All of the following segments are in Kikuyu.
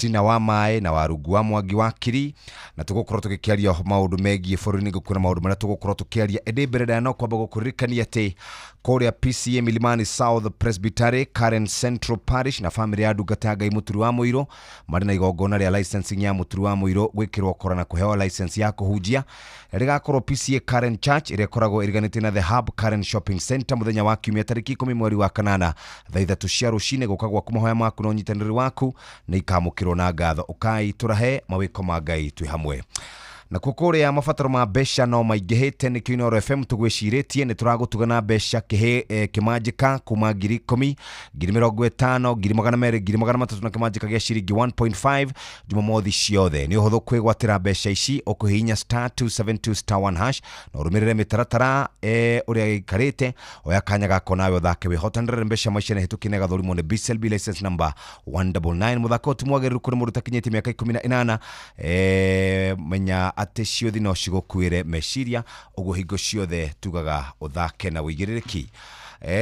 Christina wa Maĩ na Warungu wa Mwangi wa Kiri, na tũgũkorwo tũgĩkĩaria maũndũ megiĩ bũrũri-inĩ. Ngũkwĩra maũndũ marĩa tũgũkorwo tũkĩaria, ĩndĩ mbere ndaya no kwamba gũkũririkania atĩ kũrĩa PCA Milimani South Presbytery, Karen Central Parish na famĩlĩ ya ndungata ya Ngai Mũturi wa Mũirũ marĩ na igongona rĩa licensing ya Mũturi wa Mũirũ gwĩkĩrwo kora na kũheo license ya kũhunjia. Rĩgakorwo PCA Karen Church ĩrĩa ĩkoragwo ĩriganĩtie na The Hub Karen Shopping Center mũthenya wa kiumia tarĩki 10 mweri wa kanana thaa 3 cia rũcinĩ. Gũka gwaku, mahoya maku na ũnyitanĩri waku nĩ ikamũkĩrwo na ngatho. Ũkai tũrahe mawĩko ma Ngai twĩ hamwe. Nakuo kũrĩa mabataro ma mbeca no maingĩhĩte, nĩkĩo Inooro FM tũgwĩcirĩtie nĩ tũragũtuga na mbeca kĩhĩ kĩmanjĩka kuma 10,000, 50,000, 200,000, 300,000 na kĩmanjĩka gĩa ciringi 1.5 Jumamothi ciothe. Nĩ ũhũthũ kwĩgwatĩra mbeca ici, ũkũhihinya star 272 star 1 hash na ũrũmĩrĩre mĩtaratara ũrĩa ĩikarĩte. Oya kanya gako nawe ũthake wĩhotanĩre mbeca maica nĩ hĩtũkie na ĩgathũrimwo nĩ BCLB license number 199. Mũthako ũyũ ti mwagĩrĩru kũrĩ mũndũ ũtakinyĩtie mĩaka 18. Menya atĩ ciũthi no cigũkuĩre meciria, ũguo hingo ciothe tugaga ũthake na ũigĩrĩrĩki.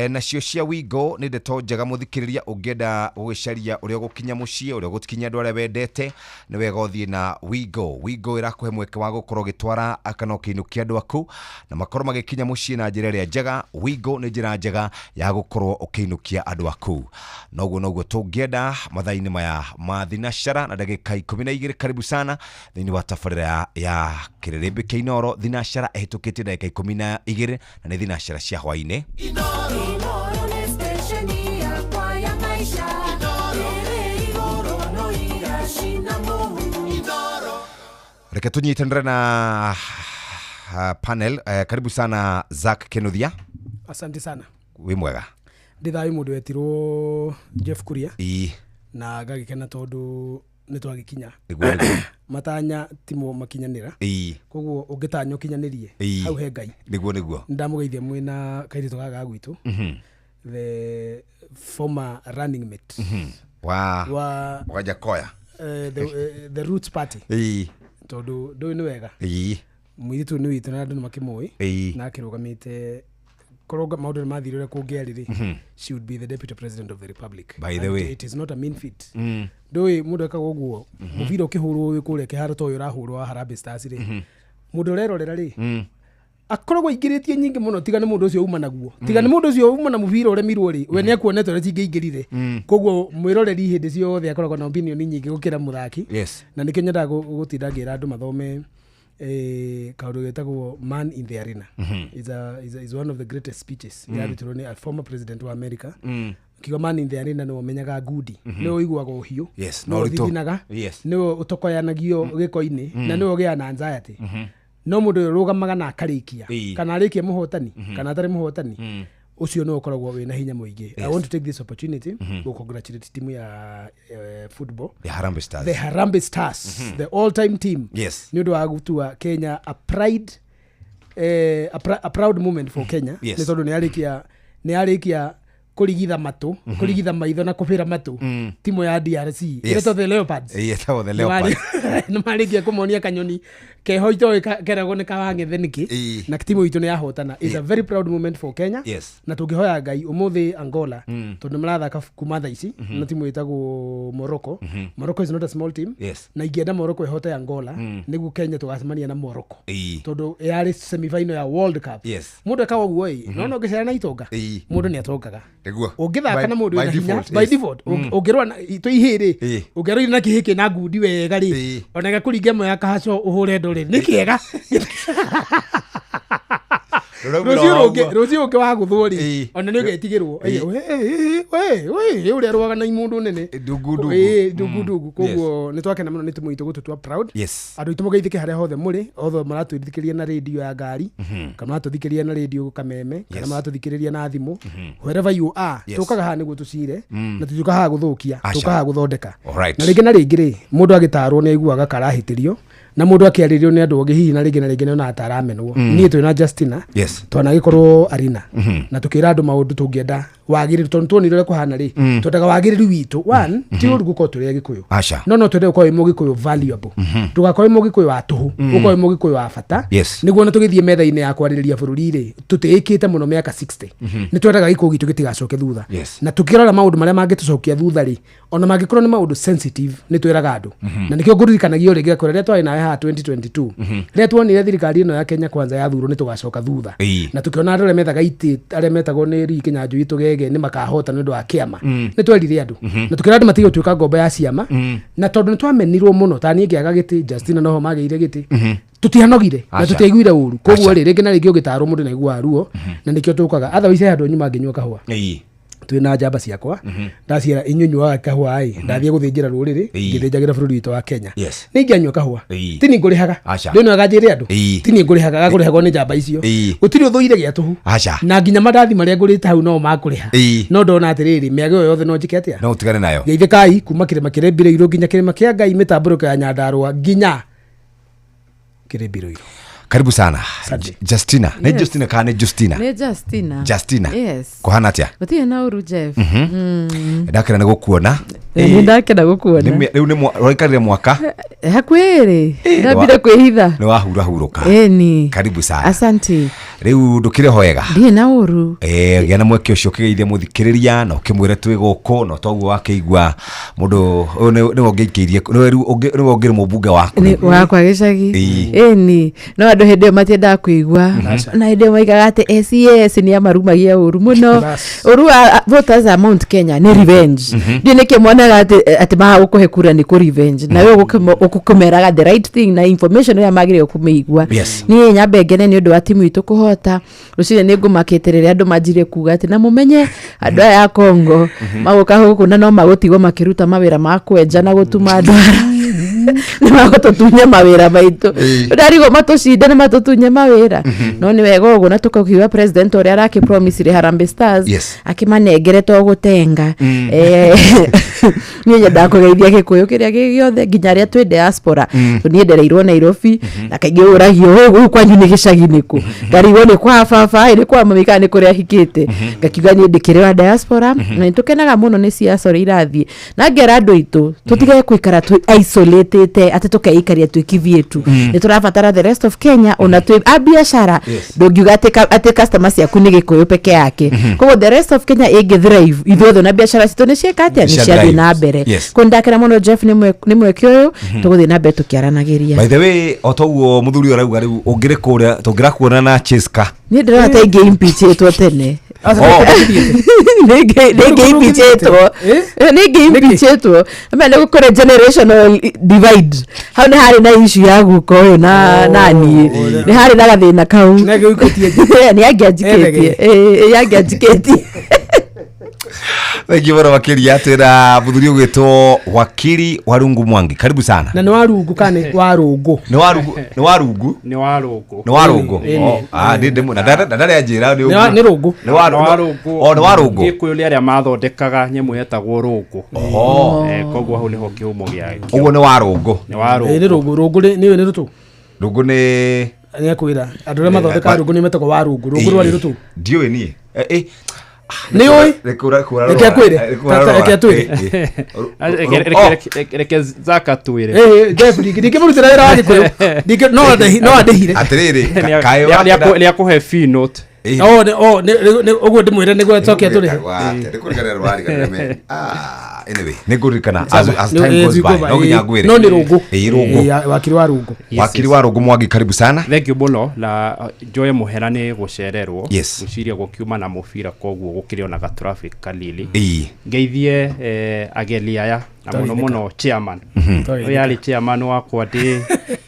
Nacio cia Wingo nĩ ndeto njega mũthikĩrĩria, ũngĩenda gũgĩcaria ũrĩa ũgũkinya mũciĩ, ũrĩa ũgũkinya andũ arĩa wendete, nĩ wega ũthiĩ na Wingo. Wingo ĩrakũhe mweke wa gũkorwo ũgĩtwara kana ũkĩinũkia andũ aku na makorwo magĩkinya mũciĩ na njĩra ĩrĩa njega. Wingo nĩ njĩra njega ya gũkorwo ũkĩinũkia andũ aku. Noguo noguo tũngĩenda mathaa-inĩ maya ma thinacara na ndagĩka 12. Karibu sana thĩinĩ wa tabarĩra ya kĩrĩrĩmbĩ kĩa Inooro. Thinacara ĩhĩtũkĩtie ndagĩka 12 na nĩ thinacara cia hwaĩ-inĩ. Inooro nĩ station yakwa ya maisha ĩrĩ igũrũ no iracina mũhu. Reke tũnyitanĩre na panel. Karibu sana Zack Kinuthia. Asante sana. Wĩ mwega? Ndĩ thayũ, mũndũ wetirwo Jeff Kuria. Ii. Na ngagĩkena tondũ nĩ twagĩkinya. Nĩguo. Matanya timo makinyanĩra. Koguo ũngĩtanya ũkinyanĩrie. Hau he Ngai. Nĩguo. Nĩndamũgeithia mwĩna kairĩtu gaka ga gwitũ, the former running mate wa wa Wajakoya. The Roots Party. Tondũ ndũĩ nĩ wega, mũirĩtu ũyũ nĩ witũ na andũ nĩ makĩmũĩ. Na akĩrũgamĩte korwo maũndũ nĩ mathire ũrĩa kũngĩarĩ rĩ, she would be the deputy president of the republic. By the And way. it is not a mean feat. Ndũĩ mũndũ ekaga ũguo, mũbira ũkĩhũrwo wĩ kũrĩa kĩharo ta ũyũ ũrahũrwo wa Harambee Stars rĩ, mũndũ ũrerorera rĩ akoragwo aingĩrĩtie nyingĩ mũno, tiga nĩ mũndũ ũcio uma naguo, tiga nĩ mũndũ ũcio uma na mũbira ũremirwo rĩ, we nĩ akuonete ũrĩa cingĩingĩrire. Koguo mwĩroreri hĩndĩ ciothe akoragwo na opinion nyingĩ gũkĩra mũthaki. Na nĩkĩo nyendaga gũtinda ngĩra andũ mathome kaũndũ getagwo "Man in the Arena". Is one of the greatest speeches yarutirwo nĩ a former president wa America. Kiuga "man in the arena" nĩwe ũmenyaga ngundi, nĩwe ũiguaga ũhiũ, nĩwe na ũritũ. ũthithinaga, nĩwe ũtokoyanagiyo gĩko-inĩ na nĩwe ũgĩaga na anxiety, no mũndũ ũyũ ũrũgamaga na akarĩkia, kana arĩkie mũhotani kana atarĩ mũhotani, ũcio nĩwe ũkoragwo wĩna hinya mũingĩ. I want to take this opportunity gũ congratulate timu ya football, the Harambee Stars. The Harambee Stars, the all time team, nĩ ũndũ wa gũtua Kenya a pride, a proud moment for Kenya. Nĩ tondũ nĩ yarĩkia kũrigitha matũ, kũrigitha maitho na kũbĩra matũ timu ya DRC ĩretwo the Leopards. Ĩtagwo the Leopards. Nĩ marĩkia kũmonia kanyoni keho itoĩ keragwo nĩ kawang'ethe nĩkĩ. Na timu itũ nĩ yahotana. Is a very proud moment for Kenya. Na tũngĩhoya Ngai ũmũthĩ Angola, tondũ nĩ marathaka kuma thaa ici na timu ĩtagwo Morocco. Morocco is not a small team. Na ingĩenda Morocco ĩhote Angola nĩguo Kenya tũgacemania na Morocco, tondũ yarĩ semifinal ya World Cup. Mũndũ ekaga ũguo ĩ, nona ũngĩcera na itonga, mũndũ nĩ atongaga. Ũngĩthaka na mũndũ by wĩna hinya, default, by default ũngĩrũa twĩ ihĩĩ rĩ, ũngĩrũire na kĩhĩ kĩna ngundi wega rĩ, ona gĩkũringa ĩmwe ya kahaco ũhũre ndũrĩ nĩ kĩega. Rũraumĩra Rũciũ o rũngĩ ũguo. Rũciũ ũngĩ wagũthwo rĩ, ona nĩ ũgetigĩrwo ũrĩa arũaga na mũndũ nene. Ndungu ndungu. Ĩ, ndungu ndungu. Koguo nĩ twakena mũno nĩ timu itũ gũtũtua proud. Andũ aitũ mũgeithĩke harĩa hothe mũrĩ, othe maratũthikĩrĩria na rĩndiũ ya ngari kana maratũthikĩrĩria na rĩndiũ kameme kana maratũthikĩrĩria na thimũ, wherever you are. Tũkaga haha nĩguo tũcire na tũtiũkaga haha gũthũkia. Aca. Tũkaga haha gũthondeka. Alright. Na rĩngĩ na rĩngĩ rĩ, mũndũ agĩtarwo nĩ aiguaga karahĩtĩrio. Na mũndũ akĩarĩrio nĩ andũ angĩ hihi na rĩngĩ na rĩngĩ nĩona ataramenwo. Niĩ twĩ na Justina Yes. twanagĩkorwo arina na tũkĩra andũ maũndũ tũngĩenda wagĩrĩru, tondũ tuonire ũrĩa kũhana rĩ, twendaga wagĩrĩru witũ. One, ti ũru gũkorwo tũrĩ Agĩkũyũ. Aca. No twende gũkorwo wĩ Mũgĩkũyũ valuable, ndũgakorwo wĩ Mũgĩkũyũ wa tũhũ, ũkorwo wĩ Mũgĩkũyũ wa bata. Yes. Nĩguo ona tũgĩthiĩ metha-inĩ ya kwarĩrĩria bũrũri rĩ, tũtĩĩkĩte mũno mĩaka 60, nĩ twendaga gĩkũyũ gitũ gĩtigacoke thutha. Yes. Na tũkĩrora maũndũ marĩa mangĩtũcokia thutha rĩ, ona mangĩkorwo nĩ maũndũ sensitive, nĩ twĩraga andũ. Na nĩkĩo ngũririkanagia o rĩngĩ ngakwĩra, rĩrĩa twarĩ nawe haha 2022, rĩrĩa tuonire thirikari ĩno ya Kenya Kwanza yathurwo nĩ tũgacoka thutha, Ĩĩ. na tũkĩona andũ arĩa methaga itĩ, arĩa metagwo nĩ Lee Kinyanjui tũgege nĩ makahota nĩ ũndũ wa kĩama, nĩ twerire andũ na tũkĩra andũ matige gũtuĩka ngombo ya ciama. Na tondũ nĩ twamenirwo mũno, ta niĩ ngĩaga gĩtĩ, Justina noho magĩire gĩtĩ, tũtianogire na Aca. tũtiaiguire ũru. Koguo Aca. rĩ, rĩngĩ na rĩngĩ ũgĩtarwo mũndũ naiguaga ruo, na nĩkĩo tũkaga. Otherwise he handũ nyuma ngĩnyua kahũa Ĩĩ. twĩ na njamba ciakwa, ndaciĩra inyuĩ nyuaga kahũa ĩ, ndathiĩ gũthĩnjĩra rũrĩrĩ, Ĩĩ. ngĩthĩnjagĩra bũrũri witũ wa Kenya. Yes. Nĩ ingĩanyua kahũa, Ĩĩ. ti niĩ ngũrĩhaga. Aca. Ndĩ no ganjĩre andũ, Ĩĩ. ti niĩ ngũrĩhaga, gakũrĩhagwo nĩ njamba icio. Ĩĩ. Gũtirĩ ũthũire gĩa tũhu. Aca. Na nginya mandathi marĩa ngũrĩte hau no makũrĩha. Ĩĩ. No ndona atĩrĩrĩ, mĩago ĩyo yothe no njĩke atĩa? No ũtigane nayo. Geithĩkai kuma kĩrĩma kĩrĩ Mbirũirũ nginya kĩrĩma kĩa Ngai, mĩtambũrũko ya Nyandarũa nginya kĩrĩ Mbirũirũ. Karibu sana. Asante. Justina nĩ Yes. Justina kana nĩ Justina? Nĩ Justina. Justina. Yes. Kũhana atĩa? Gũtirĩ na ũru, Jeff. Ndakena nĩ gũkuona. Nĩ ndakena gũkuona. Rĩu nĩ ũraikarire mwaka. Hakuhĩ rĩ, ndambire kwĩhitha. Nĩ wahurahurũka. Ĩni. Karibu sana. Asante. Rĩu ndũkĩrĩ ho wega? Ndirĩ na ũru. Eh, gĩa na mweke ũcio ũkĩgeithia mũthikĩrĩria na ũkĩmwĩre twĩ gũkũ, na toguo wakĩigua mũndũ ũyũ nĩwe ũngĩikĩirie, nĩwe rĩu nĩwe ũngĩrĩ mũmbunge waku. Nĩ wakwa gĩcagi. Ĩĩ. Ĩni, no andũ hĩndĩ ĩyo matiendaga kũigua, na hĩndĩ ĩyo maigaga atĩ SES nĩ amarumagia ũru mũno. Bas. Ũru wa voters a Mount Kenya nĩ revenge. Ndiũ nĩkĩ monaga atĩ maga gũkũhe kura nĩ kũ revenge, na we ũkũmeraga the right thing na information ĩrĩa magĩrĩirwo kũmĩigua. Yes. Niĩ nyambe ngene nĩ ũndũ wa timu itũ kũhota rũcinĩ. Nĩ ngũmakĩte rĩrĩa andũ manjirie kuga atĩ na mũmenye andũ aya a Congo magũka gũkũ na no magũtigwo makĩruta mawĩra ma kwenja na gũtuma ndwara, nĩ magũtũtunya mawĩra maitũ. Ndarigwo matũcinde nĩ matũtunye mawĩra, no nĩ wega ũguo na tũkakiuga president ũrĩa arakĩpromisire Harambee Stars Yes. akĩmanengere to gũtenga. Niĩ nyendaga kũgeithia gĩkũyũ kĩrĩa gĩ gĩothe, nginya arĩa twĩ diaspora. Niĩ ndereirwo Nairobi na kaingĩ ũragio, "Ĩ, gũkũ kwanyu nĩ gĩcagi nĩkũ?" Ngarigwo nĩ kwa baba ĩ, nĩ kwa mami kana nĩ kũrĩa hikĩte. Ngakiuga niĩ ndĩkĩrĩ wa diaspora, na nĩ tũkenaga mũno nĩ ciaca ũrĩa irathiĩ, na ngera andũ aitũ tũtigage gũikara twĩ isolatĩte atĩ tũkeikaria twĩ kivyetu. Nĩ tũrabatara the rest of Kenya, ona twĩ a biacara. Yes. Ndũngiuga atĩ customer ciaku nĩ gĩkũyũ peke yake. Koguo the rest of Kenya ĩngĩ thrive, ithuothe na biacara citũ nĩ ciĩka atĩa? Nĩ Cia ciathiĩ thrive. na mbere. Yes. Kũu ndakena mũno, Jeff, nĩ mweke ũyũ tũgũthiĩ na mbere tũkĩaranagĩria. By the way, o toguo mũthuri ũyũ arauga, rĩu ũngĩrĩ kũrĩa tũngĩrakuona na Cheska. Niĩ ndĩrona ta ingĩ impeachĩtwo tene. Oh. Nĩ ingĩ impeachĩtwo. Eh? Nĩ ingĩ impeachĩtwo amenya nĩ gũkũrĩ generational divide hau, nĩ harĩ na issue ya guka ũyũ na naniĩ nĩ harĩ na gathĩna kau. Nĩ angĩgũikĩtie nja. Nĩ angĩanjikĩtie. Ĩĩ, angĩanjikĩtie. Thank you mũno makĩria. Twĩna mũthuri ũgwĩtwo wakiri Warungu Mwangi, karibu sana. Na nĩ warungu kana nĩ warũngũ? Nĩ Warungu, nĩ Warungu. Nĩ warũngũ. Nĩ warũngũ. Ĩĩ, Oh, ĩĩ. ah, na ndarĩ anjĩra nĩ ũguo. Nĩ rũngũ. Nĩ warũngũ. Oh, nĩ warũngũ. Gĩkũyũ nĩ arĩa mathondekaga nyamũ yetagwo rũngũ. Oho. Koguo hau nĩho kĩhumo gĩa Ũguo nĩ warũngũ. Nĩ Ĩĩ, nĩ warũngũ. rũngũ. Rũngũ nĩ nĩ rũtũ. Rũngũ nĩ Nĩ akwĩra andũ arĩa mathondekaga rũngũ nĩ metagwo warũngũ. Rũngũ rwarĩ rũtũ. Ndiũĩ niĩ. Eh, Nĩ ũĩ? Nĩ kũra Reke akwĩre. rora. Nĩ kũra rora. Reke atwĩre. Eh, eh. Reke Zaka twĩre. Ĩĩ, Jeff, ndingĩmũrutĩra wĩra wa gĩkũyũ. No andĩhire. Atĩrĩrĩ, kaĩ wakĩenda- Nĩ akũhe fee note. Eh. Oh, ũguo ndĩmwĩre nĩguo acoke atũrĩhe. Nĩ kũririkana rũrariganĩra me. Ah, anyway, nĩ ngũririkana as time goes by, no nginya ngwĩre. No nĩ rũngũ. Ĩĩ, rũngũ. Ĩĩ, wakiri wa rũngũ. Yes, Wakiri yes. wa Rũngũ Mwangi, karibu sana. Thank you mũno, na njoe mũhera nĩ gũcererwo. Yes. Gwĩciria gũkiuma na mũbira, koguo gũkĩrĩ ona ga traffic kanini. Ĩĩ. Ngeithie ageni aya na mũno mũno chairman ũyũ arĩ chairman wakwa ndĩ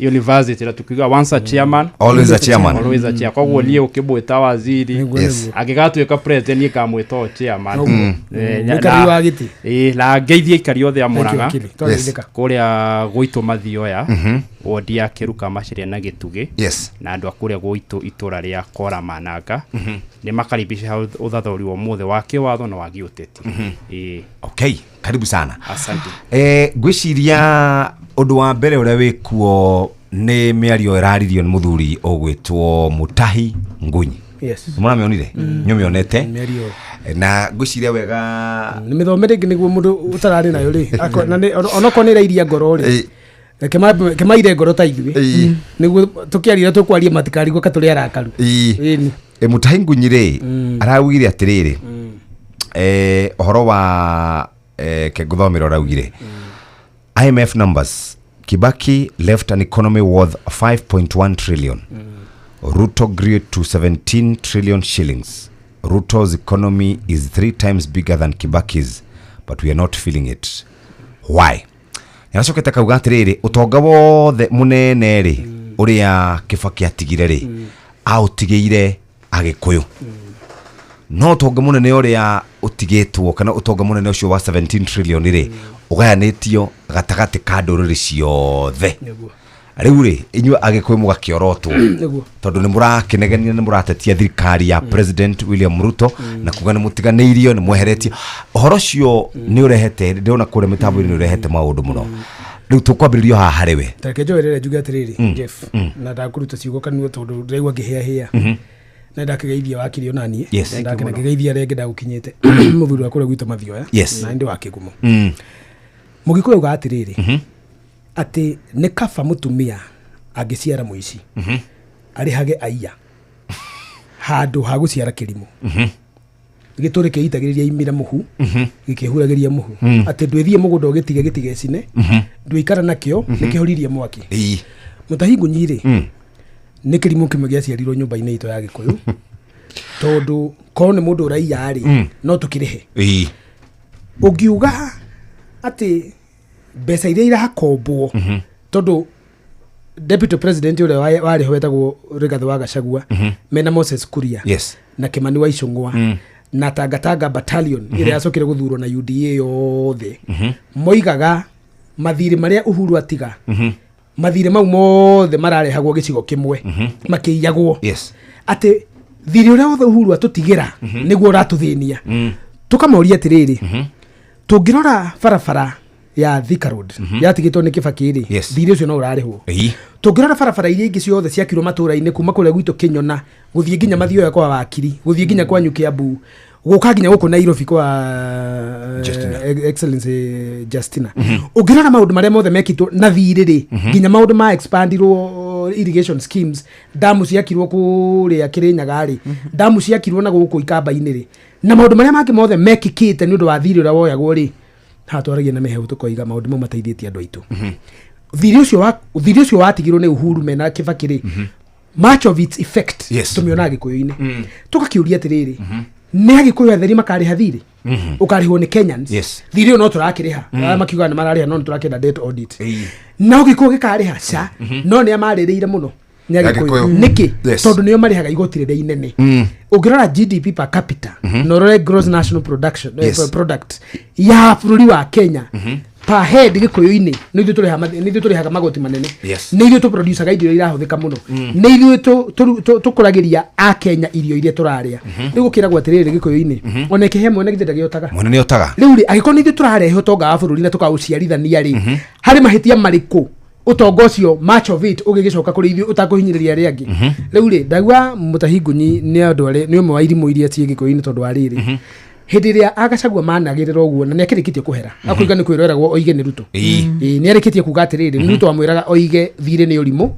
university, na tukiuga once a chairman, Always a chairman. always a chair. Koguo niĩ ũkĩmwĩta waziri, Nĩguo, Yes. nĩguo. angĩgatuĩka president, niĩ ngamwĩta o chairman. Mũikarĩri wa gĩtĩ. Ĩĩ, na ngeithie aikari othe a Thank you, Mũrang'a, wakiri. Twageithĩka. kũrĩa gwitũ Mathioya, wodi ya Kĩruka Maciria na Gĩtugĩ, Yes. na andũ a kũrĩa gwitũ itũra rĩa Kora Mananga nĩ makaribisha ũthathũri wa ũmũthĩ wa kĩwatho na wa gĩũteti. Ĩĩ. Okay, karibu sana. Asante. Ngwĩciria ũndũ wa mbere ũrĩa wĩkuo Nĩ mĩario ĩraririo nĩ mũthuri ũgwĩtwo Mutahi Ngunyi. Yes. Mũramĩonire? Nĩũmĩonete? Mĩario. Na ngwĩciria wega. Nä mä thome rä ngä nä guo må ndå å tararä nayo rä onokorwo nä ĩrairia ngoro rä Ĩ. reke reke maire ngoro ta ithuĩ Ĩ. nĩguo tũkĩaria tũkwaria matikarigwo ka tũrĩ arakaru. Ĩ. Ĩni. E, Mutahi Ngunyi rĩ araugire atĩrĩrĩ, ũhoro wa kengũthomera ũraugire IMF numbers: Kibaki left an economy worth 5.1 trillion, Ruto grew to 17 trillion shillings. Ruto's economy is three times bigger than Kibaki's, but we are not feeling it. Why? Nĩaracokete akauga atĩrĩrĩ, ũtonga wothe mũnene rĩ ũrĩa Kibaki atigire rĩ aũtigĩire Agĩkũyũ, no ũtonga mũnene ũrĩa ũtigĩtwo kana ũtonga mũnene ũcio wa 17 trillion rĩ ũgayanĩtio gatagatĩ ka ndũrĩrĩ ciothe. Nĩguo. Rĩu rĩ inyuĩ Agĩkũyũ mũgakĩorotwo Nĩguo. tondũ nĩ mũrakĩnegenia, nĩ mũratetia thirikari ya President William Ruto na kuga nĩ mũtiganĩirio, nĩ mweheretio. Ũhoro ũcio nĩ ũrehete, ndĩrona kũrĩa mĩtambo-inĩ nĩ ũrehete maũndũ mũno. Rĩu tũkwambĩrĩrio haha harĩ we. Tareke njoerere njuge atĩrĩrĩ, Jeff, na ndakũruta ciugo kanua tondũ ndĩraigua ngĩhĩahĩa na ndakĩgeithia wakiri onaniĩ. Yes. Ndakena ngĩgeithia arĩa angĩ ndagũkinyĩte mũthuri wa kũrĩa gwitũ Mathioya na ndĩ wa kĩgumo. Mũgĩkũyũ auga atĩrĩrĩ, atĩ nĩ kaba mũtumia angĩciara mũici arĩhage aiya handũ ha gũciara kĩrimũ gĩtũre kĩitagĩrĩria imira mũhu gĩkĩhuragĩria mũhu, atĩ ndwĩthiĩ mũgũnda ũgĩtige gĩtigecine, ndwĩikara nakĩo nĩkĩhoririe mwaki. Ĩĩ. Mũtahi Ngunyi rĩ nĩ kĩrimũ kĩmwe gĩaciarirwo nyũmba-inĩ itũ ya Gĩkũyũ, tondũ korwo nĩ mũndũ ũraiya rĩ no tũkĩrĩhe. Ĩĩ. Ũngiuga atĩ mbeca iria irakombwo, tondũ deputy president ũrĩa warĩ ho wetagwo Rigathĩ wa Gachagua mena Moses Kuria na Kimani wa Ichung'wa na Tangatanga battalion ĩrĩa yacokire gũthurwo na UDA yothe, moigaga mathirĩ marĩa Uhuru atiga, mathirĩ mau mothe mararehagwo gĩcigo kĩmwe makĩiyagwo, atĩ thirĩ ũrĩa wothe Uhuru atũtigĩra nĩguo ũratũthĩnia. Tũkamoria atĩrĩrĩ, tũngĩrora barabara ya Thika Road yatigĩtwo nĩ Kibaki rĩ, thirĩ ũcio no ũrarĩhwo. Tũngĩrora barabara iria ingĩ ciothe ciakirwo matũra-inĩ kuma kũrĩa gwitũ Kĩnyona gũthiĩ nginya Mathioya kwa Wakiri, gũthiĩ nginya kwanyu Kiambu, gũka nginya gũkũ Nairobi kwa Justina. Excellency Justina, ũngĩrora maũndũ marĩa mothe mekĩtwo na thirĩ rĩ, nginya maũndũ ma expandirwo irrigation schemes, damu ciakirwo kũrĩa Kĩrĩnyaga rĩ, damu ciakirwo na gũkũ Ikamba-inĩ rĩ, na maũndũ marĩa mangĩ mothe mekĩkĩte nĩ ũndũ wa thirĩ ũrĩa woyagwo rĩ, haha twaragia na mĩhehu tũkoiga maũndũ mau mateithĩtie andũ aitũ. Thirĩ ũcio watigirwo nĩ Uhuru mena Kibaki rĩ, much of its effect tũmĩonaga Gĩkũyũ-inĩ. Tũgakĩũria atĩrĩrĩ, nĩ Agĩkũyũ atheri makarĩha thirĩ ũkarĩhwo nĩ Kenyans? Thirĩ ũyũ no tũrakĩrĩha, arĩa makiugaga nĩ mararĩha, no nĩ tũrakĩenda debt audit. No Gĩkũyũ gĩkarĩha ca, no nĩ amarĩrĩire mũno nĩ Agĩkũyũ. Agĩkũyũ. Nĩkĩ? Tondũ nĩo marĩhaga igoti rĩrĩa inene. Ũngĩrora GDP per capita na ũrore gross national production, product ya bũrũri wa Kenya per head Gĩkũyũ-inĩ, nĩ ithuĩ nĩ ithuĩ tũrĩhaga magoti manene, nĩ ithuĩ tũproducaga irio iria irahũthĩka mũno, nĩ ithuĩ tũkũragĩria a Kenya irio iria tũrarĩa. Rĩu gũkĩragwo atĩrĩrĩ, Gĩkũyũ-inĩ ona ĩkĩhe mwene githĩ ndagĩotaga? Mwene nĩ otaga. Rĩu rĩ, angĩkorwo nĩ ithuĩ tũrarehe ũtonga wa bũrũri na tũkaũciarithania rĩ, harĩ mahĩtia marĩkũ ũtonga ũcio much of it ũgĩgĩcoka kũrĩ ithuĩ ũtakũhinyĩrĩria arĩa angĩ? Rĩu rĩ, ndaigua Mũtahi Ngunyi nĩ andũ arĩa nĩ ũmwe wa irimũ iria ciĩ Gĩkũyũ-inĩ, tondũ wa rĩrĩ, hĩndĩ ĩrĩa Agacagua managĩrĩra ũguo na nĩ akĩrĩkĩtie kũhera akũiga nĩ kwĩroragwo oige nĩ Ruto. Ĩĩ, nĩ arĩkĩtie kuga atĩrĩrĩ, nĩ Ruto amwĩraga oige thirĩ nĩ ũrimũ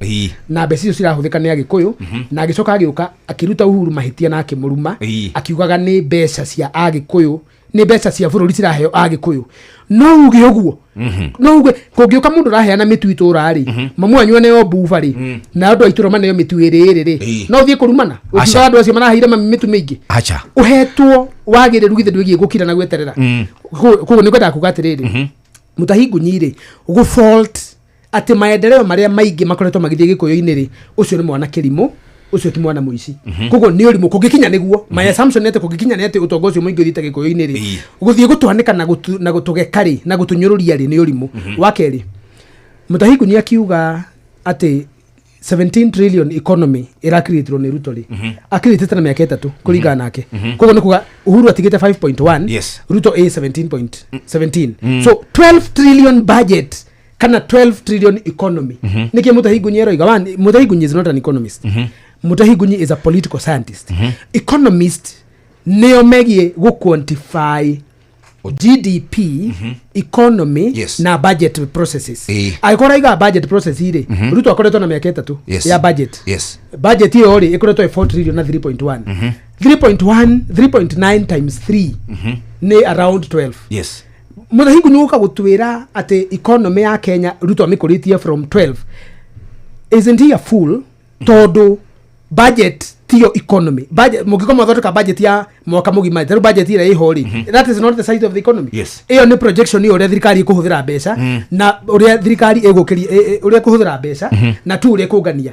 na mbeca icio cirahũthĩka nĩ Agĩkũyũ, na agĩcoka agĩũka akĩruta Uhuru mahĩtia na akĩmũruma, akiugaga nĩ mbeca cia Agĩkũyũ, nĩ mbeca cia bũrũri ciraheo Agĩkũyũ. No uge ũguo, no uge kũngĩũka mũndũ ũraheana mĩtu itũra rĩ, mamu wanyu aneo mbuba rĩ, na andũ a itũra maneo mĩtu ĩrĩ ĩrĩ rĩ, no ũthiĩ kũrumana ũkiugaga andũ acio maraheire mami mĩtu mĩingĩ? Acha. Ũhetwo wagĩrĩru githĩ ndwĩgiĩ gũkira na gweterera? Koguo nĩ ngwendaga kuga atĩrĩrĩ, Mũtahi Ngunyi rĩ, gũ fault atĩ maendeleo marĩa maingĩ makoretwo magĩthiĩ Gĩkũyũ-inĩ rĩ, ũcio nĩ mwana kĩrimũ, ũcio ti mwana mũici. Koguo nĩ ũrimũ kũngĩkinya nĩguo my assumption nĩ atĩ kũngĩkinya nĩ atĩ ũtonga ũcio mũingĩ ũthiĩte Gĩkũyũ-inĩ rĩ, gũthiĩ gũtwanĩka na gũtũgeka rĩ na gũtũnyũrũria rĩ, nĩ ũrimũ. Wa kerĩ, Mũtahi Ngunyi akiuga atĩ 17 trillion economy ĩrakirĩtwo nĩ Ruto rĩ, akirĩtĩte na mĩaka 3 kũringana nake. Koguo nĩ kuga Uhuru atigĩte 5.1, Ruto a 17.17, so 12 trillion budget. Kana 12 trillion economy. Nĩkĩ Mutahi Ngunyi aroiga? One, Mutahi Ngunyi is not an economist. Mutahi Ngunyi is a political scientist. Economist nĩo megiĩ gũ quantify GDP, economy na budget processes. Angĩkorwo araiga budget process rĩ, Ruto akoretwo na mĩaka 3 ya budget. Budget ĩyo rĩ, ĩkoretwo ĩ 4 trillion na 3.1. 3.1, 3.9 times 3 nĩ around 12. Mutahi Ngunyi gũka gũtwĩra atĩ economy ya Kenya Ruto amĩkũrĩtie from 12, isn't he a fool? Tondũ budget tiyo economy. Budget, mũngĩkorwo mwathondeka budget ya mwaka mũgima, tarĩu budget ĩrĩa ĩho rĩ, that is not the size of the economy. Ĩyo nĩ projection ya ũrĩa thirikari ĩkũhũthĩra mbeca na ũrĩa thirikari ĩgũkĩria ũrĩa ĩkũhũthĩra mbeca na tu ũrĩa ĩkũngania.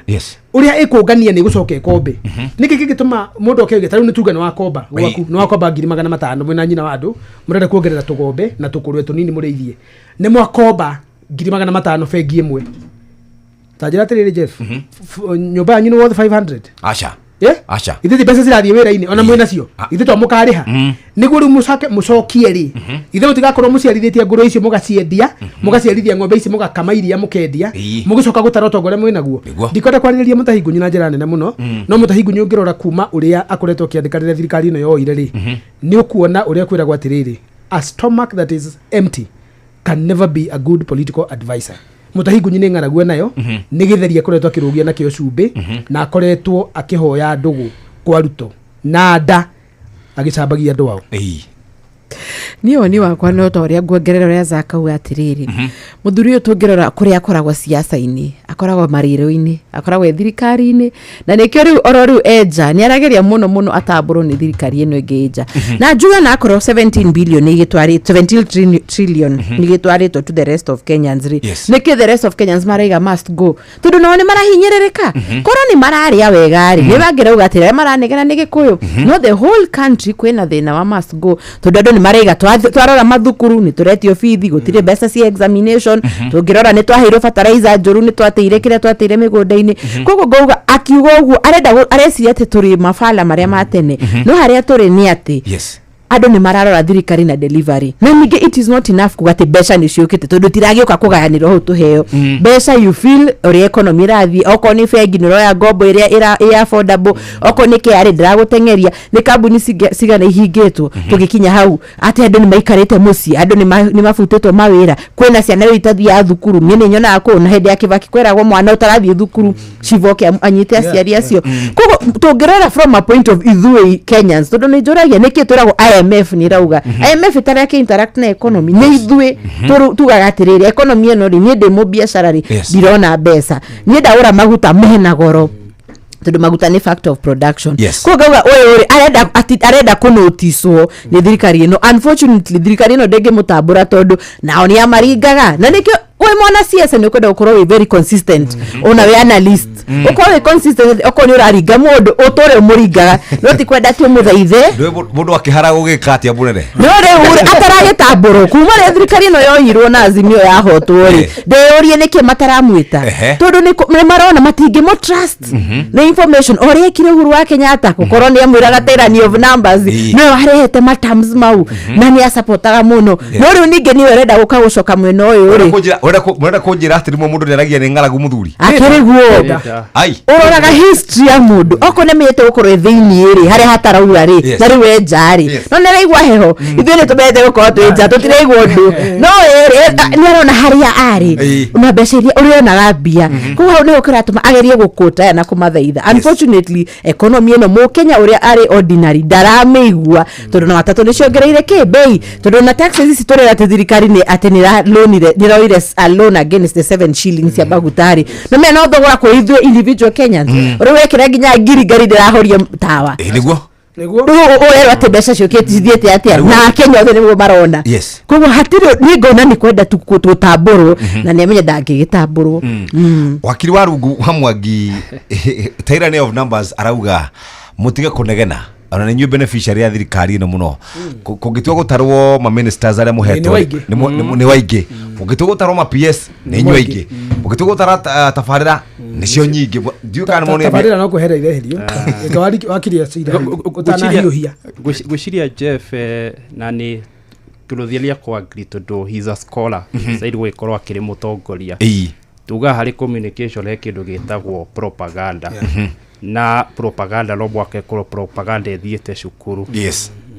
Ũrĩa ĩkũngania nĩ ĩgũcoka ĩkombe. Nĩkĩ kĩngĩtũma mũndũ oke oige tarĩu nĩ tuge nĩ wakomba gwaku, nĩ wakomba 500,000 mwĩna nyina wa andũ, mũrenda kuongerera tũgombe na tũkũrwe tũnini mũrĩithie, nĩ mwakomba 500,000 bengi ĩmwe. Ta njĩra atĩrĩrĩ, Jeff, nyũmba yanyu nĩ worth 500? Aca. Eh? Aca. Ithuĩ ti mbeca cirathiĩ wĩra-inĩ ona mwĩ nacio, ithuĩ to mũkarĩha nĩguo rĩu mũcoke mũcokie rĩ, ithuĩ mũtigakorwo mũciarithĩtie ngũrwe icio mũgaciendia, mũgaciarithia ng'ombe ici, mũgakama iria mũkendia, mũgĩcoka gũtara ũtonga ũrĩa mwĩ naguo. Nĩguo. Ndikwenda kwarĩrĩria Mutahi Ngunyi na njĩra nene mũno, no Mutahi Ngunyi ũngĩrora kuma ũrĩa akoretwo akĩandĩka rĩrĩa thirikari ĩno yoire rĩ, nĩ ũkuona ũrĩa kwĩragwo atĩrĩrĩ, a stomach that is empty can never be a good political advisor. Mutahi Ngunyi nĩ ng'aragu nayo nĩ gĩtheri akoretwo akĩrũgia nakĩo cumbĩ, na akoretwo akĩhoya ndũgũ kwa Ruto na nda agĩcambagia andũ ao. Niĩ woni wakwa no ta ũrĩa nguongerera ũrĩa Zaka auga atĩrĩrĩ, mũthuri ũyũ tũngĩrora kũrĩa akoragwo siasa-inĩ, akoragwo marĩro-inĩ, akoragwo e thirikari-inĩ, na nĩkĩo rĩu oro rĩu enja nĩ arageria mũno mũno atambũrwo nĩ thirikari ĩno ĩngĩ ĩnja na njuga, na akorwo 17 billion nĩ igĩtwarĩtwo, 17 trillion nĩ igĩtwarĩtwo to the rest of Kenyans rĩ, nĩkĩ the rest of Kenyans maraiga must go? Tondũ nao nĩ marahinyĩrĩrĩka. Korwo nĩ mararĩa wega rĩ, nĩ mangĩrauga atĩ arĩa maranegena nĩ gĩkũyũ, no the whole country kwĩna thĩna wa must go, tondũ andũ nĩ maraiga twarora mathukuru nĩ tũretio bithi, gũtirĩ mbeca cia examination, tũngĩrora nĩ twaheirwo fertilizer njũru, nĩ twateire kĩrĩa twateire mĩgũnda-inĩ. Koguo ngauga akiuga ũguo arenda areciria atĩ tũrĩ mabala marĩa ma tene, no harĩa tũrĩ nĩ atĩ andũ nĩ mararora thirikari na delivery, na ningĩ it is not enough kuga atĩ mbeca nĩ ciũkĩte, tondũ tiragĩũka kũgayanĩrwo hau tũheo mbeca. You feel ũrĩa economy ĩrathiĩ, okorwo nĩ bengi nĩ ũroya ngombo ĩrĩa ĩ affordable, okorwo nĩ KRA ndĩragũteng'eria, nĩ kambuni cigana ihingĩtwo tũgĩkinya hau atĩ andũ nĩ maikarĩte mũciĩ, andũ nĩ mabutĩtwo mawĩra, kwĩna ciana rĩu itathiaga thukuru. Niĩ nĩ nyonaga kũu na hĩndĩ ya Kibaki kwĩragwo mwana ũtarathiĩ thukuru ciboke anyite aciari acio. Koguo tũngĩrora from a point of ithuĩ Kenyans, tondũ nĩ njũragia nĩkĩ twĩragwo IMF nĩ ĩrauga, IMF ĩtarĩ interact na economy, nĩ ithuĩ tugaga atĩrĩrĩ, economy ĩno rĩ, niĩ ndĩ mũbiacara rĩ, ndirona mbeca, niĩ ndagũra maguta mena goro, tondũ maguta nĩ factor of production. Koguo ngauga ũyũ rĩ arenda arenda kũnoticwo nĩ thirikari ĩno. Unfortunately thirikari ĩno ndĩngĩmũtambũra, tondũ nao nĩ amaringaga, na nĩkĩo wĩ mwana siasa nĩ ũkwenda gũkorwo wĩ very consistent, ona wĩ analyst ũkorwo wĩ consistent, okorwo nĩ ũraringa mũndũ ũtũre ũmũringaga, no ti kwenda atĩ ũmũthaithe. Mũndũ akĩhara gũgĩka atĩa mũnene? No rĩu rĩ ataragĩtambũrwo kuma rĩrĩa thirikari ĩno yoirwo na Azimio yahotwo rĩ, ndĩyũrie nĩkĩ mataramwĩta, tondũ nĩ marona matingĩmũ trust nĩ information o ũrĩa ekire Uhuru wa Kenyatta, gũkorwo nĩ amwĩraga tyranny of numbers, nĩwe warehete ma terms mau na nĩ asapotaga mũno, no rĩu ningĩ nĩwe ũrenda gũka gũcoka mwena ũyũ rĩ. Mũrenda kũnjĩra atĩ rĩmwe mũndũ nĩaragia nĩ ng'aragu mũthuri? Akĩrĩ guo. Ai. Ũroraga history ya mũndũ, okorwo nĩ menyete gũkorwo ĩ thĩiniĩ rĩ, harĩa hataraura rĩ, na rĩu e nja rĩ, no nĩ araigua heho. Ithuĩ nĩ tũmenyete gũkorwo twĩ nja, tũtiraigua ũndũ, no ĩrĩ nĩ arona harĩa arĩ na mbeca iria ũrĩonaga mbia. Koguo hau nĩho kĩratũma agerie gũkũta aya na kũmathaitha. Unfortunately economy ĩno mũkenya ũrĩa arĩ ordinary ndaramĩigua, tondũ na matatũ nĩ ciongereire kĩ bei, tondũ na taxes ici tũrera atĩ thirikari nĩ atĩ nĩ ĩroire a loan against the 7 shillings ya maguta rĩ, no mena no thogora kũrĩ ithuĩ individual Kenyans ũrĩa wekĩra nginya ngiri ngari ndĩrahoria tawa. Ĩ, nĩguo. Nĩguo. Rĩu ũrerwo atĩ mbeca ciũkĩte cithiĩte atĩa, na akenya othe nĩguo marona. Koguo hatirĩ, niĩ ngona nĩ kwenda tu gũtambũrwo, na nĩ amenya ndangĩgĩtambũrwo. Wakiri wa Rungu wa Mwangi, tyranny of numbers, arauga mutige kunegena, ona nĩ inyuĩ beneficiary ya thirikari ĩno mũno. Kũngĩtua gũtarwo ma ministers arĩa mũhetwo Nĩ waingĩ. nĩ waingĩ, kũngĩtua gũtarwo ma PS nĩ inyuĩ aingĩ, kũngĩtua gũtara tabarĩra nĩcio nyingĩ. Ndiũĩ kana nĩ Tabarĩra no kweherera ireherio. Reke wakiria cira ũtanahiũhia. Ngwĩciria Jeff, na nĩ Kĩrũthia kwa agree tondũ he is a scholar saidi gũgĩkorwo akĩrĩ mũtongoria. Ĩĩ. Tuga harĩ communication he kĩndũ gĩtagwo propaganda, na propaganda no mwaka ĩkorwo propaganda ĩthiĩte cukuru.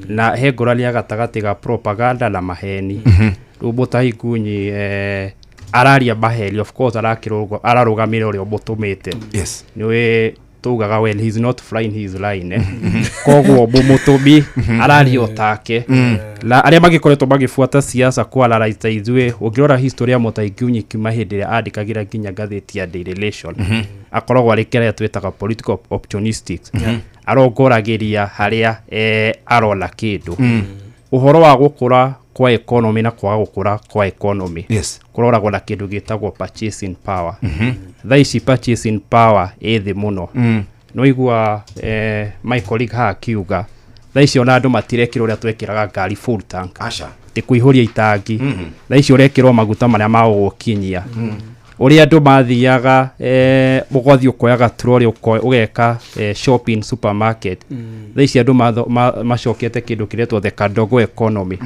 Na he ngũrani ya gatagatĩ ga propaganda na maheni. Rĩu Mũtahi Ngunyi araria maheni, of course ararũgamĩrĩra ũrĩa ũmũtũmĩte. Nĩwe tugaga, well, he's not flying his line, eh? Koguo mũmũtũmi araria o take na arĩa magĩkoretwo magĩbuata siasa kwararaita ithuĩ. Ũngĩrora history ya Mũtahi Ngunyi kuma hĩndĩ ĩrĩa andĩkagĩra nginya ngathĩti ya Daily Nation, akoragwo arĩ kĩrĩa twĩtaga political opportunistic, arongoragĩria harĩa arona kĩndũ. Ũhoro wa gũkũra kwa economy na kwaga gũkũra kwa economy kũroragwo na kĩndũ gĩtagwo purchasing power. Thaa ici purchasing power ĩ thĩ mũno. No igua my colleague haha akiuga thaa ici ona andũ matirekĩra ũrĩa twekĩraga ngari full tank. Aca. Ti kũihũria itangi, thaa ici ũrekĩrwo maguta marĩa ma gũgũkinyia. Ũrĩa andũ mathiaga ũgathiĩ ũkoyaga trolley ũgeka shopping supermarket, thaa ici andũ macokete kĩndũ kĩretwo the kadogo economy,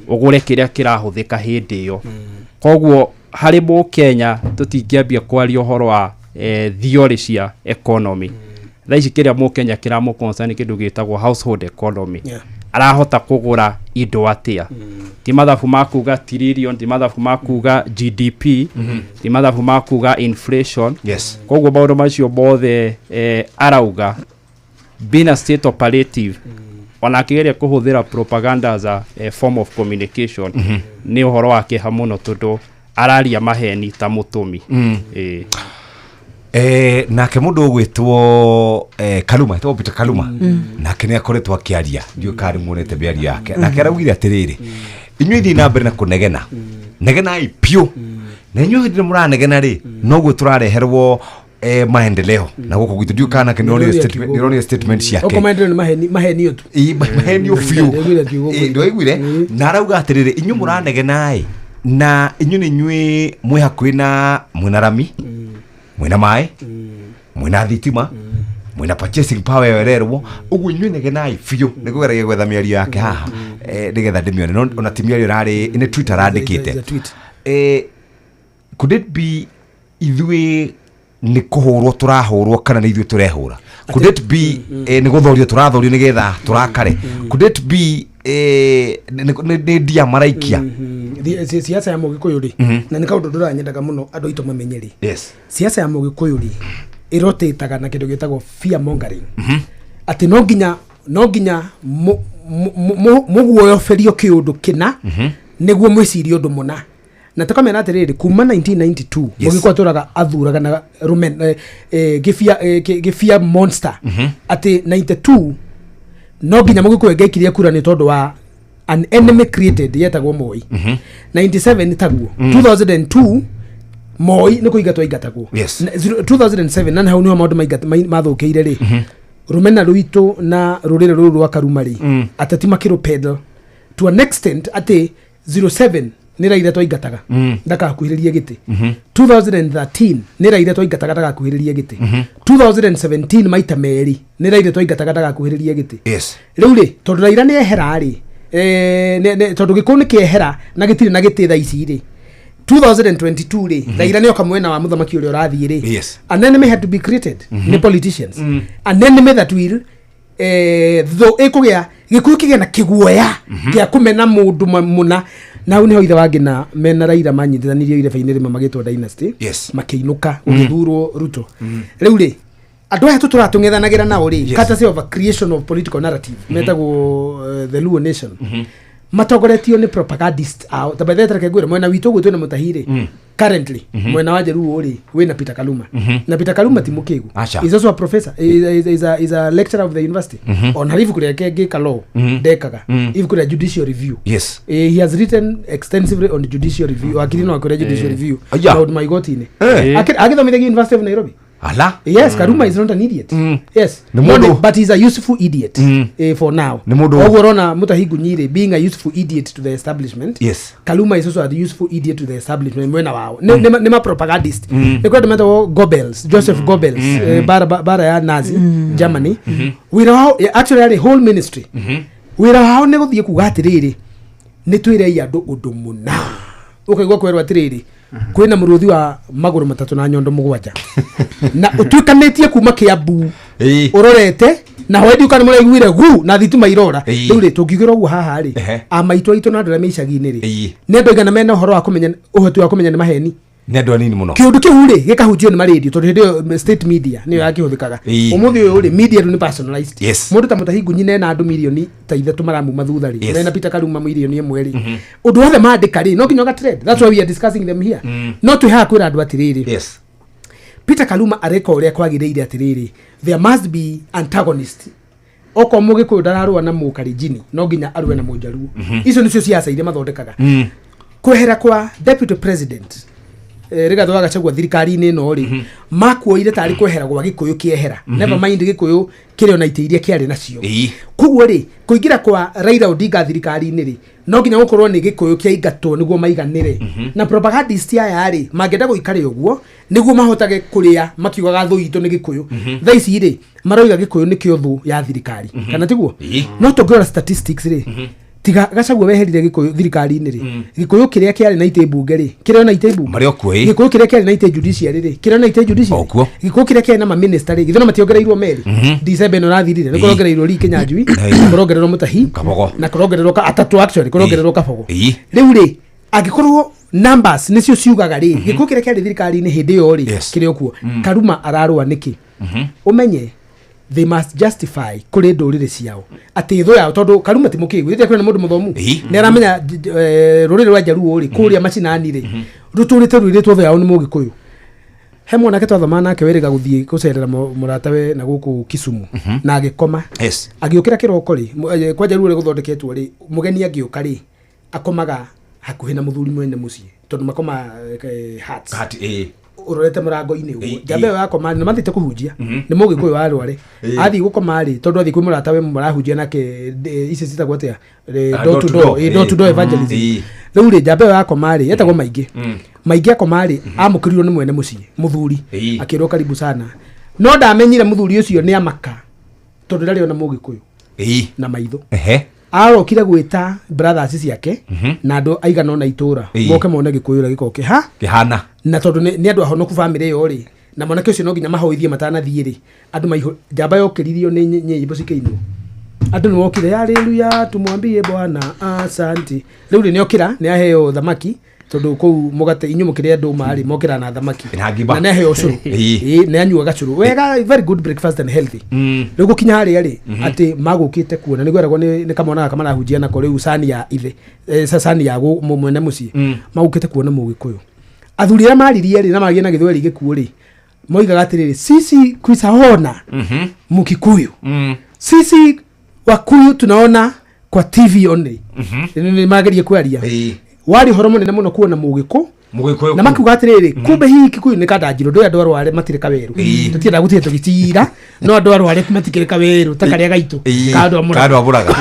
ũgũre kĩrĩa kĩrahũthĩka hĩndĩ ĩyo. Koguo harĩ mũkenya tũtingĩambia kwaria ũhoro wa theory cia economy. Thaa ici kĩrĩa mũkenya kĩramũ concern nĩ kĩndũ gĩtagwo household economy. Arahota kũgũra indo atĩa? Ti mathabu ma kuga trillion, ti mathabu ma kuga GDP, ti mathabu ma kuga inflation. Koguo maũndũ macio mothe arauga being a state operative, ona akĩgeria kũhũthĩra propaganda as a form of communication, nĩ ũhoro wa kĩeha mũno tondũ araria maheni ta mũtũmi. Ĩĩ. Nake mundu ugwitwo Kaluma, etagwo Peter Kaluma, nake nĩ akoretwo akĩaria, ndiũĩ kana nĩ muonete mĩario yake. Nake araugire atĩrĩrĩ, inyuĩ thiĩ na mbere na kũnegena, negenai piũ, na inyuĩ hĩndĩ ĩrĩa mũranegena rĩ, noguo tũrareherwo maendeleo na gũkũ gwitũ. Ndiũĩ kana nake nĩronire Nĩronire statement, nĩronire statement ciake. Oko maendeleo nĩ maheni, mahenio tu. Ĩ, mahenio biũ. Ndaiguire kiugo Ĩ, ndwaiguire? Na arauga atĩrĩrĩ, inyuĩ mũranegenaĩ na inyuĩ nĩ inyuĩ mwĩ hakuhĩ na mwĩna rami, mwĩna maĩ, mwĩna thitima, mwĩna purchasing power ĩyo ĩrerwo ũguo, inyuĩ negenai biũ. Nĩ kũgeragia gwetha mĩario yake haha nĩgetha ndĩmĩone, no ona ti mĩario ĩrarĩ, nĩ tweet arandĩkĩte. It's a tweet. Could it be ithuĩ nĩ kũhũrwo tũrahũrwo kana nĩ ithuĩ tũrehũra? Could it be nĩ gũthorio tũrathorio nĩgetha tũrakare? Could it be nĩ ndia maraikia? Siasa ya mũgĩkũyũ rĩ, na nĩ kaũndũ ndũranyendaga mũno andũ aitũ mamenye rĩ, siasa ya mũgĩkũyũ rĩ ĩrotĩtaga na kĩndũ gĩtagwo fear mongering, atĩ no nginya mũguoyoberio kĩũndũ kĩna nĩguo mwĩcirie ũndũ mũna. Na tũkamena atĩrĩrĩ, kuma 1992 mũgĩkũyũ atũraga athuraga na rumen, gĩbia, gĩbia monster, atĩ 92 no nginya mũgĩkũyũ ĩngĩaikirie kura nĩ tondũ wa an enemy created yetagwo Moi. 97 taguo, 2002 Moi nĩ kũingatwo aingatagwo. 2007 na hau nĩho maũndũ mathũkĩire rĩ, rũmena rwitũ na rũrĩrĩ rũrũ rwa Karuma rĩ, ateti makĩrũ peddle to an extent atĩ 07 nĩ Raila twaingataga ndakakuhĩrĩrie gĩtĩ, 2013 nĩ Raila twaingataga ndagakuhĩrĩrie gĩtĩ, 2017 maita merĩ nĩ Raila twaingataga ndagakuhĩrĩrie gĩtĩ. Rĩu rĩ, tondũ Raila nĩ ehera rĩ, tondũ gĩkũyũ nĩ kĩehera na gĩtirĩ na gĩtĩ thaa ici rĩ, 2022 rĩ, Raila nĩ oka mwena wa mũthamaki ũrĩa ũrathiĩ rĩ, an enemy had to be created nĩ politicians, an enemy that will thũ ĩkũgĩa gĩkũyũ kĩgĩa na kĩguoya kĩa kũmena mũndũ mũna. Na hau nĩho ithe wa Ngina mena Raila manyitithanirio ireba-inĩ rĩmwe magĩtwo dynasty. Makĩinũka gũgĩthurwo Ruto. Rĩu rĩ, andũ aya tũtũraga tũng'ethanagĩra nao rĩ, courtesy of a creation of political narrative metagwo the Luo Nation, matongoretio nĩ propagandist ao. Ta bethe reke ngwĩre, mwena witũ ũguo twĩna Mũtahi rĩ, currently mwena wa Jaluo rĩ wĩna Peter Kaluma, na Peter Kaluma ti mũkĩgu. Aca. Is also a professor, is a lecturer of the university. Ona harĩ ibuku rĩake ngĩka law ndekaga ibuku rĩa judicial review. He has written extensively on judicial review. Wakiri no akwĩre judicial review, Aya. maũndũ ma igoti-inĩ. Eh. Agĩthomithagia University of Nairobi. Ala. Yes, Karuma is not an idiot. Yes. Nĩ mũndũ- No, but he's a useful idiot for now. Nĩ mũndũ- Ũguo ũrona Mutahi Ngunyi being a useful idiot to the establishment, Kaluma is also a useful idiot to the establishment mwena wao. Nĩ ma propagandist. Nĩ kũrĩ andũ metagwo Goebbels, Joseph Goebbels, bara ya Nazi Germany. Wĩra wao, actually arĩ whole ministry, wĩra wao nĩ gũthiĩ kuga atĩrĩrĩ, Nĩ twĩrei andũ ũndũ mũna. Ũkaigua kwĩrwo atĩrĩrĩ, kwĩna mũrũthi wa magũrũ matatũ na nyondo mũgwanja na ũtuĩkanĩtie kuma Kĩambu ũrorete na hwaĩ kana mũraiguire gu na thitima irora. Rĩu rĩ, tũngiugĩra ũguo haha rĩ, amaitũ aitũ na andũ arĩa me icagi-inĩ rĩ, nĩ andũ aigana mena ũhoro wa kũmenya, ũhoti wa kũmenya nĩ maheni? Nĩ andũ anini mũno. Kĩũndũ kĩu rĩ, gĩkahunjio nĩ marĩndio, tondũ hĩndĩ ĩyo state media nĩyo yakĩhũthĩkaga. Ũmũthĩ ũyũ rĩ, media rĩu nĩ personalized. Mũndũ ta Mũtahi Ngunyi nena andũ mirioni ta 3 maramuma thutha rĩ, mena Peter Karuma mirioni 1 rĩ, ũndũ wothe mandĩka rĩ, no nginya ũga trend. That's why we are discussing them here. No twĩ haha kwĩra andũ atĩrĩrĩ, Peter Kaluma areka ũrĩa kwagĩrĩire, atĩrĩrĩ, there must be antagonist. Okorwo Mũgĩkũyũ ndararũa na Mũkarenjini, no nginya arũe na Mũjaruo. Icio nĩcio ciaca iria mathondekaga. Kwehera kwa deputy president Rigathĩ wa Gachagua thirikari-inĩ ĩno rĩ, makuoire tarĩ kwehera gwa Gĩkũyũ kĩehera, never mind Gĩkũyũ kĩrĩ ona itĩ iria kĩarĩ nacio. Koguo rĩ, kũingĩra kwa Raila Odinga thirikari-inĩ rĩ, no nginya gũkorwo nĩ Gĩkũyũ kĩaingatwo nĩguo maiganĩre. Na propagandist aya rĩ, mangĩenda gũikare ũguo nĩguo mahotage kũrĩa makiugaga thũ itũ nĩ Gĩkũyũ. Thaa ici rĩ, maroiga Gĩkũyũ nĩkĩo thũ ya thirikari, kana tiguo? No tũngĩrora statistics rĩ, tiga Gachagua weherire Gĩkũyũ thirikari-inĩ rĩ, Gĩkũyũ kĩrĩa kĩarĩ na itĩ mbunge rĩ, kĩrĩa ona itĩ mbunge Marĩ o kuo, ĩĩ. Gĩkũyũ kĩrĩa kĩarĩ na itĩ judiciary rĩ, kĩrĩa ona itĩ judiciary? O kuo. Gĩkũyũ kĩrĩa kĩarĩ na maminista rĩ, githĩ no mationgereirwo merĩ December ĩno ĩrathirire? Nĩ kũrongereirwo Lee Kinyanjui, kũrongererwo Mũtahi Kabogo. na kũrongererwo atatũ actually, kũrongererwo Kabogo. Rĩu rĩ, angĩkorwo numbers nĩcio ciugaga rĩ, gĩkũyũ kĩrĩa kĩarĩ thirikari-inĩ hĩndĩ ĩyo rĩ, kĩrĩ o kuo. Karuma ararũa nĩkĩ? Ũmenye they must justify kũrĩ ndũrĩrĩ ciao atĩ thũ yao, tondũ Karuma ti mũkĩgu, rĩrĩa kwĩna mũndũ mũthomu nĩ aramenya rũrĩrĩ rwa Njaruo rĩ, kũrĩa macinani rĩ, rũtũrĩte rwĩrĩtwo thũ yao nĩ Mũgĩkũyũ. He mwanake twathoma nake wĩrĩga gũthiĩ gũcerera mũratawe na gũkũ Kisumu na agĩkoma. Agĩũkĩra kĩroko rĩ, kwa Njaruo rĩ, gũthondeketwo rĩ, mũgeni angĩũka rĩ, akomaga hakuhĩ na mũthuri mwene mũciĩ, tondũ makoma huts Hati, ĩĩ. Ũrorete mũrango-inĩ ũguo. Njamba ĩyo yakoma nĩ mathiĩte kũhunjia, nĩ Mũgĩkũyũ wa Rware. Athiĩ gũkoma rĩ, tondũ athiĩ kwĩ mũratawe marahunjia nake, ici citagwo atĩa? Ah, Door to door, door to door evangelism. Rĩu rĩ, njamba ĩyo yakoma rĩ, etagwo Maingĩ. Maingĩ akoma rĩ, amũkĩrirwo nĩ mwene mũciĩ mũthuri, akĩrwo karibu sana, no ndamenyire mũthuri ũcio nĩ amaka, tondũ ndarĩ ona Mũgĩkũyũ na maitho. Arokire gwĩta brothers ciake na andũ aigana ona itũra moke mone Gĩkũyũ ũrĩa gĩkoragwo kĩha Kĩhana. Na tondũ nĩ andũ ahonoku bamĩrĩ ĩyo rĩ, na mwanake ũcio no nginya mahoithie matanathiĩ rĩ, andũ maihũ njamba yokĩririo nĩ nyĩmbo cikĩinwo, andũ nĩ mokire, haleluya, tumwambie Bwana asanti. Rĩu rĩ, nĩokĩra, nĩ aheo thamaki, tondũ kũu mũgate inyuĩ mũkĩrĩa ndũma rĩ, mokĩra na thamaki. Na ngima. Na nĩ aheo ũcũrũ. Nĩ anyua gacũrũ wega, very good breakfast and healthy. Rĩu gũkinya harĩa rĩ, atĩ magũkĩte kuona nĩ kweragwo nĩ kamwana gaka marahunjia nako rĩu, cani ya ithe, cani ya mwene mũciĩ, magũkĩte kuona Mũgĩkũyũ. Athuri arĩa maririe rĩ, na magie na Gĩthweri gĩkuũ rĩ, moigaga atĩrĩrĩ, sisi kuisaona Mkikuyu, sisi Wakuyu tunaona kwa TV only. Nĩ magerie kwaria. Warĩ ũhoro mũnene mũno kuona Mũgĩkũ Mũgĩkũyũ. Na makiuga atĩrĩrĩ, kumbe hihi Kikuyu nĩ kandanjirũ, ndũĩ andũ arware matirĩ kawerũ. Tũtienda gũtirĩ tũgĩcira, no andũ arware matikĩrĩ kawerũ ta karĩa gaitũ ka andũ a Mũrang'a. Ka andũ a Mũrang'a.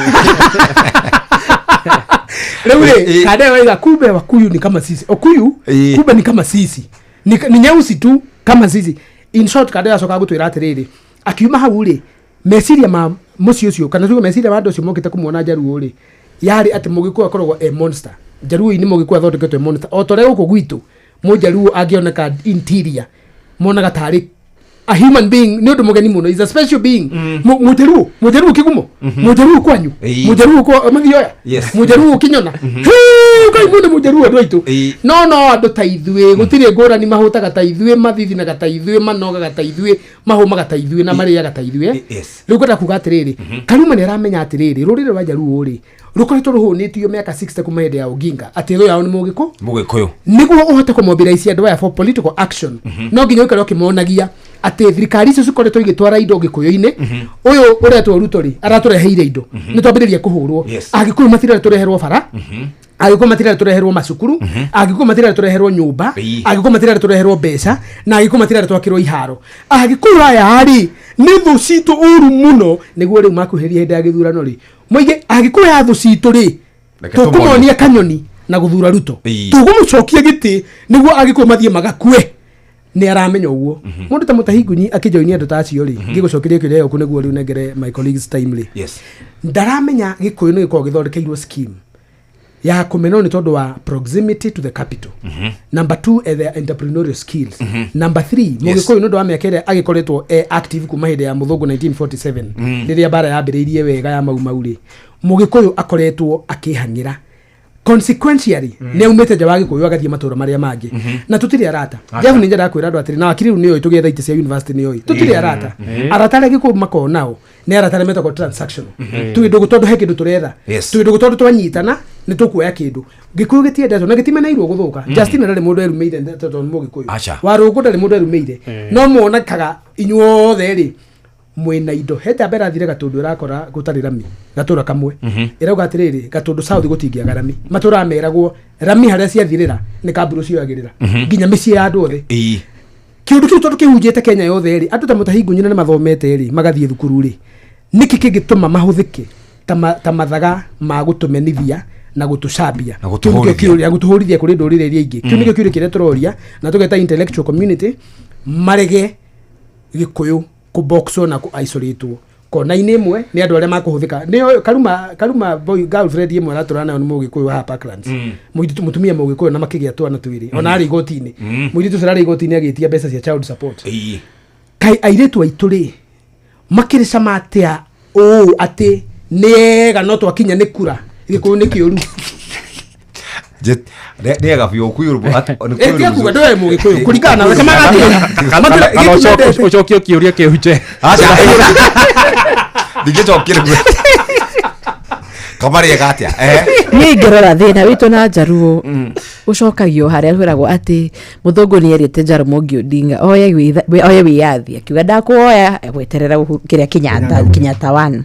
Rĩu rĩ, kanda ĩyo waiga kumbe Wakuyu ni kama sisi, Okuyu kumbe ni kama sisi, ni nyeusi tu kama sisi. In short, kanda ĩyo acokaga gũtwĩra atĩrĩrĩ, akiuma hau rĩ, meciria ma mũciĩ ũcio, kana tuge meciria ma andũ acio mokĩte kũmuona Njaruo rĩ, yarĩ atĩ Mũgĩkũyũ akoragwo e monster. Njaruo-inĩ Mũgĩkũyũ athondeketwo e monster, o ta ũrĩa gũkũ gwitũ Mũnjaruo angĩoneka interior monaga tarĩ a human being, nĩ ũndũ mũgeni mũno, is a special being. Mũjaruo, Mũjaruo kĩgumo, Mũjaruo kwanyu, Mũjaruo kwa Mathioya, Mũjaruo kĩnyona kai mũndũ Mũjaruo andũ aitũ. No andũ ta ithuĩ gũtirĩ ngũrani, mahũtaga ta ithuĩ, mathithinaga ta ithuĩ, manogaga ta ithuĩ, mahũmaga ta ithuĩ, na marĩaga ta ithuĩ. Rĩu ngwenda kuga atĩrĩrĩ, Karuma nĩ aramenya atĩrĩrĩ, rũrĩrĩ rwa Njaruo rĩ, rũkoretwo rũhũnĩtio mĩaka 60 kuma hĩndĩ ya Oginga atĩ thũ yao nĩ Mũgĩkũ. Mũgĩkũyũ. Nĩguo ũhote kũmobilize andũ aya for political action, no nginya ũikare ũkĩmonagia atĩ thirikari icio cikoretwo igĩtwara indo Gĩkũyũ-inĩ. Ũyũ ũretwo Ruto rĩ, aratũreheire indo, nĩ twambĩrĩria kũhũrwo. Agĩkũyũ matirenda tũreherwo bara, Agĩkũyũ matirenda tũreherwo macukuru, Agĩkũyũ matirenda tũreherwo nyũmba, Agĩkũyũ matirenda tũreherwo mbeca, na Agĩkũyũ matirenda twakĩrwo iharo. Agĩkũyũ aya rĩ, nĩ thũ citũ ũru mũno. Nĩguo rĩu makuhĩrĩria hĩndĩ ya gĩthurano rĩ, moige Agĩkũyũ aya thũ citũ rĩ, Reke tũmonie. tũkũmonia kanyoni na gũthura Ruto, tũgũmũcokia gĩtĩ nĩguo Agĩkũyũ mathiĩ magakue. Nĩ aramenya ũguo mũndũ ta Mũtahi Ngunyi akĩjoinia andũ ta acio rĩ, ngĩgũcokeria kĩũria gĩaku nĩguo rĩu nengere my colleagues time rĩ, ndaramenya Gĩkũyũ nĩ gĩkoragwo gĩthondekeirwo scheme. Ya kũmenwo nĩ tondũ wa proximity to the capital. Number two, their entrepreneurial skills. Number three, mũgĩkũyũ nĩ ũndũ wa mĩaka ĩrĩa agĩkoretwo e active kuma hĩndĩ ya mũthũngũ 1947, rĩrĩa mbara yambĩrĩirie wega ya Mau Mau rĩ, mũgĩkũyũ akoretwo akĩhang'ĩra. Consequentially, nĩ aumĩte nja wa gĩkũyũ agathiĩ matũra marĩa mangĩ, na tũtirĩ arata. Jeff, nĩ nyendaga kwĩra andũ atĩrĩ, na wakiri rĩu nĩoĩ, tũgĩetha itĩ cia university nĩoĩ tũtirĩ arata. Arata arĩa gĩkũyũ makoragwo nao nĩ arata arĩa metagwo transactional. Twĩ ndũgũ tondũ he kĩndũ tũretha. Twĩ ndũgũ tondũ twanyitana nĩ tũkuoya kĩndũ. Gĩkũyũ gĩtiendetwo na gĩtimeneirwo gũthũka. Justin ndarĩ mũndũ erumĩire tondũ nĩ mũgĩkũyũ. Aca. Warũngũ ndarĩ mũndũ erumĩire, no muonekaga inyuothe rĩ mwĩna indo. He njamba ĩrathire Gatũndũ ĩrakora gũtarĩ rami gatũra kamwe, ĩrauga atĩrĩrĩ, Gatũndũ South gũtingĩaga rami. Matũraga meragwo rami harĩa ciathirĩra nĩ kamburu cioyagĩrĩra nginya mĩciĩ ya andũ othe. Kĩũndũ kĩu tondũ kĩhunjĩte Kenya yothe rĩ, andũ ta Mũtahi Ngunyina nĩ mathomete rĩ, magathiĩ thukuru rĩ, nĩkĩ kĩngĩtũma mahũthĩke ta mathaga ma gũtũmenithia na gũtũcambia? Na Kĩu nĩkĩo gũtũhũrithia. kĩũria, gũtũhũrithia kũrĩ ndũrĩrĩ iria ingĩ. Kĩu nĩkĩo kĩũria kĩrĩa tũroria na tũgeta intellectual community marege gĩkũyũ kũboxwo na kũ-isolatwo kona-inĩ ĩmwe nĩ andũ arĩa makũhũthĩka. Nĩyo Karuma, Karuma boy girlfriend ĩmwe aratũra nayo nĩ mũgĩkũyũ haha Parklands. Mũirĩtu mũtumia mũgĩkũyũ, na makĩgĩa twana twĩrĩ. Ona arĩ igoti-inĩ, mũirĩtu ũcio ararĩ igoti-inĩ agĩtia mbeca cia child support. Kaĩ airĩtu aitũ rĩ makĩrĩ cama atĩa ũũ atĩ nĩ ega, no twakinya nĩ kura gĩkũyũ nĩ kĩũru? Nĩega biũ kwĩrwo. Ĩtia kuga ndũe mũgĩkũyũ kũringana nawe kamaga atĩa? Kana ũcokie kĩũria kĩu nje. Ndingĩcokia rĩu kamarĩega atĩa, eh? Niä ingärora thä na witå na njaruo ũcokagio harĩa twĩragwo atĩ mũthũngũ nĩ erĩte Jaramogi Odinga oye wĩyathi, akiuga ndakuoya gweterera kĩrĩa Kenyatta, Kenyatta one.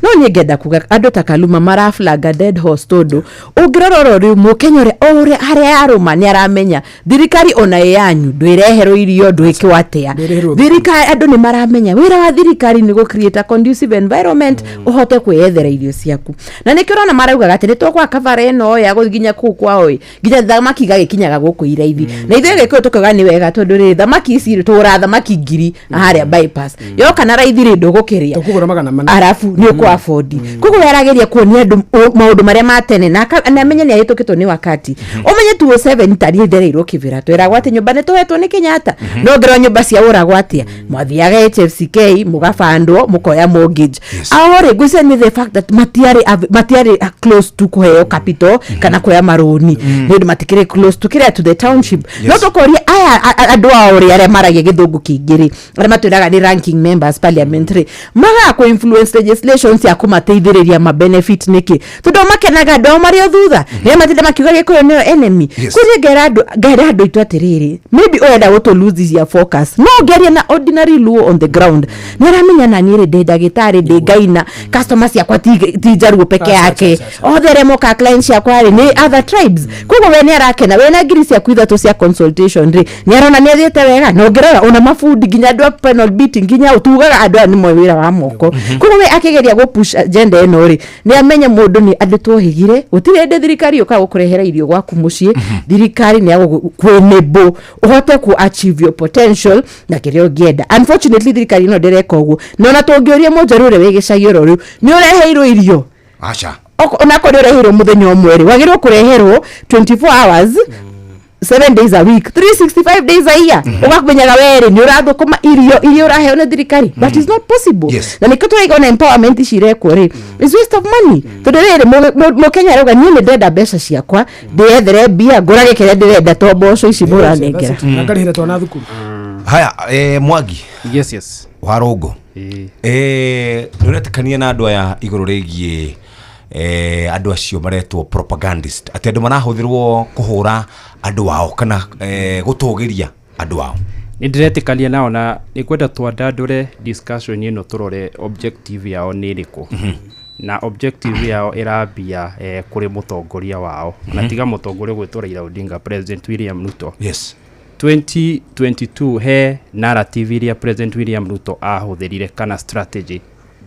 No niĩ ngenda kuga andũ ta Kaluma maraflaga dead horse, tondũ ũngĩrora oro rĩu mũkenya ũrĩa o ũrĩa harĩa yarũma nĩ aramenya thirikari ona ĩ yanyu ndwĩreherwo irio, ndwĩkwo atĩa. Ndwĩreherwo. Thirikari, andũ nĩ maramenya wĩra wa thirikari nĩ gũ create a conducive environment ũhote kwĩyethera irio ciaku, na nĩkĩo ũrona maraugaga atĩ nĩ tũgwaka bara ĩno ya gũthiĩ nginya kũu kwao ĩ, nginya thamaki igagĩkinyaga gũkũ iraithi. Na ithuĩ Gĩkũyũ tũkauga nĩ wega, tondũ rĩ thamaki ici rĩ, tũgũraga thamaki 1000 na harĩa bypass yoka na raithi rĩ, ndũgũkĩrĩa. Tũkũgũra 400. Arabu nĩ ũkũ afford. Koguo we arageria kuonia andũ maũndũ marĩa ma tene na amenye nĩ ahĩtũkĩtwo nĩ wakati. Ũmenye 2007 tariĩ ndereirwo kĩbĩra, twĩragwo atĩ nyũmba nĩ tũhetwo nĩ Kenyatta, no ngĩrwo nyũmba cia ũragwo atĩa, mwathiaga HFCK mũgabandwo mũkoya mortgage. Ao rĩ, ngwĩciria nĩ the fact that matiarĩ close to kũheo capital kana kuoya marũni, nĩ ũndũ matikĩrĩ close to kĩrĩa, to the township. No tũkoria aya andũ ao rĩ, arĩa maragia gĩthũngũ kĩingĩ rĩ, arĩa matwĩraga nĩ ranking members parliament rĩ, magaga kũ influence legislation cia kũmateithĩrĩria ma benefit nĩkĩ? Tondũ o makenaga andũ ao marĩ o thutha, nĩo matinda makiuga gĩkũyũ nĩo enemy. Kũria ngera andũ aitũ atĩrĩrĩ, maybe ũrenda gũtũ lose focus, no ngĩaria na ordinary Luo on the ground nĩ aramenya na niĩ rĩ, ndĩ ndagĩtarĩ, ndĩ ngaina, customer ciakwa ti njaruo peke Aca, yake. aca, aca. Othe arĩa mokaga clients ciakwa rĩ, nĩ other tribes. Koguo we nĩ arakena wĩna 3,000 cia consultation rĩ, nĩ arona nĩ athiĩte wega. Na ũngĩrora ona mabundi nginya andũ a panel beating nginya tugaga andũ aya nĩ moĩ wĩra wa moko. Koguo we akĩgeria gũ push agenda ĩno rĩ, nĩ amenye mũndũ nĩ andũ twohĩgire. Gũtirĩ hĩndĩ thirikari yũkaga gũkũrehera irio gwaku mũciĩ. Thirikari nĩ kwĩnĩbũ ũhote ku achieve your potential na kĩrĩa ũngĩenda. Unfortunately, thirikari ĩno ndĩreka ũguo, na ona tũngĩũria mũnjaru ũrĩa wĩ gĩcagi oro rĩu, nĩ ũreheirwo irio? Aca. Onakorwo nĩ ũreheirwo mũthenya ũmwe rĩ, wagĩrĩirwo kũreherwo 24 hours, 7 days a week, 365 days a year, ũgamenyaga werĩ nĩ ũrathũkũma irio iria ũraheo nĩ thirikari, but it's not possible. Na nĩkĩo tũraiga ona empowerment ici irekwo rĩ, is waste of money, tondũ rĩrĩ mũkenya arauga niĩ nĩ ndĩrenda mbeca ciakwa ndĩyethere mbia ngũrage kĩrĩa ndĩrenda, to mboco ici mũranengera. Na ngarĩhĩra twana thukuru. Haya, Mwangi. Yes. Warũngũ. Ĩĩ. Nĩ ũretĩkania na andũ aya igũrũ rĩgiĩ andũ acio maretwo propagandist, atĩ andũ marahũthĩrwo kũhũra andũ ao kana gũtũgĩria andũ ao? Nĩ ndĩretĩkania nao, na nĩ kwenda twandandũre discussion ĩno tũrore objective yao nĩ ĩrĩkũ. Na objective yao ĩrambia kũrĩ mũtongoria wao, na tiga mũtongoria gwĩtwo Raila Odinga, President William Ruto. 2022 he narrative iria President William Ruto ahũthĩrire kana strategy,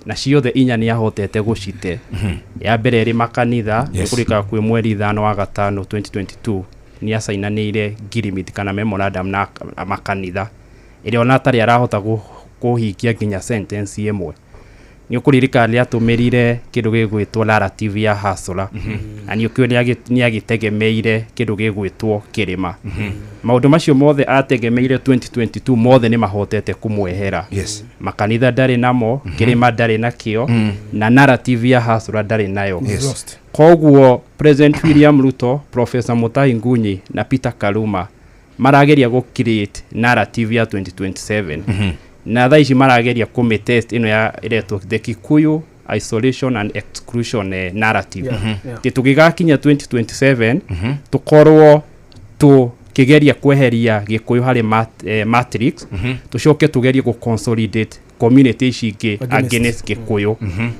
na ciothe inya nĩ ahotete gũcite. Ya mbere ĩrĩ makanitha. Nĩ kũrĩkaga kwĩ mweri 5 wa gatano 2022 nĩ acainanĩire ngirimiti kana memorandum na makanitha, ĩrĩa ona atarĩ arahota kũhingia nginya sentence ĩmwe. Nĩ ũkũririkana nĩ atũmĩrire kĩndũ gĩgwĩtwo narrative ya hasla, na nĩ ũkĩũĩ nĩ agĩtegemeire kĩndũ gĩgwĩtwo kĩrĩma. Maũndũ macio mothe ategemeire 2022 mothe nĩ mahotete kũmwehera. Makanitha ndarĩ namo, kĩrĩma ndarĩ nakĩo, na narrative ya hasla ndarĩ nayo. Lost. Koguo President William Ruto, Professor Mutahi Ngunyi na Peter Kaluma marageria gũ create narrative ya 2027, na thaa ici marageria kũmĩtest ĩno ya ĩretwo the Kikuyu isolation and exclusion narrative, atĩ tũgĩgakinya 2027 tũkorwo tũkĩgeria kweheria Gĩkũyũ harĩ matrix, tũcoke tũgerie gũ consolidate community ici ingĩ Against. against Gĩkũyũ.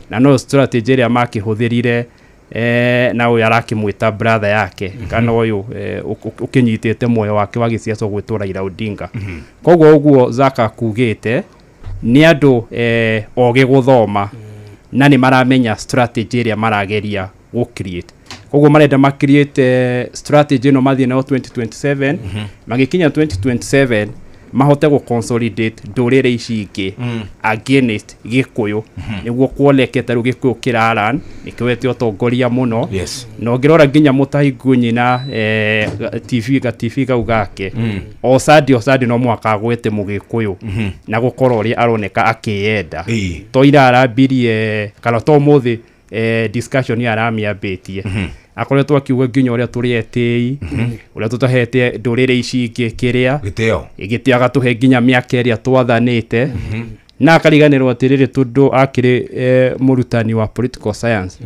Na no strategy ĩrĩa makĩhũthĩrire na ũyũ arakĩmwĩta brother yake, kana ũyũ ũkĩnyitĩte muoyo wake wa gĩciaca ũgwĩtwo Raila Odinga. Koguo ũguo Zaka kugĩte nĩ andũ ogĩ gũthoma na nĩ maramenya strategy ĩrĩa marageria gũ create. Koguo marenda ma create strategy ĩno mathiĩ nayo 2027, magĩkinya 2027 mahote gũ consolidate ndũrĩrĩ ici ingĩ against Gĩkũyũ, nĩguo kuoneke ta rĩu Gĩkũyũ kĩraran nĩkĩoete ũtongoria mũno. Na ũngĩrora nginya Mũtahi Ngunyi na TV ga TV kau gake, o Sunday, o Sunday no mũhaka agwete Mũgĩkũyũ na gũkorwo ũrĩa aroneka akĩyenda. To ira arambirie kana to mũthĩ discussion aramĩambĩtie, akoretwo akiuga nginya ũrĩa tũrĩ etĩi, ũrĩa tũtahete ndũrĩrĩ ici ingĩ kĩrĩa Gĩtĩo. Gĩtĩo, agatũhe nginya mĩaka ĩrĩa twathanĩte, na akariganĩrwo atĩrĩrĩ, tondũ akĩrĩ mũrutani wa political science,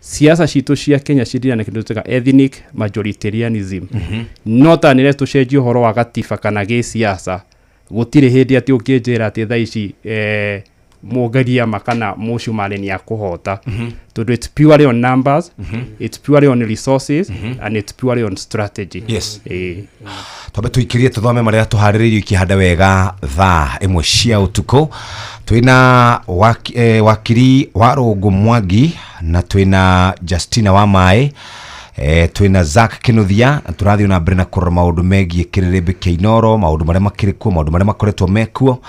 siasa citũ cia Kenya cirira na kĩndũ twĩtaga ethnic majoritarianism. No tanĩre tũcenjie ũhoro wa gatiba kana gĩsiasa, gũtirĩ hĩndĩ atĩ ũngĩnjĩra atĩ thaa ici Mũngariama kana Mũcumarĩ nĩ akũhota, tondũ it's purely on numbers, it's purely on resources and it's purely on strategy. Twambe tũikĩrie tũthome marĩa tũharĩrĩirio ikĩhanda wega thaa 1 cia ũtukũ. Twĩna wakiri wa Rũngũ Mwangi, na twĩna Justina wa Maĩ, twĩna Zack Kinuthia, na tũrathiĩ na mbere na kũrora maũndũ megiĩ kĩrĩrĩmbĩ kĩa Inoro, maũndũ marĩa makĩrĩ kuo, maũndũ marĩa makoretwo mekuo.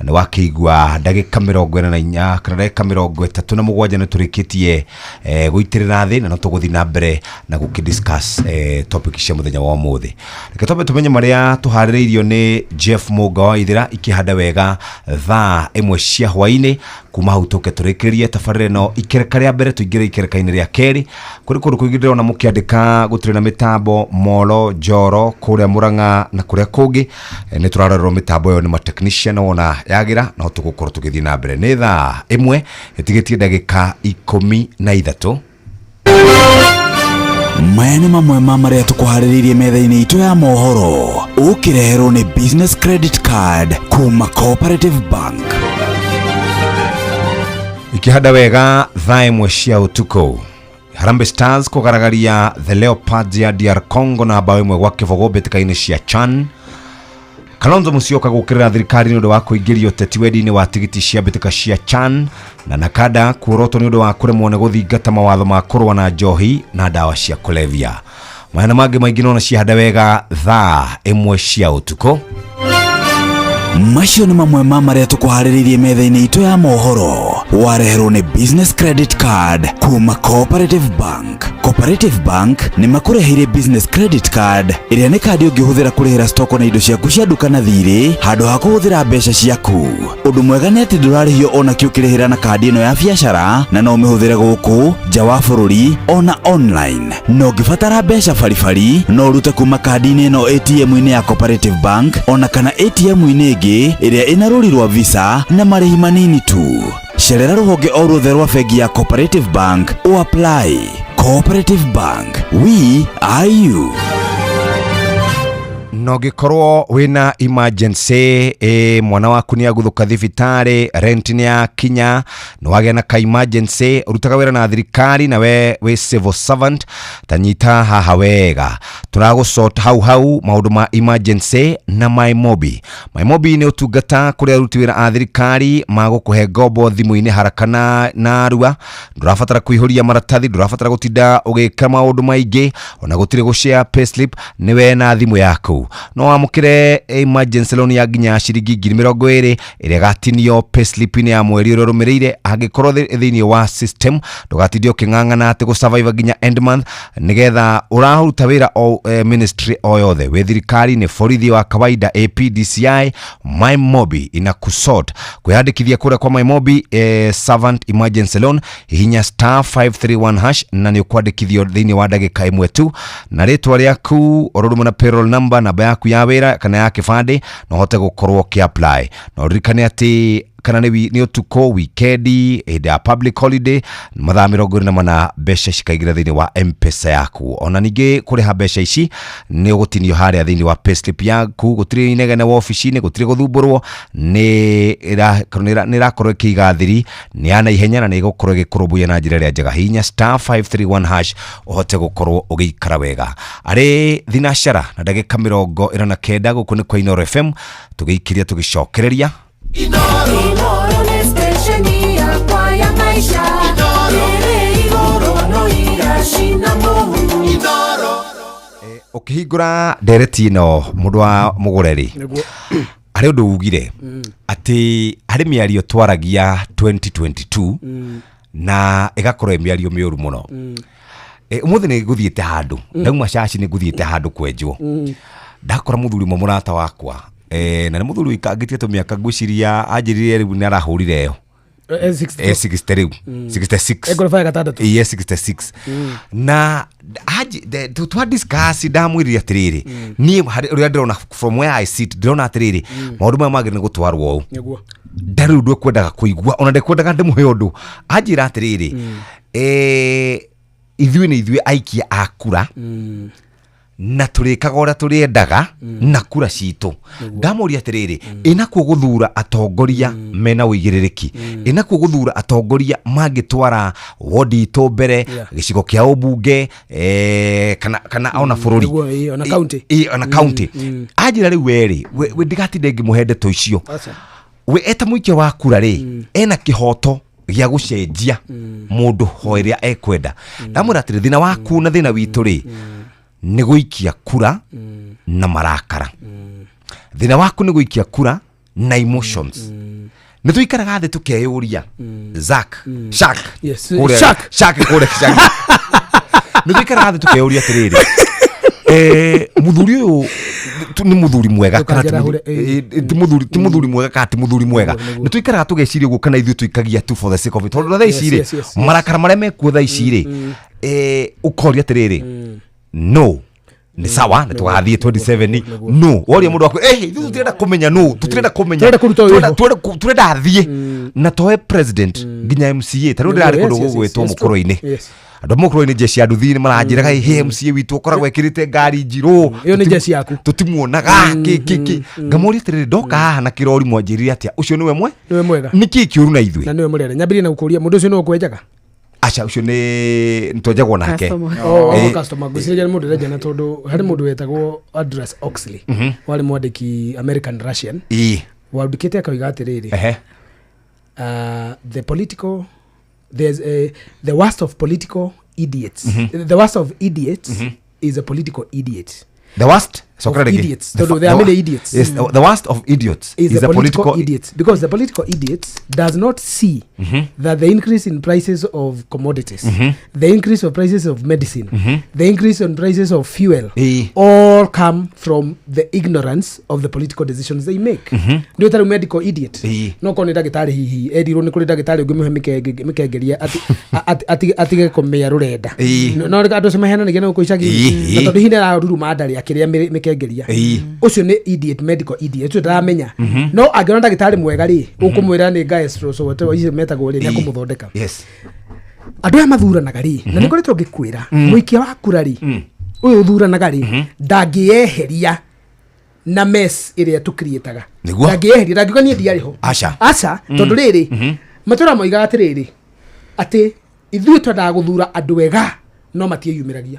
Na nĩ wakĩigua ndagĩka 44 kana ndagĩka 37 nĩ tũrĩkĩtie gũitĩrĩra thĩ, na no tũgũthiĩ na mbere na gũkĩ discuss topic cia mũthenya wa ũmũthĩ. Reke twambe tũmenye marĩa tũharĩrĩirio nĩ Jeff Mũnga wa Ithĩra ikĩhanda wega thaa 1 cia hwaĩ-inĩ. Kuma hau tũke tũrĩkĩrĩrie tabarĩra ĩno ikereka rĩa mbere, tũingĩre ikereka-inĩ rĩa kerĩ. Kũrĩ kũndũ kũingĩ ndĩrona mũkĩandĩka gũtirĩ na mĩtambo Molo Njoro kũrĩa Mũrang'a na kũrĩa kũngĩ. Nĩ tũrarorerwo mĩtambo ĩyo nĩ ma technician, wona yagĩra no tũgũkorwo tũgĩthiĩ na mbere. Nĩ thaa 1 ĩtigĩtie ndagĩka 13. Maya nĩ mamwe ma marĩa tũkũharĩrĩirie metha-inĩ itũ ya mohoro, ũkĩreherwo nĩ business credit card kuma Cooperative Bank. Ikĩhanda wega thaa 1 cia ũtukũ, Harambee Stars kũgaragaria the Leopards ya DR Congo na bao 1-0 mbĩtĩka-inĩ cia CHAN. Kalonzo Musyoka gũkĩrĩra thirikari nĩ ũndũ wa kũingĩria ũteti wendi-inĩ wa tigiti cia mbĩtĩka cia CHAN, na Nakada kuorotwo nĩ ũndũ wa kũremwo nĩ gũthingata mawatho ma kũrũa na njohi na ndawa cia kũrebia. Maya na mangĩ maingĩ nona ciahanda wega thaa 1 cia ũtukũ. Macio nĩ mamwe ma marĩa tũkũharĩrĩirie metha-inĩ itũ ya mohoro, wareherwo nĩ business credit card kuma Cooperative Bank. Cooperative Bank nĩ makũreheire business credit card, ĩrĩa nĩ kandi ũngĩhũthĩra kũrĩhĩra stoko na indo ciaku cia nduka na thirĩ handũ ha kũhũthĩra mbeca ciaku. Ũndũ mwega nĩ atĩ ndũrarĩhio ona kĩ ũkĩrĩhĩra na kandi ĩno ya biacara, na no ũmĩhũthĩre gũkũ nja wa bũrũri ona online. Na ũngĩbatara mbeca baribari, no ũrute kuma kandi-inĩ ĩno ATM-inĩ ya Cooperative Bank ona kana ATM-inĩ ĩngĩ ĩrĩa ĩna rũri rwa Visa na marĩhi manini tu. Cerera rũhonge o ruothe rwa bengi ya Cooperative Bank o apply. Cooperative Bank, we are you. Na ũngĩkorwo wĩna emergency, mwana waku nĩ aguthuka thibitarĩ, rent nĩ yakinya, nĩ wagĩa na ka emergency, ũrutaga wĩra na thirikari na we wĩ civil servant, ta nyita haha wega, tũragũsort hau hau maũndũ ma emergency na MyMobi. MyMobi nĩ ũtungata kũrĩ aruti wĩra a thirikari magũkũhe ngombo thimũ-inĩ haraka na narua. Ndũrabatara kũihũria maratathi, ndũrabatara gũtinda ũgĩka maũndũ maingĩ, ona gũtirĩ gũshare payslip, nĩ we na thimũ yaku. No wamũkĩre emergency loan ya nginya ciringi 20,000 ĩrĩa ĩgatinio payslip-inĩ ya mweri ũrĩa ũrũmĩrĩire angĩkorwo thĩinĩ wa system. Ndũgatinde ũkĩng'ang'ana atĩ gũsurvive nginya end month, nĩgetha ũraruta wĩra o ministry o yothe, wĩ thirikari-inĩ, borithi wa kawaida, AP, DCI, MyMobi inakusort. Kwĩyandĩkithia kũrĩa kwa MyMobi servant emergency loan, hihinya star 531 hash na nĩ ũkwandĩkithio thĩinĩ wa ndagĩka ĩmwe tu, na rĩtwa rĩaku oro rũmwe na payroll number, namba yaku ya wĩra kana ya kĩbandĩ, na ũhote gũkorwo ũkĩ-apply. Na ũririkane atĩ kana nĩ ũtukũ, wikendi, hĩndĩ ya public holiday, mathaa 24 mbeca cikaingĩra thĩinĩ wa M-Pesa yaku. Ona ningĩ kũrĩha mbeca ici nĩ ũgũtinio harĩa thĩinĩ wa payslip yaku. Gũtirĩ inegene wobici-inĩ, gũtirĩ gũthumbũrwo, nĩ ĩrakorwo ĩkĩiga thiri, nĩ ya naihenya na nĩ ĩgũkorwo ĩgĩkũrũmbũiya na njĩra ĩrĩa njega. Hihinya star 531 hash ũhote gũkorwo ũgĩikara wega. Arĩ thinacara na ndagĩka 49, gũkũ nĩ kwa Inooro FM, tũgĩikĩria tũgĩcokereria. Inooro nĩ stesheni yakwa ya maisha ĩrĩ igũrũ no iracina mũhu. Ũkĩhingũra ndereti ĩno, mũndũ wa mũgũre rĩ, Nĩguo. harĩ ũndũ ugire atĩ harĩ mĩario twaragia 2022 na ĩgakorwo ĩ mĩario mĩũru mũno. Ũmũthĩ nĩ ngũthiĩte handũ, ndauma caci, nĩ ngũthiĩte handũ kwenjwo, ndakora mũthuri ũmwe mũrata wakwa, na nĩ mũthuri ũikangĩtie tũmĩaka, ngwĩciria anjĩrire rĩu nĩ arahũrire ĩyo. 64. 60 rĩu, 66. Ngoroba ya gatandatũ. Iye, 66. Na twa discuss, ndamwĩrire atĩrĩrĩ, niĩ harĩ ũrĩa ndĩrona, from where I sit, ndĩrona atĩrĩrĩ, maũndũ maya magĩrĩire nĩ gũtwarwo ũũ. Ndarĩ ũndũ ekwendaga kũigua, ona ndekwendaga ndĩmũhe ũndũ. Anjĩra atĩrĩrĩ, ithuĩ nĩ ithuĩ aikia a kura na tũrĩkaga ũrĩa tũrĩendaga na kura citũ. Ndamũria atĩrĩrĩ, ĩnakuo gũthura atongoria mena ũigĩrĩrĩki, ĩnakuo gũthura atongoria mangĩtwara wodi itũ mbere, gĩcigo kĩa ũmbunge, kana ona bũrũri? Nĩguo, ĩĩ, ona county. Ĩ, ona county. Anjĩra rĩu werĩ we ndigatinde ngĩmũhe ndeto icio. Aca. We eta mũikia wa kura rĩ, ena kĩhoto gĩa gũcenjia mũndũ ho ĩrĩa ekwenda. Ndamwĩra atĩrĩ, thĩna waku na thĩna witũ rĩ, nĩ gũikia kura na marakara. Thĩna waku nĩ gũikia kura na emotions. Nĩ tũikaraga thĩ tũkeyũria, Zack Shark, Yes, kũrĩa- Shark. Shark kũrĩa Shark. Nĩ tũikaraga thĩ tukeyũria atĩrĩrĩ, mũthuri ũyũ nĩ mũthuri mwega kana ti Ndũkanjarahũre, ti mũthuri mwega kana ti mũthuri mwega? Nĩguo. Nĩ tũikaraga tũgeciria ũguo, kana ithuĩ tũikagia tu for the sake of it? Tondũ thaa ici rĩ, Yes. marakara marĩa mekuo thaa ici rĩ, ũkoria atĩrĩrĩ, no nĩ sawa nĩ tũgathiĩ 27, no woria mũndũ waku, ithuĩ tũtirenda kũmenya, no tũtirenda kũmenya. Tũrenda kũruta ũyũ Tũrenda- ho. tũrenda athiĩ na toe president nginya MCA. Ta rĩu ndĩrarĩ kũndũ gũgwĩtwo mũkũrũ-inĩ, andũ a mũkũrũ-inĩ, jeshi ya nduthi nĩ maranjĩraga, he MCA witũ ũkoragwo ekĩrĩte ngari njirũ. Ĩyo nĩ jeshi yaku. Tũtimuonaga kĩ kĩ kĩ. Ngamũria atĩrĩrĩ, ndoka haha na kĩrori mwanjĩrire atĩa? Ũcio nĩwe mwe Nĩwe mwega. Nĩ kĩĩ kĩũru na ithuĩ? Na nĩwe mũrere nyambĩrĩrie na gũkũria, mũndũ ũcio nĩwe ũkwenjaga? Aca, ũcio nĩ twenjagwo nake. Customer. Oh, Eh. customer. Ngwĩciria nĩ mũndũ ũrenja, na tondũ harĩ mũndũ wetagwo Andreas Oxley, warĩ mwandĩki American Russian, wandĩkĩte akauga atĩrĩrĩ, the political there's a, the worst of political idiots, the worst of idiots is a political idiot. The worst, sokera Of rĩngĩ. idiots. Tondũ there are many idiots. Yes, the worst of idiots is a political idiot, because the political idiot does not see that the increase in prices of commodities, the increase of prices of medicine, the increase in prices of fuel, all come from the ignorance of the political decisions they make. Nĩ ũtarĩ medical idiot, no korwo nĩ ndagĩtarĩ, hihi erirwo nĩ kũrĩ ndagĩtarĩ ũngĩmũhe mĩkengeria atige kũmĩa rũrenda. No andũ acio maheananagia na gũkũ icagi-inĩ, na tondũ hihi nĩ araruruma ndarĩ akĩrĩa mĩkengeria. Ũcio nĩ idiot, medical idiot, ũcio ndaramenya. No angĩona ndagĩtarĩ mwega rĩ, ũkũmwĩra nĩ gastro, so whatever icio metagwo rĩ, nĩ akũmũthondeka. Andũ aya mathuranaga rĩ, na nĩ ngoretwo ngĩkwĩra, mũikia wa kura rĩ, ũyũ ũthuranaga rĩ, ndangĩyeheria na mess ĩrĩa tũkiriĩtaga. Nĩguo. Ndangĩyeheria, ndangiuga niĩ ndiarĩ ho. Aca. Aca, tondũ rĩrĩ, matũra moigaga atĩrĩrĩ, atĩ ithuĩ twendaga gũthura andũ ega no matiĩyumĩragia.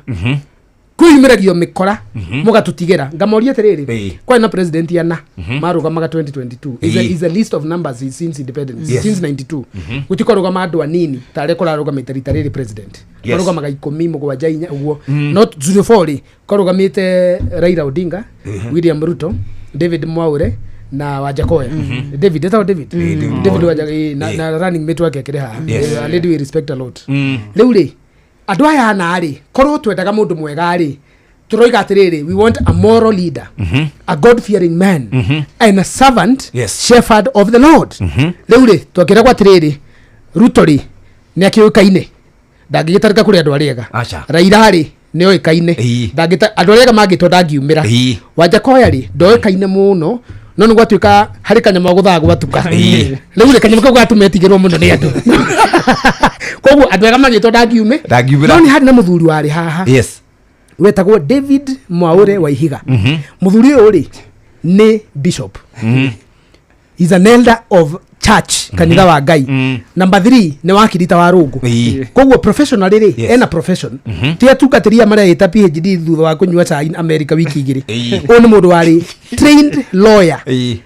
Kwiyumĩragio mĩkora mũgatũtigĩra. Ngamoria atĩrĩrĩ, Ĩĩ. kwarĩ na president ana marũgamaga 2022. Is a, Ĩĩ. is a list of numbers since independence, Yes. since 92 gũtikorũgama andũ anini ta arĩa kũrarũgamĩte rita rĩrĩ president. Yes. Marũgamaga ikũmi, mũgwanja, inya ũguo. No 04 rĩ, kwarũgamĩte Raila Odinga, William Ruto, David Mwaure na Wajakoya. David etagwo David, David David Mwaure. Waja, na, Ĩĩ. na running mate wake akĩrĩ haha. Yes. A lady we respect a lot. Rĩu rĩ, andũ aya ana rĩ, korwo twendaga mũndũ mwega rĩ, tũroiga atĩrĩrĩ, we want a moral leader, a god fearing man and a servant, Yes. shepherd of the Lord. Rĩu rĩ, twakĩragwo atĩrĩrĩ, Ruto rĩ, nĩ akĩũĩkaine, ndangĩgĩtarĩka kũrĩ andũ arĩa ega. Aca. Raila rĩ, nĩ oĩkaine. Ĩĩ. Ndangĩta andũ arĩa ega mangĩtwo ndangiumĩra. Ĩĩ. Wajakoya rĩ, ndoĩkaine mũno, no nĩ gwatuĩka harĩ kanyamũ gũthaa gwatuka. Ĩĩ. Rĩu rĩ, kanyamũ kau gatũma etigĩrwo mũno nĩ andũ, koguo andũ ega magĩtwo ndangiume. Ndangiumĩra. No nĩ harĩ na mũthuri warĩ haha Yes. wetagwo David Mwaure wa Ihiga. Mũthuri ũyũ rĩ, nĩ bishop. He's an elder of church, kanitha wa Ngai. Number 3, nĩ wakirita wa rũngũ. Ĩĩ. Koguo professional rĩ, Yes. ena profession, ti atungatĩri aya mareĩta PhD thutha wa kũnyua cai America wiki 2. Ĩĩ. Ũyũ nĩ mũndũ warĩ trained lawyer Ĩĩ.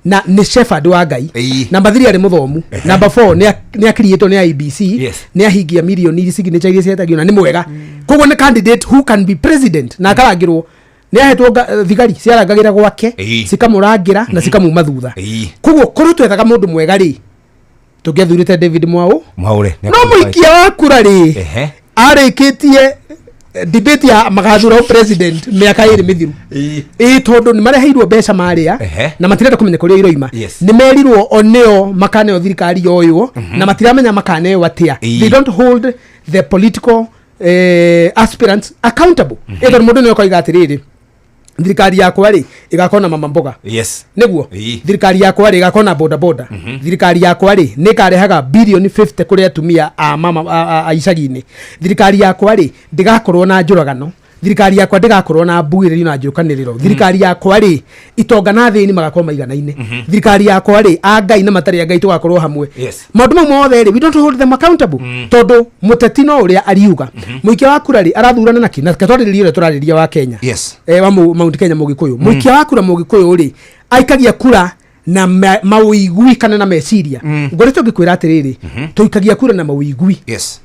na nĩ shepherd wa Ngai. Ĩĩ. Number 3, arĩ mũthomu. Number 4, nĩ akiriĩtwo nĩ IBC. Yes. Nĩ ahingia mirioni signature iria cietagio na nĩ mwega. Koguo nĩ candidate who can be president na akarangĩrwo, nĩ ahetwo thigari ciarangagĩra gwake, Ĩĩ. cikamũrangĩra na cikamuma thutha. Ĩĩ. Koguo korwo twethaga mũndũ mwega rĩ, tũngĩathurĩte David Mwau. Mwaure. No mũikia wa kura rĩ, Ehe. arĩkĩtie debate ya magathura president mĩaka 2 mĩthiru. Ĩĩ. Ĩĩ, tondũ nĩ mareheirwo mbeca marĩa Ehe. na matirenda kũmenya kũrĩa iroima. Yes. Nĩ merirwo o nĩo makaneo thirikari yoywo na matiramenya makaneo atĩa. Ĩĩ. They don't hold the political aspirants accountable. Ĩ tondũ mũndũ nĩ okoiga atĩrĩrĩ, thirikari yakwa rĩ, ĩgakorwo na mama mboga. Yes. Nĩguo. Ĩĩ. Thirikari yakwa rĩ, ĩgakorwo na boda boda. Thirikari yakwa rĩ, nĩ ĩkarehaga birioni 50 kũrĩ atumia a mama a icagi-inĩ. Thirikari yakwa rĩ, ndĩgakorwo na njũragano. Thirikari yakwa ndĩgakorwo na mbugĩrĩrio na njũkanĩrĩro. Thirikari yakwa rĩ, itonga na thĩni magakorwo maiganaine. Thirikari yakwa rĩ, a Ngai na matarĩ a Ngai tũgakorwo hamwe. Yes. Maũndũ mau mothe rĩ, we don't hold them accountable, tondũ mũteti no ũrĩa ariuga. Mũikia wa kura rĩ, arathurana na kĩ? Na reke twarĩrĩrie ũrĩa tũrarĩria wa Kenya. Yes. Wa Mount Kenya mũgĩkũyũ. Mũikia wa kura mũgĩkũyũ rĩ, aikagia kura na mawĩigui kana na meciria. Ngoretwo ngĩkwĩra atĩrĩrĩ, tũikagia kura na mawĩigui. Yes.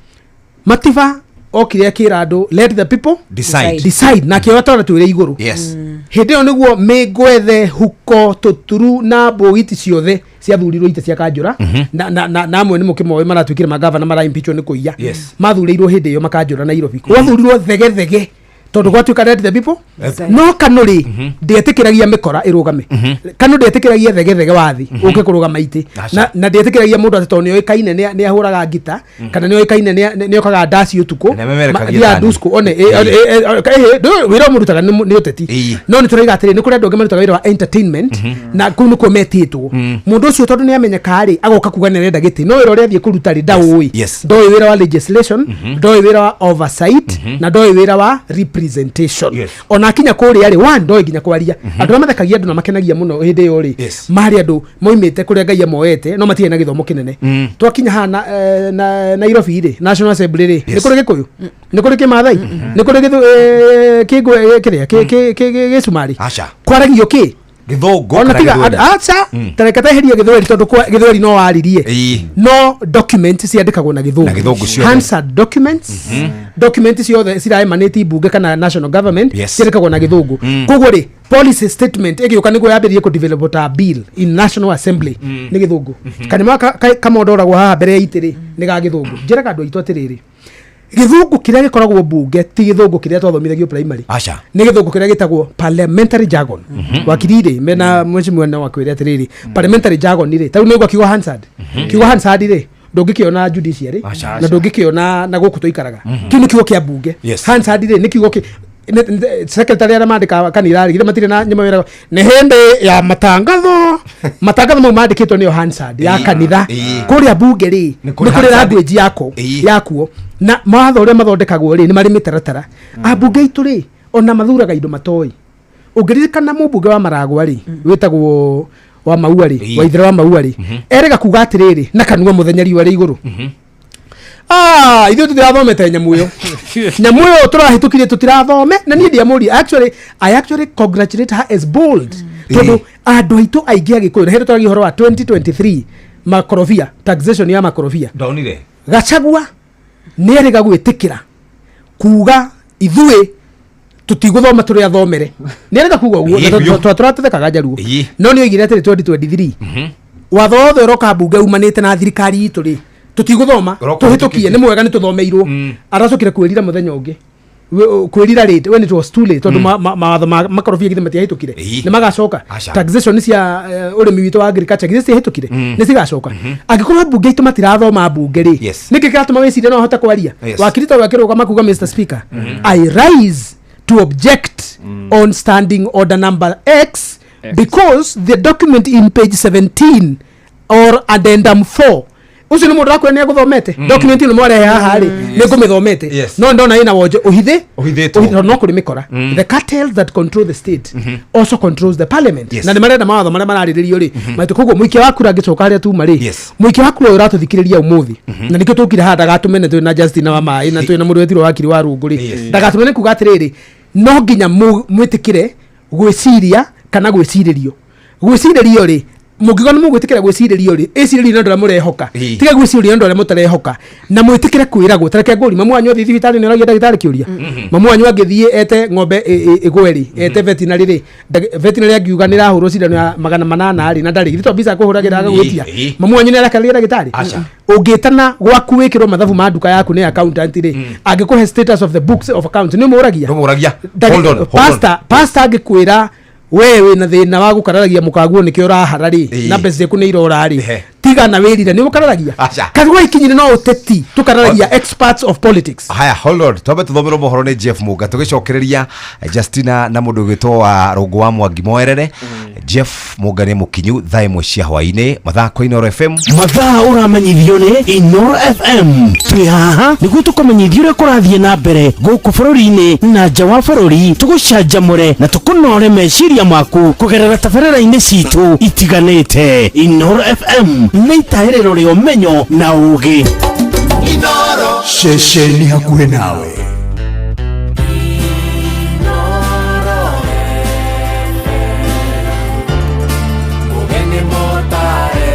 Matiba okire akĩra andũ, let the people Decide. decide, na akĩoya twara twĩre igũrũ. Yes. Hĩndĩ ĩyo nĩguo mĩngwethe, huko, tũturu na mbũgiti ciothe ciathurirwo ite cia kanjũra, na amwe nĩ mũkĩmoĩ maratuĩkire magavana maraimpichwo nĩ kũiya. Yes. Mathurĩirwo hĩndĩ ĩyo makanjũra Nairobi. Gwathurirwo thegethege tondũ gwatuĩka let the people. Decide. No kano rĩ, ndĩetĩkĩragia mĩkora ĩrũgame. Kano ndĩetĩkĩragia thegethege wathi ũke kũrũgama itĩ. Aca. Na ndĩetĩkĩragia mũndũ atĩ tondũ nĩoĩkaine nĩ ahũraga ngita kana nĩoĩkaine nĩokaga ndaci ũtukũ. Nĩamemerekagia Mathiaga thani. disco, one Ĩĩ. wĩra ũyũ mũrutaga nĩ ũteti. Ĩĩ. No nĩ tũraiga atĩrĩ, nĩ kũrĩ andũ angĩ marutaga wĩra wa entertainment na kũu nĩkuo metĩtwo. Mũndũ ũcio tondũ nĩ amenyeka rĩ, agoka kuga nĩ arenda gĩtĩ, no wĩra ũrĩa athiĩ kũruta rĩ, ndaũĩ. Yes. Ndoĩ wĩra wa legislation, ndoĩ wĩra wa oversight na ndoĩ wĩra wa representation. Yes. Ona akinya kũrĩa rĩ, one, ndoĩ nginya kwaria. Andũ arĩa mathekagia andũ na makenagia mũno hĩndĩ ĩyo rĩ, Yes. marĩ andũ moimĩte kũrĩa Ngai amoete no matirĩ na gĩthomo kĩnene. Twakinya haha na Nairobi rĩ, National Assembly rĩ, nĩ Yes. kũrĩ gĩkũyũ, nĩ kũrĩ kĩmathai, nĩ kũrĩ kĩrĩa gĩcumarĩ? Aca. Kwaragio kĩ? Gĩthũngũ Ona kana tiga Gĩthweri? aca, tareke teheria gĩthweri tondũ gĩthweri no waririe. Ĩĩ. No document ciandĩkagwo na Na gĩthũngũ gĩthũngũ. ciothe. Hansard documents, document ciothe ciraemanĩti mbunge kana national government Yes. ciandĩkagwo na gĩthũngũ. Koguo rĩ, policy statement ĩgĩũka nĩguo yambĩrĩrie kũdevelop ta bill in National Assembly nĩ gĩthũngũ. Kanyamũ gaka kamondoragwo haha mbere ya itĩ rĩ, nĩ ga gĩthũngũ. Njĩraga andũ aitũ atĩrĩrĩ, gĩthũngũ kĩrĩa gĩkoragwo mbunge ti gĩthũngũ kĩrĩa twathomithagio primary. Aca. Nĩ gĩthũngũ kĩrĩa gĩtagwo parliamentary jargon. Wakiri rĩ, mena mheshimiwa no akwĩre atĩrĩrĩ, parliamentary jargon rĩ, tarĩu nĩgwa kiugo Hansard. Kiugo Hansard rĩ, ndũngĩkĩona judiciary Aca. na ndũngĩkĩona na gũkũ tũikaraga. Kĩu nĩ kiugo kĩa mbunge. Yes. Hansard rĩ, nĩ kiugo kĩ secretary arĩa mandĩkaga kanitha rĩ, githĩ matirĩ na nyamũ ĩragwo nĩ hĩndĩ ya matangatho? Matangatho mau mandĩkĩtwo nĩyo Hansard ya Ĩĩ. kanitha. Ĩĩ. Kũrĩa mbunge rĩ, Nĩ nĩ kũrĩ kũrĩ Hansard. language yako Ĩĩ. yakuo na mawatho ũrĩa mathondekagwo rĩ, nĩ marĩ mĩtaratara. Ambunge aitũ rĩ, ona mathuraga indo matoĩ. Ũngĩririkana mũmbunge wa Maragwa rĩ, wĩtagwo wa Maua rĩ, Ĩĩ. Waithera wa Maua rĩ, erega kuga atĩrĩrĩ na kanua mũthenya riũa rĩ igũrũ. Ah, ithuĩ tũtirathomete nyamũ ĩyo, nyamũ ĩyo tũrahĩtũkirie tũtirathome, na niĩ ndiamũria. Actually, I actually congratulate her as bold, tondũ andũ aitũ aingĩ a Gĩkũyũ, na hĩndĩ tũragia ũhoro wa 2023 makorobia, taxation ya makorobia. Ndonire. Gachagua nĩ erĩga gwĩtĩkĩra kuga ithuĩ tũtigũthoma tũrĩ athomere, nĩ erĩga kuga ũguo. Ĩĩ, Na biũ. tũratethekaga njaruo. Ĩĩ. No nĩ oigire atĩrĩ, 2023 watho wothe ũroka mbunge umanĩte na thirikari itũ rĩ, tũtigũthoma, Ũroka tũhĩtũkie. ũhĩtũkĩtie. Nĩ mwega nĩ tũthomeirwo. Aracokire kwĩrira mũthenya ũngĩ. Kwĩrira rate when it was too late, tondũ mawatho ma makorobia githĩ matiahĩtũkire? Ĩĩ. Nĩ magacoka. Aca. Taxation cia ũrĩmi witũ wa agriculture githĩ ciahĩtũkire? Nĩ cigacoka angĩkorwo mbunge itũ matirathoma mbunge rĩ. Nĩkĩ kĩratũma wĩcirie no ahote kwaria? Wakiri tondũ akĩrũgama kuga, "Mr Speaker, I rise to object on standing order number X, because the document in page 17 or addendum 4." Ũcio nĩ mũndũ akwĩra nĩ agũthomete document ĩno mwarehe haha rĩ, nĩ ngũmĩthomete. No ndona ĩna wonje ũhithĩ. Ũhithĩtwo. Tondũ no kũrĩ mĩkora. The cartels that control the state also controls the parliament. Na nĩ marenda mawatho marĩa mararĩrĩrio rĩ maitũ. Koguo mũikia wa kura angĩcoka harĩa tuma rĩ, mũikia wa kura ũyũ ũratũthikĩrĩria ũmũthĩ, na nĩkĩo tũkire haha ndagatũmene twĩ na Justin wa maĩ na twĩ na mũndũ wetirwo wakiri wa rungu rĩ, ndagatũmene kuga atĩrĩrĩ, no nginya mwĩtĩkĩre gwĩciria kana gwĩcirĩrio. Gwĩcirĩrio rĩ, mũngiuga nĩ mũgwĩtĩkĩra gwĩcirĩrio rĩ, ĩcirĩrio nĩ andũ arĩa mũrehoka. Tiga gwĩcirĩrio nĩ andũ arĩa mũtarehoka, na mwĩtĩkĩre kwĩragwo. Tareke ngũri, mamu wanyu athiĩ thibitarĩ nĩ ũragia ndagĩtarĩ kĩũria? Mamu wanyu angĩthiĩ ete ng'ombe ĩgwe rĩ, ete veterinary rĩ, veterinary angiuga nĩ ĩrahũrwo cindano ya 800 rĩ, na ndarĩ githĩ to mbica akũhũragĩra agagwĩtia? Mamu wanyu nĩ arakarĩria ndagĩtarĩ? Aca. Ũngĩtana gwaku wĩkĩrwo mathabu ma nduka yaku nĩ accountant rĩ, angĩkũhe status of the books of accounts, nĩ ũmũragia? Ndũmũragia. Hold on, hold on. Pastor angĩkwĩra we wĩna thĩna wa gũkararagia mũkaguo nĩkĩo ũrahara rĩ, na mbeca ciaku nĩ irora rĩ, tiga na wĩrire nĩ ũkararagia. Aca. Karua ikinyire no ũteti tũkararagia experts of politics. Haya, hold on, twambe tuthomerwo mohoro nĩ Jeff Munga, tũgĩcokereria Justina na mũndũ ũgwĩtwo wa Rũngũ wa Mwangi moerere. Jeff Munga nĩ mũkinyu thaa 1 cia hwaĩ-inĩ mathako Inooro FM. Mathaa ũramenyithio nĩ Inoro FM. Twĩ haha nĩguo tũkũmenyithia ũrĩa kũrathiĩ na mbere gũkũ bũrũri-inĩ na nja wa bũrũri, tũgũcanjamũre na tũkũnore meciria maku kũgerera tabarĩra-inĩ citũ itiganĩte. Inoro FM nĩ itahĩrĩro rĩa ũmenyo na ũũgĩ. Ceceni hakuhĩ nawe. Mugeni motare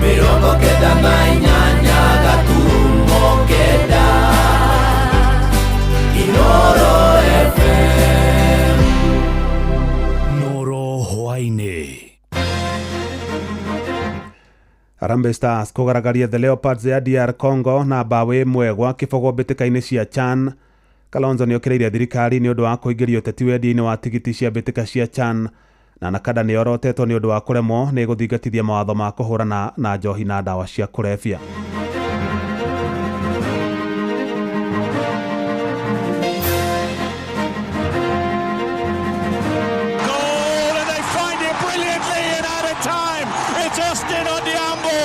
98.9 Inoro FM. Noro hwaĩ-inĩ. Harambee Stars kũgaragaria The Leopards ya DR Congo na mbaũ 1-0 mbĩtĩka-inĩ cia CHAN. Kalonzo nĩokĩrĩire thirikari nĩ ũndũ wa kũingĩria ũteti wendia-inĩ wa tigiti cia mbĩtĩka cia CHAN, na Nakada nĩ orotetwo nĩ ũndũ wa kũremwo nĩ gũthingatithia mawatho ma kũhũrana na njohi na ndawa cia kũrebia. Goal, and they find it brilliantly in added time. It's Austin Odhiambo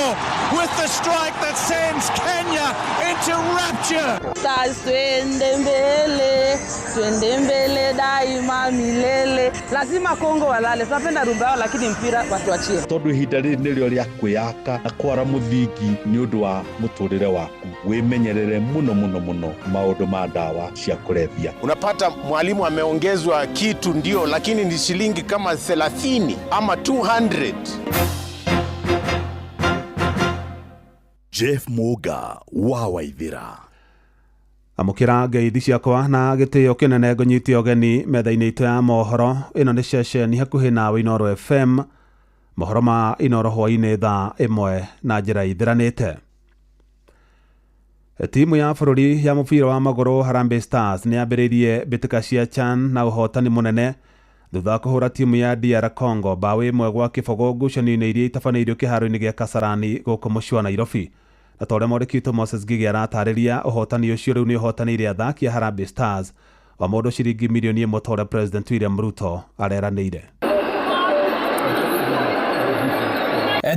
with the strike that sends Kenya into rapture. Stars, twende mbele, twende mbele daima milele. Lazima Kongo walale. Tunapenda rumba yao, lakini mpira watuachie. Tondũ ihinda rĩrĩ nĩrĩo rĩa kwĩyaka na kwara mũthingi nĩ ũndũ wa mũtũrĩre waku, wĩmenyerere mũno mũno mũno maũndũ ma ndawa cia kũrebia. Unapata mwalimu ameongezwa kitu ndio, lakini ni shilingi kama 30 ama 200. Jeff Muga wa Waithira. Amũkĩra ngeithi ciakwa na gĩtĩo kĩnene, ngũnyite ũgeni metha-inĩ itũ ya mohoro. Ĩno nĩ ceceni hakuhĩ nawe, Inoro FM. Mohoro ma Inoro hwaĩ-inĩ thaa 1 na njĩra ithiranĩte. Timu ya bũrũri ya mũbira wa magũrũ Harambee Stars nĩ yambĩrĩirie mbĩtĩka cia CHAN na ũhotani mũnene thutha wa kũhũra timu ya DR Congo mbaũ 1-0 ngucanio-inĩ iria itabanĩirio kĩharo-inĩ gĩa Kasarani gũkũ mũciĩ wa Nairobi. Na ta ũrĩa mwandĩki witũ Moses Ngigĩ aratarĩria, ũhotani ũcio rĩu nĩ ũhotanĩire athaki a Harambee Stars wa mũndũ ciringi mirioni 1 ta ũrĩa President William Ruto areranĩire.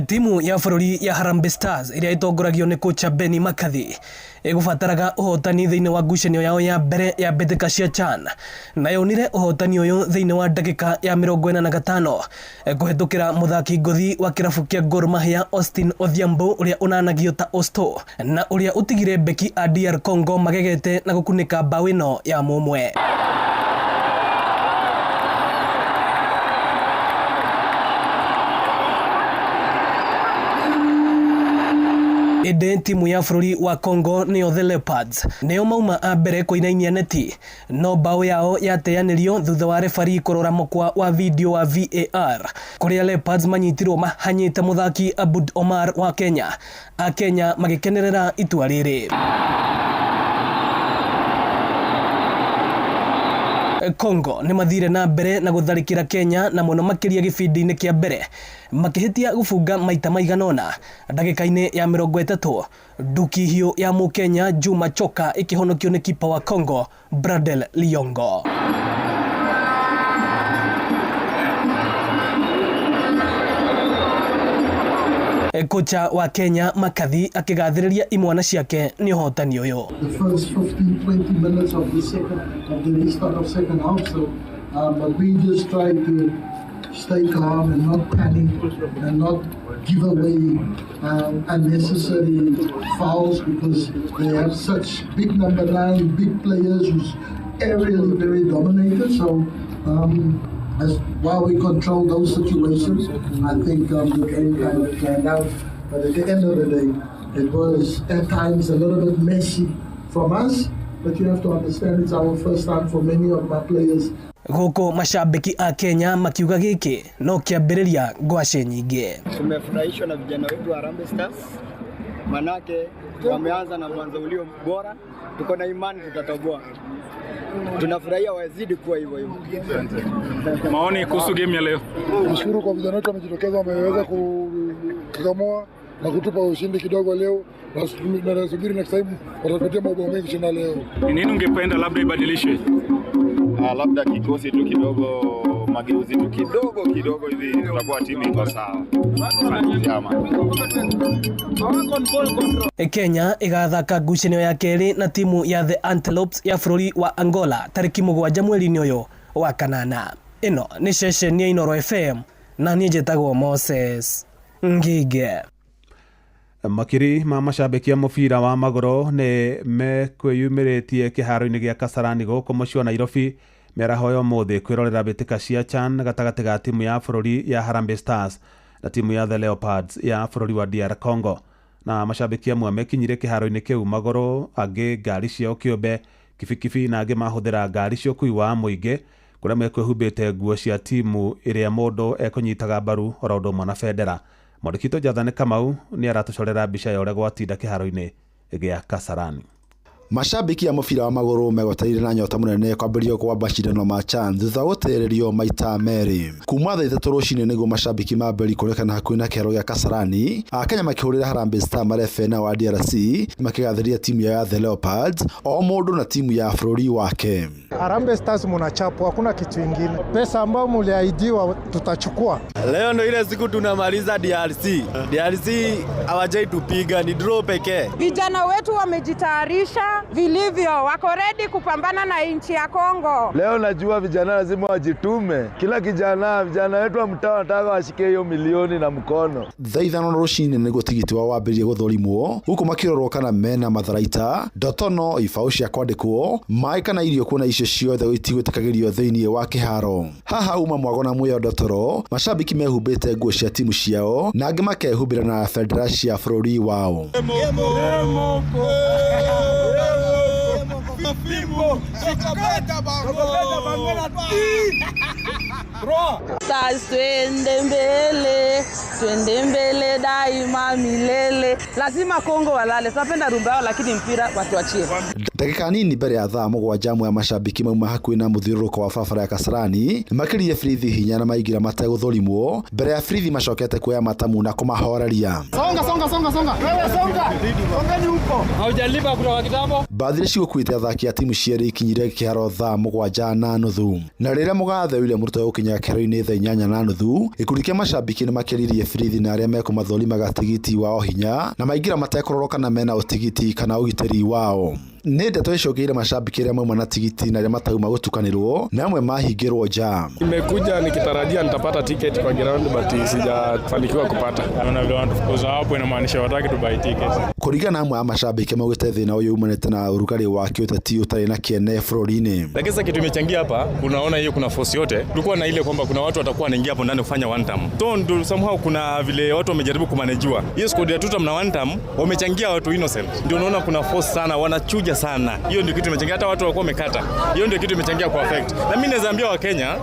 Timu ya bũrũri ya Harambee Stars ĩrĩa ĩtongoragio nĩ kocha Benni McCarthy ĩgũbataraga ũhotani thĩinĩ wa ngucanio yao ya mbere ya mbĩtĩka cia CHAN, na yonire ũhotani ũyũ thĩinĩ wa ndagĩka ya 45 kũhetũkĩra mũthaki ngũthi wa kĩrabu kĩa Gor Mahia Austin Odhiambo ũrĩa ũnanagio ta Osto, na ũrĩa ũtigire beki a DR Congo magegete na gũkunĩka mbaũ ĩno ya mũmwe. Ĩndĩ timu ya bũrũri wa Congo nĩyo The Leopards nĩo mauma a mbere kũinainia neti, no mbaũ yao yateanĩrio thutha wa refari kũrora mũkwa wa video wa VAR kũrĩa Leopards manyitirwo mahanyĩte mũthaki Abud Omar wa Kenya. A Kenya magĩkenerera itua rĩrĩ. Congo nĩ mathire na mbere na gũtharĩkĩra Kenya na mũno makĩria gĩbindi-inĩ kĩa mbere makĩhĩtia gũbunga maita maigana ũna. Ndagĩka-inĩ ya 30 nduki hiũ ya mũkenya Juma Choka ĩkĩhonokio nĩ kipa wa Congo Bradel Liongo. Kocha wa Kenya McCarthy akĩgathĩrĩria imwana ciake nĩ ũhotani ũyũ. The first 15-20 minutes of the second of the restart of second half, so but we just try to stay calm and not panic and not give away unnecessary fouls, because they have such big number 9, big players who's aerially very dominated. So as while we control those situations, I think the game kind of planned out. But at the end of the day, it was at times a little bit messy from us, but you have to understand it's our first time for many of my players. Gũkũ mashabiki a Kenya makiuga gĩkĩ no kĩambĩrĩria ngwacĩ nyingĩ. Tumefurahishwa na vijana wetu wa Harambee Stars, manake wameanza na mwanzo ulio bora. Tuko na imani tutatoboa. Tunafurahia wazidi kuwa hivyo hivyo. Maoni kuhusu game ya leo? Nashukuru kwa vijana wetu wamejitokeza, wameweza kukamua na kutupa ushindi kidogo leo. Na nasubiri next time watatupatia mabao mengi kushinda leo. Ni nini ungependa labda ibadilishwe? Labda kikosi tu kidogo, mageuzi tu kidogo kidogo hivi tutakuwa timu iko sawa. Kenya ĩgathaka ngucanio ya kerĩ na timu ya The Antelopes ya bũrũri wa Angola tarĩki 7 mweri-inĩ ũyũ wa kanana. Ĩno nĩ ceceni ya Inooro FM na niĩ njĩtagwo Moses Ngige. Makiri ma mashabiki a mũbira wa magũrũ nĩ mekwĩyumĩrĩtie kĩharo-inĩ gĩa Kasarani gũkũ mũciĩ wa Nairobi mĩaraho ya ũmũthĩ kwĩrorera mbĩtĩka cia CHAN gatagatĩ ga timu ya bũrũri ya Harambee Stars na timu ya The Leopards ya bũrũri wa DR Congo. Na mashabiki amwe mekinyire kĩharo-inĩ kĩu magũrũ, angĩ ngari ciao kĩũmbe, kibikibi, na angĩ mahũthĩra ngari cia ũkui wa mũingĩ kũrĩa mekwĩhumbĩte nguo cia timu ĩrĩa mũndũ ekũnyitaga mbaru oro ũndũ ũmwe na bendera. Mwandĩki witũ Jathani Kamau nĩ aratũcorera mbica ya ũrĩa gwatinda kĩharo-inĩ gĩa Kasarani. Mashabiki a mũbira wa magũrũ megwetereire na nyota mũnene kwambĩrĩrio kwa macindano ma CHAN thutha wa gũtererio maita merĩ. Kuma thaa 3 rũcinĩ nĩguo mashabiki mambĩrĩrie kũrekana hakuhĩ na kĩharo gĩa Kasarani, Akenya makĩhũrĩra Harambee Stars marebe na wa DRC makĩgathĩrĩria timu ya The Leopards o mũndũ na timu ya bũrũri wake. Harambee Stars mnachapwa, hakuna kitu ingine. Pesa ambayo mliahidiwa tutachukua. Leo ndo ile siku tunamaliza DRC. DRC hawajai tupiga, ni draw pekee. Vijana wetu wamejitayarisha vilivyo, wako ready kupambana na nchi ya Kongo. Leo najua vijana lazima wajitume. Kila kijana, vijana wetu wa mtaa wanataka washike hiyo milioni na mkono. Thaa 5 rũcinĩ nĩguo tigiti wao wambĩrĩrie gũthũrimwo huku makĩrorwo kana mena matharaita, ndotono, ibaũ cia kwandĩkwo, maĩ kana irio, kuona icio ciothe itigwĩtĩkagĩrio thĩinĩ wa kĩharo. Haha uma mwago na muoyo ndotoro, mashabiki mehumbĩte nguo cia timu ciao na angĩ makehumbĩra na bendera cia bũrũri wao. Stars twende mbele daima. daima milele. Lazima Kongo walale, tunapenda rumba yao, lakini mpira watuachie. Ndagĩka nini mbere ya thaa 7 amwe a macambĩki mauma hakuhĩ na mũthiũrũrũko wa barabara ya Kasarani nĩmakĩrire birithi hinya na maingĩra mategũthũrimwo mbere ya birithi macokete kuoya matamu na kũmahoreria. Songa, songa, songa, songa. Wewe songa. Songeni huko. Haujalipa kutoka kitambo. Mbathi iria cigũkuĩte athaki a timu cierĩ ikinyire kĩharo thaa 7:30 na rĩrĩa mũgathe William Ruto egũkinya kĩharo-inĩ thaa 8:30 gĩkundi kĩa macambĩki nĩmakĩririe birithi na arĩa mekũmathũrimaga tigiti wao hinya na maingĩra matekũrorwo kana mena ũtigiti kana ũgitĩri wao. Nĩ ndeto icũngĩire macambĩki arĩa mauma na tigiti na arĩa matauma gũtukanĩrwo na amwe mahingĩrwo nja. Nimekuja nikitarajia nitapata ticket kwa ground but sijafanikiwa kupata. Naona vile wanatufukuza hapo inamaanisha wataki tu buy ticket. Kũringana na amwe a macambĩki maugĩte thĩna ũyũ umanĩte na ũrugarĩ wa kĩũteti ũtarĩ na kĩene bũrũri-inĩ. Lakini sasa kitu imechangia hapa, unaona hiyo kuna force yote. Tulikuwa na ile kwamba kuna watu watakuwa wanaingia hapo ndani kufanya one term. So ndio somehow kuna vile watu wamejaribu kumanajiwa. Hiyo squad ya two term na one term wamechangia watu innocent. Ndio unaona kuna force sana, wanachuja sana. Hiyo ndio kitu imechangia, hata watu walikuwa wamekata. Hiyo ndio kitu imechangia kwa affect. Na mimi naweza ambia wa Kenya,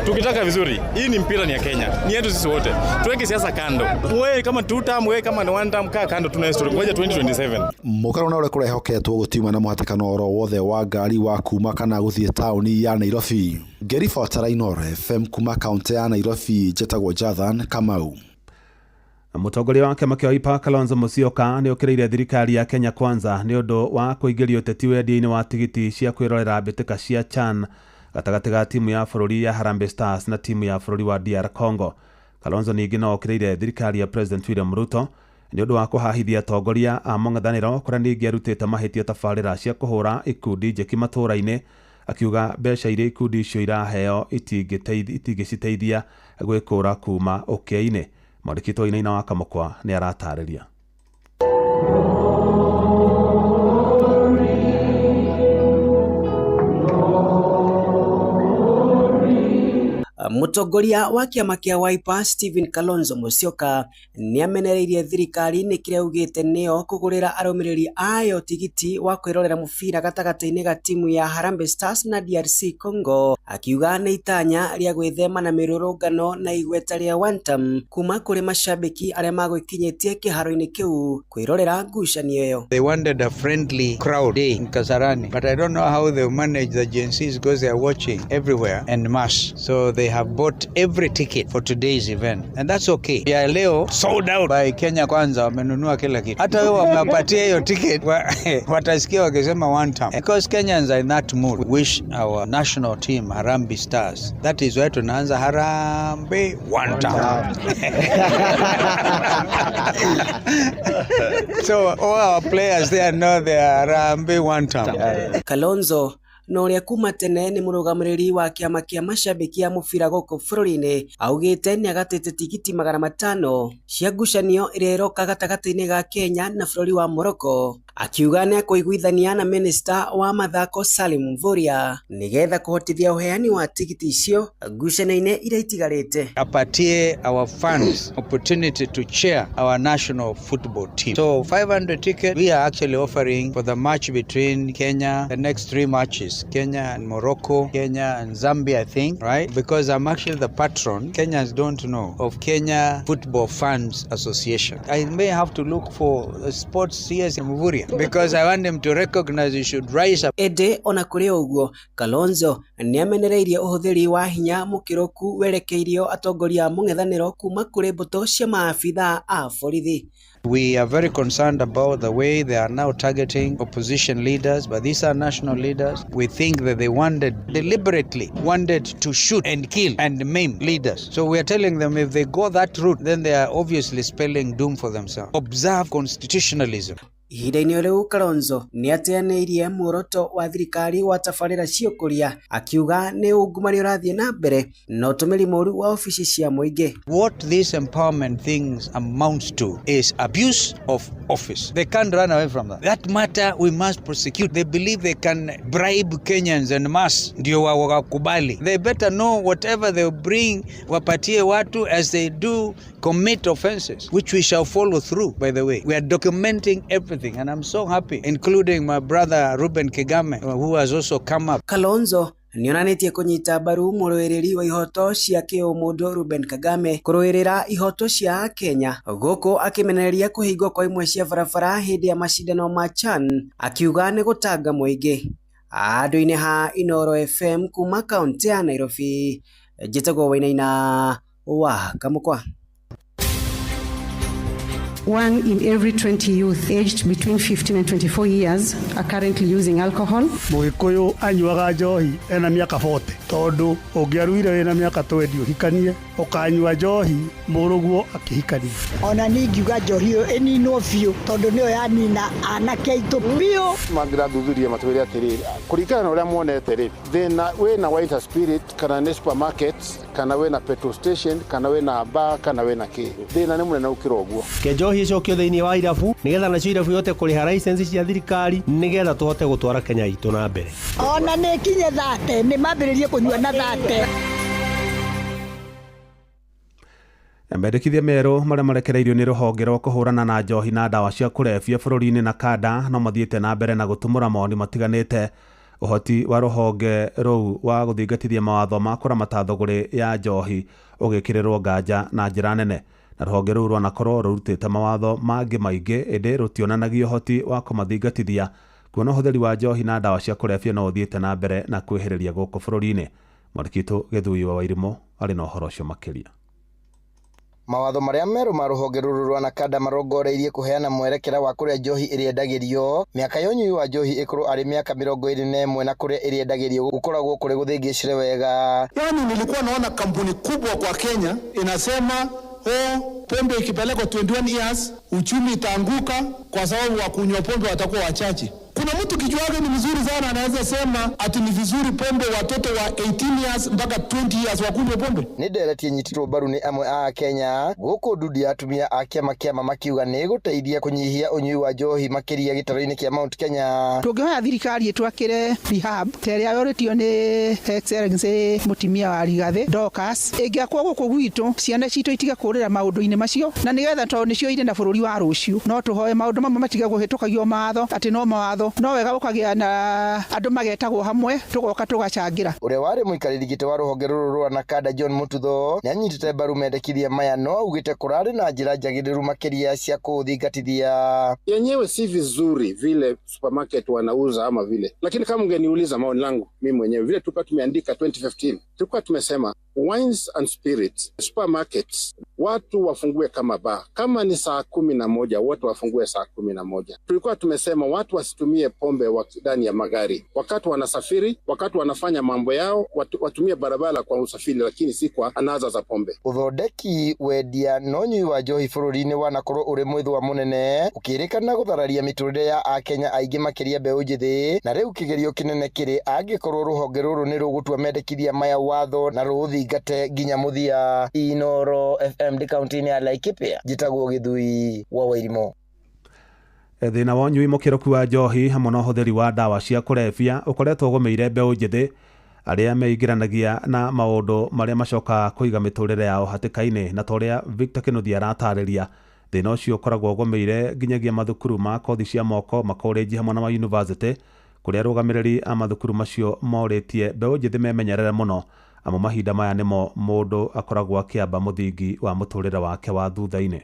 tukitaka vizuri, hii ni mpira ni ya Kenya. Ni yetu sisi wote. Tuweke siasa kando. Wewe kama two term, wewe kama ni one term, kaa kando, tuna history. Ngoja 2027. Mũkaro na ũrĩa kũrehoketwo gũtiuma na mũhatĩkano oro wothe wa ngari wa kuma kana gũthiĩ taũni ya Nairobi. Ngĩribotera Inooro FM kuma kaũntĩ ya Nairobi, njĩtagwo Jathan Kamau. Mũtongoria wa kĩama kĩa Wiper Kalonzo Musyoka nĩ okĩrĩire thirikari ya Kenya Kwanza nĩ ũndũ wa kũingĩria ũteti wendia-inĩ wa tigiti cia kwĩrorera mbĩtĩka cia CHAN gatagatĩ ga timu ya bũrũri ya Harambee Stars na timu ya bũrũri wa DR Congo. Kalonzo ningĩ no okĩrĩire thirikari ya President William Ruto nĩ ũndũ wa kũhahithia atongoria a mũng'ethanĩro kũrĩa ningĩ arutĩte mahĩtia tabarĩra cia kũhũra ikundi njĩki matũũra-inĩ, akiuga mbeca iria ikundi icio iraheo itingĩciteithia gwĩkũra kuma ũkĩa-inĩ. Mwandĩki Wainaina wa Kamũkwa nĩ aratarĩria. Mũtongoria wa kĩama kĩa Wiper Stephen Kalonzo Musyoka nĩamenereirie thirikari nĩ kĩrĩa augĩte nĩyo kũgũrĩra arũmĩrĩri ayo tigiti wa kwĩrorera mũbira gatagatĩ-inĩ ga timu ya Harambee Stars na DRC Congo, akiuga nĩ itanya rĩa gwĩthema na mĩrũrũngano na igweta rĩa one term kuma kũrĩ macambĩki arĩa magwĩkinyĩtie kĩharo-inĩ kĩu kwĩrorera ngucanio ĩyo. They wanted a friendly crowd day in Kasarani, but I don't know how they manage the Gen Zs because they are watching everywhere en masse. So they have bought every ticket for today's event, and that's okay. Ya leo sold out by Kenya Kwanza, wamenunua kila kitu. Hata wewe wamepatia hiyo ticket watasikia wakisema one time. Because Kenyans are in that mood. Wish our national team Harambee Stars. That is why tunaanza Harambee one time. So all our players there know they are Harambee one time. Kalonzo na ũrĩa kuma tene nĩ mũrũgamĩrĩri wa kĩama kĩa macambĩki a mũbira gũkũ bũrũri-inĩ augĩte nĩagatĩte tigiti 500 cia ngucanio ĩrĩa ĩroka gatagatĩ-inĩ ga Kenya na bũrũri wa Morocco, akiuga nĩekũiguithania na minista wa mathako Salim Mvurya nĩgetha kũhotithia ũheani wa tigiti icio ngucanio-inĩ iria itigarĩte. Apatie our fans opportunity to cheer our national football team. So 500 tickets we are actually offering for the match between Kenya, the next three matches, Kenya and Morocco, Kenya and Zambia, I think, right? Because I'm actually the patron, Kenyans don't know, of Kenya Football Fans Association. I may have to look for the sports CS Mvurya because I want them to recognize you should rise up. Ĩndĩ ona kũrĩ ũguo, Kalonzo nĩamenereirie ũhũthĩri wa hinya mũkĩrũku werekeirio atongoria a mũng'ethanĩro kuma kũrĩ mbũtũ cia maabithaa a borithi. We are very concerned about the way they are now targeting opposition leaders, but these are national leaders. We think that they deliberately wanted to shoot and kill and maim leaders. So we are telling them if they go that route, then they are obviously spelling doom for themselves. Observe constitutionalism. Ihinda-inĩ rĩu Kalonzo nĩateanĩirie muoroto wa thirikari wa tabarĩra cia ũkũria, akiuga nĩ ungumania ũrathiĩ na mbere na ũtũmĩri mũru wa obici cia mũingĩ. What this empowerment things amounts to is abuse of office. They can't run away from that. That matter we must prosecute. They believe they can bribe Kenyans en masse ndio wakubali. They better know whatever they bring wapatie watu as they do commit offenses, which we shall follow through, by the way. We are documenting everything. And I'm so happy, including my brother Ruben Kigame, who has also come up. Kalonzo Nĩonanĩtie kũnyita mbaru mũrũĩrĩri wa ihoto cia kĩũmũndũ Ruben Kagame kũrũĩrĩra ihoto cia Akenya gũkũ akĩmenereria kũhingwo kwa imwe cia barabara hĩndĩ ya macindano ma CHAN akiuga nĩ gũtanga mũingĩ. Andũ-inĩ ha Inooro FM kuma kaunti ya Nairobi, njĩtagwo Wainaina wa Kamũkwa. 1 in every 20 youth aged between 15 and 24 years are currently using alcohol. Mũgĩkũyũ anyuaga njohi ena mĩaka 40 tondũ ũngĩaruire wĩna mĩaka 20 ũhikanie ũkanyua njohi mũrũguo akĩhikania. Ona niĩ ingiuga njohi ĩyo ĩninwo biũ tondũ nĩyo yanina anake aitũ biũ. Mangĩrathuthuria matwĩre atĩrĩrĩ, kũringana na ũrĩa muonete rĩ, thĩna wĩna White Spirit kana nĩ supermarket kana wĩna petrol station kana wĩna bar kana wĩna kĩ, thĩna nĩ mũnene gũkĩra ũguo. Ke njohi ĩcokio thĩinĩ wa irabu nĩgetha nacio irabu ihote kũrĩha license cia thirikari nĩgetha tũhote gũtwara Kenya itũ na mbere. Ona nĩ kinye 30 nĩ mambĩrĩrie kũnyua na 30. Mendekithia merũ marĩa marekereirio nĩ rũhonge rwa kũhũrana na njohi na ndawa cia kũrebia bũrũri-inĩ na kanda no mathiĩte na mbere na gũtumũra mawoni matiganĩte. Ũhoti wa rũhonge rũu wa gũthingatithia mawatho ma kũramata thũgũrĩ ya njohi ũgĩkĩrĩrwo nganja na njĩra nene, na rũhonge rũu rwanakorwo rũrutĩte mawatho mangĩ maingĩ ĩndĩ rũtionanagia ũhoti wa kũmathingatithia, kuona ũhũthĩri wa njohi na ndawa cia kũrebia no ũthiĩte na mbere na kwĩhĩrĩria gũkũ bũrũri-inĩ. Mwandĩki witũ Gĩthui wa Wairimũ arĩ na ũhoro ũcio makĩria. Mawatho marĩa merũ ma rũhonge rũrũ rwa NACADA marongoreirie kũheana mwerekera wa kũrĩa njohi ĩrĩendagĩrio, mĩaka ya ũnyui wa njohi ĩkorwo arĩ mĩaka 21 na kũrĩa ĩrĩendagĩrio gũkoragwo kũrĩ gũthĩngĩcĩre wega. Yani nilikuwa naona kampuni kubwa kwa Kenya inasema pombe ikipelekwa 21 years uchumi itaanguka kwa sababu wakunywa pombe watakuwa wachache. Kuna mtu kichwa yake ni mzuri sana anaweza sema ati ni vizuri pombe watoto wa 18 years mpaka 20 years wakunywe pombe. Nĩ ndereti ĩnyitĩtwo mbaru nĩ amwe a Kenya gũkũ ndundu ya atumia a kĩama kĩa mama makiuga nĩ ĩgũteithia kũnyihia ũnyui wa njohi makĩria gĩtarũ-inĩ kĩa Mount Kenya. Tũngĩhoya thirikari ĩtwakĩre rehab ta ĩrĩa yorĩtio nĩ Excellency mũtumia wa Rigathĩ Dorcas, ĩngĩakwo gũkũ gwitũ ciana citũ itige kũrĩra maũndũ-inĩ macio, na nĩgetha tondũ nĩcio irĩ na bũrũri wa rũciũ. No tũhoe maũndũ mamwe matige kũhĩtũkagio mawatho atĩ no mawatho no wega gũkagĩa na andũ magetagwo hamwe tũgoka tũgacangĩra. Ũrĩa warĩ mũikarĩri gĩtĩ wa rũhonge rũrũ rwa NACADA John Mututho nĩanyitĩte mbaru mendekithia maya no augĩte kũrarĩ na njĩra njagĩrĩru makĩria cia kũthingatithia. Yenyewe si vizuri vile supermarket wanauza ama vile, lakini kama ungeniuliza maoni langu mimi mwenyewe, vile tulikuwa tumeandika 2015 tulikuwa tumesema wines and spirits supermarkets watu wafungue kama bar, kama ni saa 11 watu wafungue saa 11. Tulikuwa tumesema watu wasitumie pombe ndani ya magari wakati wanasafiri, wakati wanafanya mambo yao, watumie barabara kwa usafiri, lakini si kwa anaza za pombe. Uthondeki wendia na ũnyui wa njohi bũrũri-inĩ wanakorwo ũrĩ mwĩthũa mũnene ũkĩrĩkana gũthararia mĩtũrĩre ya Akenya aingĩ makĩria mbeũ njĩthĩ, na rĩu kĩgerio kĩnene kĩrĩ angĩkorwo rũhonge rũrũ nĩ rũgũtua mendekithia maya watho na rũũthingate nginya mũthia. Inooro FM ndĩ kaunti-inĩ ya Laikipia, njĩtagwo Gĩthui wa Wairimũ. Thĩna wa ũnyui mũkĩrũku wa njohi hamwe na ũhũthĩri wa ndawa cia kũrebia ũkoretwo ũgũmĩire mbeũ njĩthĩ arĩa meingĩranagia na maũndũ marĩa macokaga kũiga mĩtũrĩre yao hatĩka-inĩ, na ta ũrĩa Victor Kĩnuthia aratarĩria, thĩna ũcio ũkoragwo ũgũmĩire nginyagia mathukuru ma kothi cia moko, makolenji hamwe na ma university, kũrĩa arũgamĩrĩri a mathukuru macio morĩtie mbeũ njĩthĩ memenyerere mũno, amu mahinda maya nĩmo mũndũ akoragwo akĩamba mũthingi wa mũtũrĩre wake wa thutha-inĩ.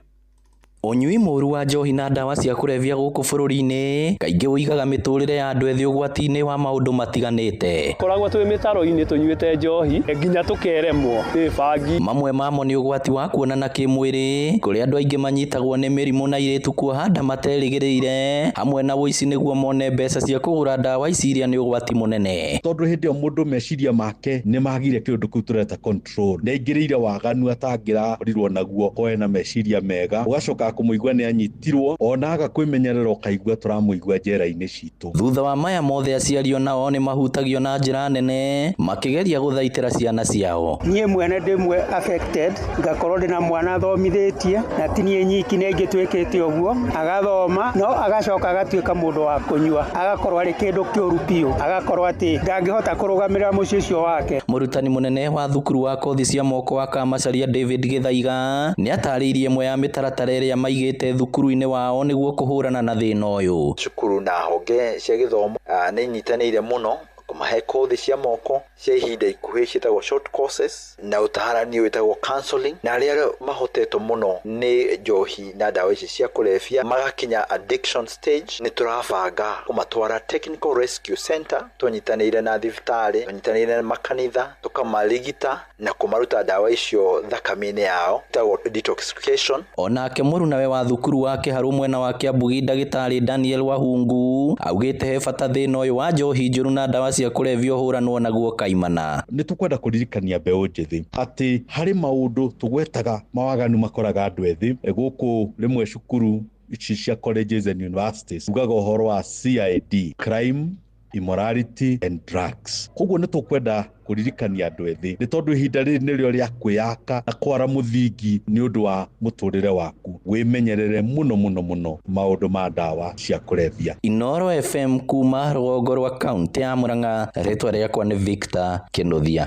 Ũnyui mũru wa njohi na ndawa cia kũrebia gũkũ bũrũri-inĩ kaingĩ ũigaga mĩtũrĩre ya andũ ethĩ ũgwati-inĩ wa maũndũ matiganĩte. Koragwo twĩ mĩtaro-inĩ tũnyuĩte njohi nginya tũkeremwo nĩ bangi. Mamwe mamo nĩ ũgwati wa kuonana kĩmwĩrĩ kũrĩa andũ aingĩ manyitagwo nĩ mĩrimũ na airĩtu kuoha nda materĩgĩrĩire, hamwe na ũici nĩguo mone mbeca cia kũgũra ndawa ici iria nĩ ũgwati mũnene. Tondũ hĩndĩ ĩyo mũndũ meciria make nĩ magire kĩũndũ kĩu tũreta control, nĩ aingĩrĩire waganu atangĩrakorirwo naguo ko ena meciria mega, ũgacoka kũmũigua nĩ anyitirwo ona aga kwĩmenyerera ũkaigua tũramũigua njera-inĩ citũ. Thutha wa maya mothe aciari onao nĩ mahutagio na njĩra nene makĩgeria gũthaitĩra ciana ciao. Niĩ mwene ndĩ affected, ngakorwo ndĩna mwana thomithĩtie na ti niĩ nyiki nĩ aingĩ twĩkĩte ũguo, agathoma no agacoka agatuĩka mũndũ wa kũnyua, agakorwo arĩ kĩndũ kĩũru biũ, agakorwo atĩ ndangĩhota kũrũgamĩrĩra mũciĩ ũcio wake. Mũrutani mũnene wa thukuru wa kothi cia moko wa Kamacharia David Gĩthaiga nĩ atarĩirie ĩmwe ya mĩtaratara ĩrĩa maigĩte thukuru-inĩ wao nĩguo kũhũrana na thĩna ũyũ. Cukuru na honge cia gĩthomo nĩ inyitanĩire mũno Kũmahe kothi cia moko cia ihinda ikuhĩ ciĩtagwo short courses na ũtaharani wĩtagwo counseling, na arĩa mahotetwo mũno nĩ njohi na ndawa ici cia kũrebia magakinya addiction stage, nĩ tũrabanga kũmatwara technical rescue center, tũnyitanĩire na thibitarĩ, tũnyitanĩire na makanitha, tũkamarigita na kũmaruta ndawa icio thakame-inĩ yao, ĩtagwo detoxification. Onake mũrunawe wa thukuru wa Kĩharũ mwena wa Kĩambugi ndagĩtarĩ Daniel Wahungu augĩte he bata thĩna ũyũ wa njohi njũru na ndawa cia kũrebia ũhũranwo naguo kaimana. Nĩ tũkwenda kũririkania mbeũ njĩthĩ atĩ harĩ maũndũ tũgwetaga mawaganu makoraga andũ ethĩ gũkũ rĩmwe cukuru ici cia colleges and universities, ugaga ũhoro wa CID, crime, immorality and drugs. Koguo nĩ tũkwenda kũririkania andũ ethĩ nĩ tondũ ihinda rĩrĩ nĩrĩo rĩa kwĩyaka na kwara mũthingi nĩ ũndũ wa mũtũrĩre waku, wĩmenyerere mũno mũno mũno maũndũ ma ndawa cia kũrebia. Inoro FM kuma rũgongo rwa kaunti ya Murang'a, rĩtwa rĩakwa nĩ Victor Kĩnuthia.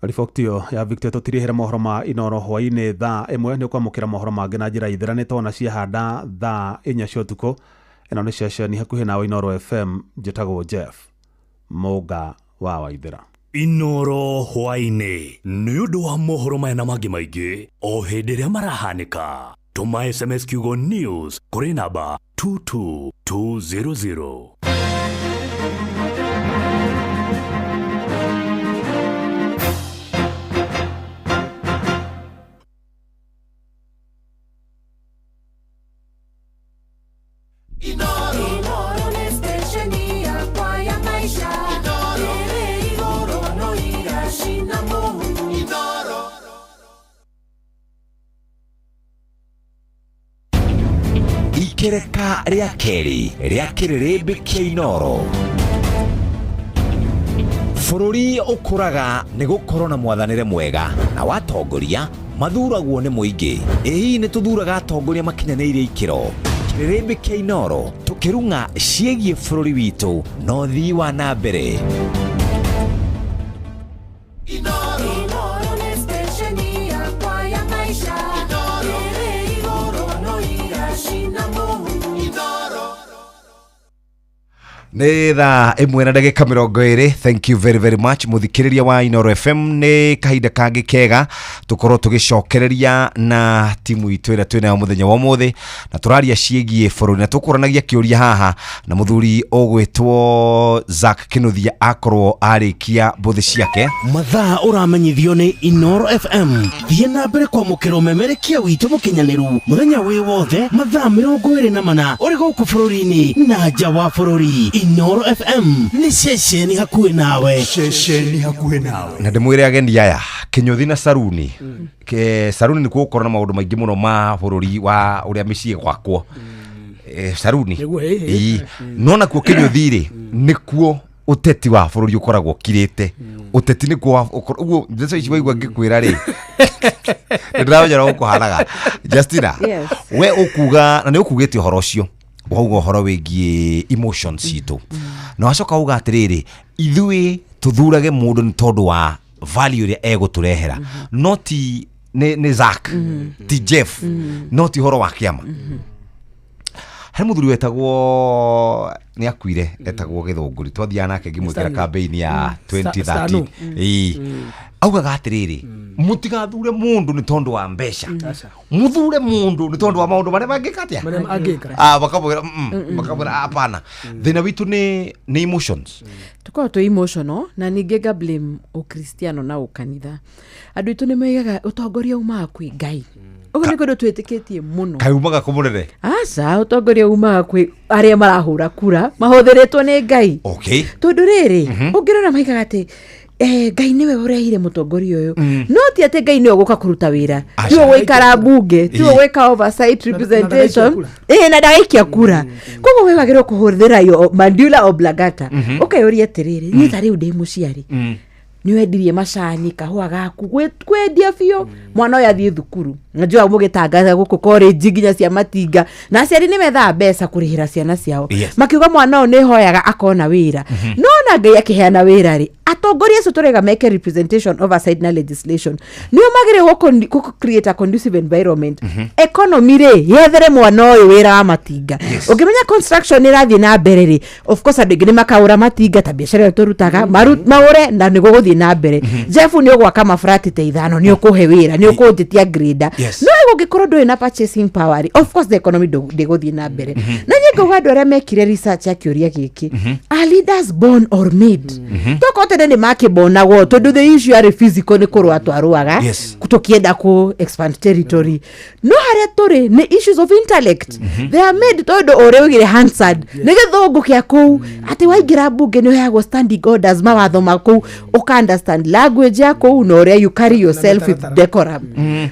Riboti ĩyo ya Victor tũtirĩhĩra mohoro ma Inoro hwaĩ-inĩ thaa 1 nĩ ũkwamũkĩra mohoro mangĩ na njĩra ithiranĩte ona ciahanda thaa 4 cia ũtukũ. Ĩno nĩ ceceni hakuhĩ nawe Inoro FM, njĩtagwo Jeff Mũnga wa Waithĩra. Inoro hwaĩ-inĩ nĩ ũndũ wa mohoro maya na mangĩ maingĩ o hĩndĩ ĩrĩa marahanĩka. Tũma SMS kiugo news kũrĩ namba 22200. Inoro nĩ stesheni yakwa ya maisha ĩrĩ igũrũ no iracina mũhu. Ikereka rĩa kerĩ rĩa kĩrĩrĩmbĩ kĩa Inoro. Bũrũri ũkũraga nĩ gũkorwo na mwathanĩre mwega na watongoria mathuragwo nĩ mũingĩ. Ĩ hihi nĩ tũthuraga atongoria makinyanĩirie ikĩro? Kĩrĩrĩmbĩ kĩa Inoro tũkĩrung'a ciĩgiĩ bũrũri witũ na ũthii wa na mbere. Inoro nĩ stesheni yakwa ya maisha ĩrĩ igũrũ no iracina mũhu. Nĩ thaa 1 na ndagĩka 20. Thank you very very much mũthikĩrĩria wa Inoro FM. Nĩ kahinda kangĩ kega tũkorwo tũgĩcokereria na timu itũ ĩrĩa twĩnayo mũthenya wa ũmũthĩ, na tũraria ciĩgiĩ bũrũri na tũkũranagia kĩũria haha na mũthuri ũgwĩtwo Zack Kĩnuthia akorwo arĩkia mbũthĩ ciake. Mathaa ũramenyithio nĩ Inoro FM. Thiĩ na mbere kwamũkĩra ũmemerekia witũ mũkinyanĩru mũthenya wĩ wothe mathaa 24 ũrĩ gũkũ bũrũri-inĩ na nja wa bũrũri. Inoro FM nĩ ceceni hakuhĩ nawe. Ceceni hakuhĩ nawe. Na ndĩmwĩre ageni aya Kĩnyũthi na Saruni. Saruni nĩ gũkorwo na maũndũ maingĩ mũno ma bũrũri wa ũrĩa mĩciĩ gwakwo. Saruni. Nĩguo, ĩ, ĩ. Ĩ. No nakuo Kĩnyũthi rĩ, nĩkuo ũteti wa bũrũri ũkoragwo ũkirĩte. Ũteti nĩkuo ũguo ndeto ici waigua ngĩkwĩra rĩ, nĩ ndĩramenya ũrĩa gũkũhanaga. Justina, Yes. we ũkuga na nĩ ũkugĩte ũhoro ũcio, wauga ũhoro wĩgiĩ emotions citũ, na wacoka uga atĩrĩrĩ, ithuĩ tũthurage mũndũ nĩ tondũ wa value ĩrĩa egũtũrehera, no ti nĩ Zack, ti Jeff, no ti ũhoro wa kĩama. Harĩ mũthuri wetagwo, nĩ akuire, etagwo Gĩthũngũri, twathiaga nake ngĩmwĩkĩra Stanley. campaign ya 2013. Stanu. Ĩĩ. Augaga atĩrĩrĩ, mũtigathure mũndũ nĩ tondũ wa mbeca, Aca. mũthure mũndũ nĩ tondũ wa maũndũ marĩa mangĩka atĩa? Marĩa angĩka. Makamwĩra, makamwĩra hapana. Thĩna witũ nĩ emotions. Tũkoragwo twĩ emotional na ningĩ nga blame ũkristiano na ũkanitha. Andũ aitũ nĩ maigaga ũtongoria umaga kwĩ Ngai. Ũguo nĩ kũndũ twĩtĩkĩtie mũno. Kaiumaga kũ mũnene? Aca, ũtongoria umaga kwĩ arĩa marahũra kura mahũthĩrĩtwo nĩ Ngai. Okay. Tondũ rĩrĩ, ũngĩrora maigaga atĩ Ngai nĩwe ũrehire mũtongoria ũyũ. No ti atĩ Ngai nĩwe ũgũka kũruta wĩra, tiwe gũikara mbunge, tiwe gwĩka oversight representation, na ndagaikia kura. Koguo we wagĩrĩirwo kũhũthĩra yo mandula oblongata. Ũkeyũria atĩrĩrĩ, niĩ ta rĩu ndĩ mũciari, nĩ wendirie macani kahũa gaku kwendia biũ, mwana ũyũ athiĩ thukuru. Najua mũgĩtangatha gũkũ college nginya cia matinga, na aciari nĩ methaga mbeca kũrĩhĩra ciana ciao. Yes. Makiuga mwana ũyũ nĩ hoyaga akona wĩra, no ona Ngai akĩheana wĩra rĩ, Atongoria acio tũrega meke representation, oversight na legislation, nĩo magĩrĩirwo gũ create a conducive environment. Economy rĩ, yethere mwana ũyũ wĩra wa matinga. Ũngĩmenya construction ĩrathiĩ na mbere rĩ, of course andũ aingĩ nĩ makaũra matinga ta biacara ĩyo tũrutaga, maũre na nĩguo gũthiĩ na mbere. Jeff, nĩ ũgwaka maburati ta 5, nĩ ũkũhe wĩra, nĩ ũkũnjĩtia grader. No gũngĩkorwo ndũrĩ na purchasing power rĩ, of course the economy ndĩgũthiĩ na mbere. Na niĩ ngauga andũ arĩa mekire research ya kĩũria gĩkĩ, are leaders born or made? Tokorwo tene nĩ makĩbonagwo, tondũ the issue yarĩ physical, nĩ kũrũa twarũaga tũkĩenda kũ expand territory. No harĩa tũrĩ nĩ issues of intellect. They are made, tondũ ũrĩa ũigire Hansard nĩ gĩthũngũ kĩa kũu, atĩ waingĩra mbunge nĩ ũheagwo standing orders, mawatho ma kũu, ũka understand language ya kũu na ũrĩa you carry yourself with decorum.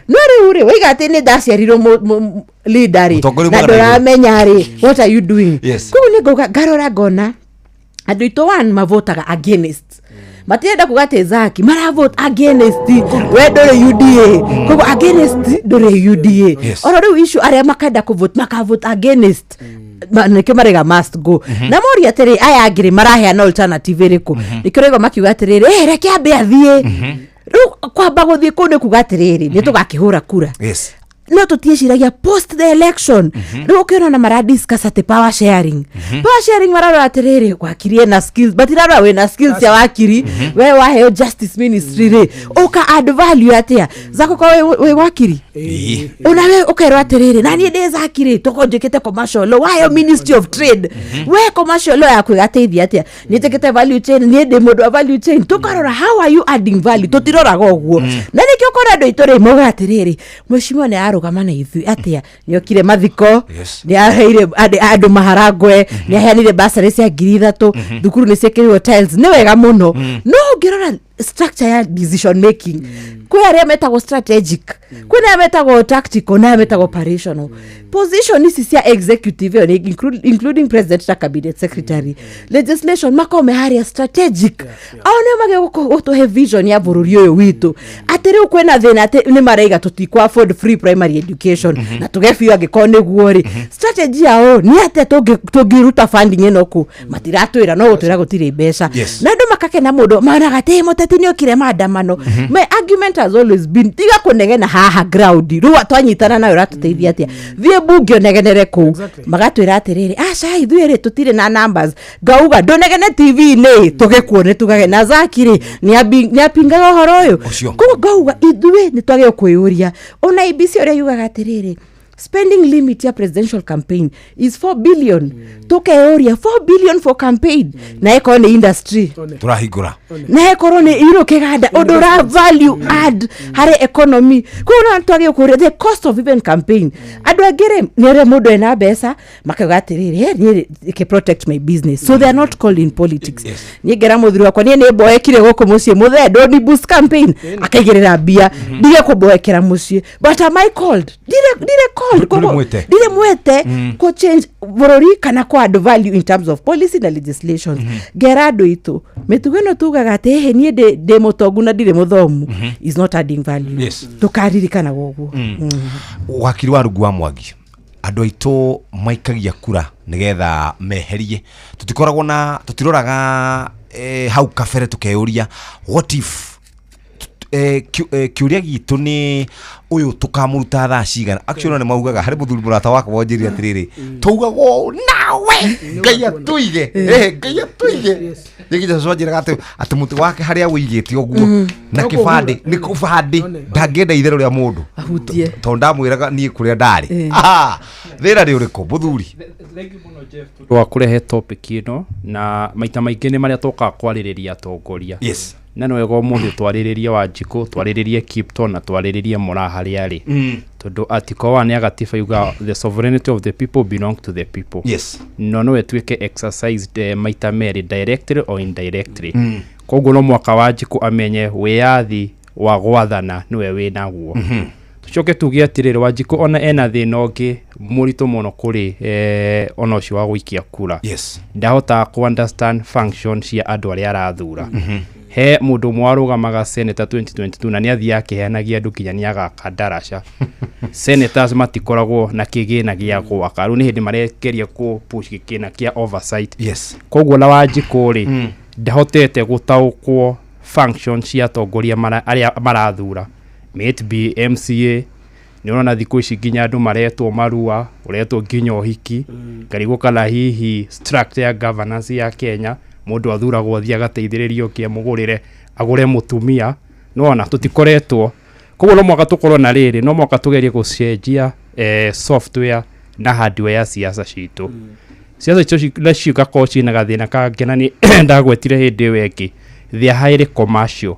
No rĩu rĩ, waiga atĩ nĩ ndaciarirwo leader rĩ, Mũtongoria na umaga na igũrũ. ndũramenya rĩ, what are you doing? Koguo nĩ ngauga, ngarora ngona andũ aitũ, one, mavotaga against, matirenda kuga atĩ Zaki maravote against, we ndũrĩ UDA, koguo against ndũrĩ UDA. Oro rĩu issue arĩa makenda kũvote makavote against. Nĩkĩo marega must go. Na moria atĩrĩ, aya angĩ rĩ, maraheana alternative ĩrĩkũ? Nĩkĩo ũraigua makiuga atĩrĩrĩ, reke ambe athiĩ. Rĩu kwamba gũthiĩ kũu nĩ kuga atĩrĩrĩ, nĩ tũgakĩhũra kura. No tũtiĩciragia post the election. Rĩu ũkĩona na mara discuss atĩ power sharing, power sharing, mararora atĩrĩrĩ, wakiri ena skills, matirarora wĩna skills cia wakiri. We waheo justice ministry rĩ, ũka add value atĩa? Zako kwa wĩ wakiri, ona we ũkerwo atĩrĩrĩ, na niĩ ndĩ Zaki rĩ, tokorwo njĩkĩte commercial law, waheo ministry of trade, we commercial law yaku ĩgateithia atĩa? Niĩ njĩkĩte value chain, niĩ ndĩ mũndũ wa value chain. Tũkarora how are you adding value, tũtiroraga ũguo. Na nĩkĩo ũkona andũ aitũ rĩ, mauga atĩrĩrĩ, mheshimiwa nĩ ararũgama na ithuĩ atĩa? Nĩ okire mathiko, nĩ aheire andũ maharangwe, nĩ aheanire basarĩ cia 3,000, thukuru nĩ ciĩkĩrirwo tiles, nĩ wega mũno. No ũngĩrora structure ya decision making, kwĩ arĩa metagwo strategic, kwĩ arĩa metagwo tactical, na arĩa metagwo operational. Position ici cia executive ĩyo nĩ including president na cabinet secretary, legislation, makorwo me harĩa strategic. Ao nĩo magĩrĩirwo gũtũhe vision ya bũrũri ũyũ witũ, atĩ rĩu kwĩna thĩna atĩ nĩ maraiga tũtikũ afford free primary education, na tuge biũ angĩkorwo nĩguo rĩ, strategy yao nĩ atĩa tũngĩruta funding ĩno kũ? Matiratwĩra, no gũtwĩra gũtirĩ mbeca. Na andũ makakena mũndũ, monaga atĩ mũteti nĩ okire maandamano. My argument has always been, tiga kũnegena haha ground, rĩu twanyitana nayo ũratũteithia atĩa? Thiĩ mbunge ũnegenere kũu. Magatwĩra atĩrĩrĩ, aca ithuĩ rĩ, tũtirĩ na numbers. Ngauga ndũnegene TV-inĩ tũgĩkuone, tugage na Zaki rĩ, nĩ apingaga ũhoro ũyũ. Koguo ngauga ithuĩ nĩ twagĩrĩirwo kwĩyũria, ona IEBC ũrĩa yugaga atĩrĩrĩ, spending limit ya presidential campaign is 4 billion. Tukeyũria, 4 billion for campaign, na ĩkorwo nĩ industry Tũrahingũra na ĩkorwo nĩ iro kĩganda, ũndũ ũra value add harĩ economy. Koguo no twagĩrĩirwo kũũria the cost of even campaign. Andũ angĩ rĩ, nĩ ũrĩa mũndũ ena mbeca, makauga atĩrĩrĩ, "Hey, niĩ rĩ, protect my business," so they are not called in politics. Niĩ ngera mũthuri wakwa, niĩ nĩ mboekire gũkũ mũciĩ, mũthee ndũni boost campaign, akaigĩrĩra mbia ndige kũmboekera mũciĩ, but am I called? Ndirĩ called. Ndũrĩ Koguo mwĩte. ndirĩ mwete kũ change bũrũri kana kũ add value in terms of policy na legislation. Ngera andũ aitũ, mĩtugo ĩno tugaga atĩ ĩhĩ, niĩ ndĩ mũtongu na ndirĩ mũthomu is not adding value. Tũkaririkanaga ũguo. Wakiri wa rungu wa Mwangi, andũ aitũ maikagia kura nĩgetha meherie, tũtikoragwo na tũtiroraga hau kabere tũkeyũria what if. Kĩũria gitũ nĩ ũyũ, tũkamũruta thaa cigana? Actually nĩ maugaga harĩ mũthuri mũrata wakwa wanjĩrire atĩrĩrĩ, taugaga ũũ nawe Ngai atũige, Ngai atũige. Rĩngĩ Jesũ anjĩraga atĩ mũtĩ wake harĩa wĩigĩte ũguo na kĩbandĩ nĩ kĩbandĩ, ndangĩenda itherũ rĩa mũndũ ahutie. Tondũ ndamwĩraga niĩ kũrĩa ndarĩ. Thĩna nĩ ũrĩkũ, mũthuri? Wa kũrehe topic ĩno, na maita maingĩ nĩ marĩa tũkaga kwarĩrĩria atongoria. Na nĩ wega ũmũthĩ twarĩrĩrie Wanjikũ, twarĩrĩrie Kipton, na twarĩrĩrie Moraa harĩa arĩ. Tondũ article 1 ya gatiba yuga the sovereignty of the people belong to the people. No no ĩtuĩke exercised maita merĩ, directly or indirectly. Koguo no mwaka Wanjikũ amenye wĩyathi wa gwathana nĩwe wĩnaguo. Tucoke tuge atĩrĩrĩ, Wanjikũ ona ena thĩna ũngĩ mũritũ mũno kũrĩ ona ũcio wa gũikia kura. Ndahotaga kũ understand function cia andũ arĩa arathura. He mũndũ ũmwe warũgamaga senator 2022 na nĩ athiaga akĩheanagia andũ nginya nĩ agaka ndaraca. Senators matikoragwo na kĩgĩna gĩa gwaka, rĩu nĩ hĩndĩ maregeria kũ push gĩkĩna kĩa oversight. Koguo na Wanjikũ rĩ, Ndahotete gũtaũkwo function cia atongoria arĩa marathura, may it be MCA. Nĩ ũrona thikũ ici nginya andũ maretwo marua, ũretwo nginya ũhiki, ngarigwo kana hihi structure ya governance ya Kenya, mũndũ athuragwo athiĩ agateithĩrĩrio kĩ amũgũrĩre agũre mũtumia. Nĩwona tũtikoretwo koguo no mwaka tũkorwo na rĩrĩ, no mwaka tũgerie gũcenjia software na hardware ya siasa citũ. Siasa icio nacio igakorwo ciĩna gathĩna kangĩ, na nĩ ndagwetire hĩndĩ ĩyo ĩngĩ, they are highly commercial,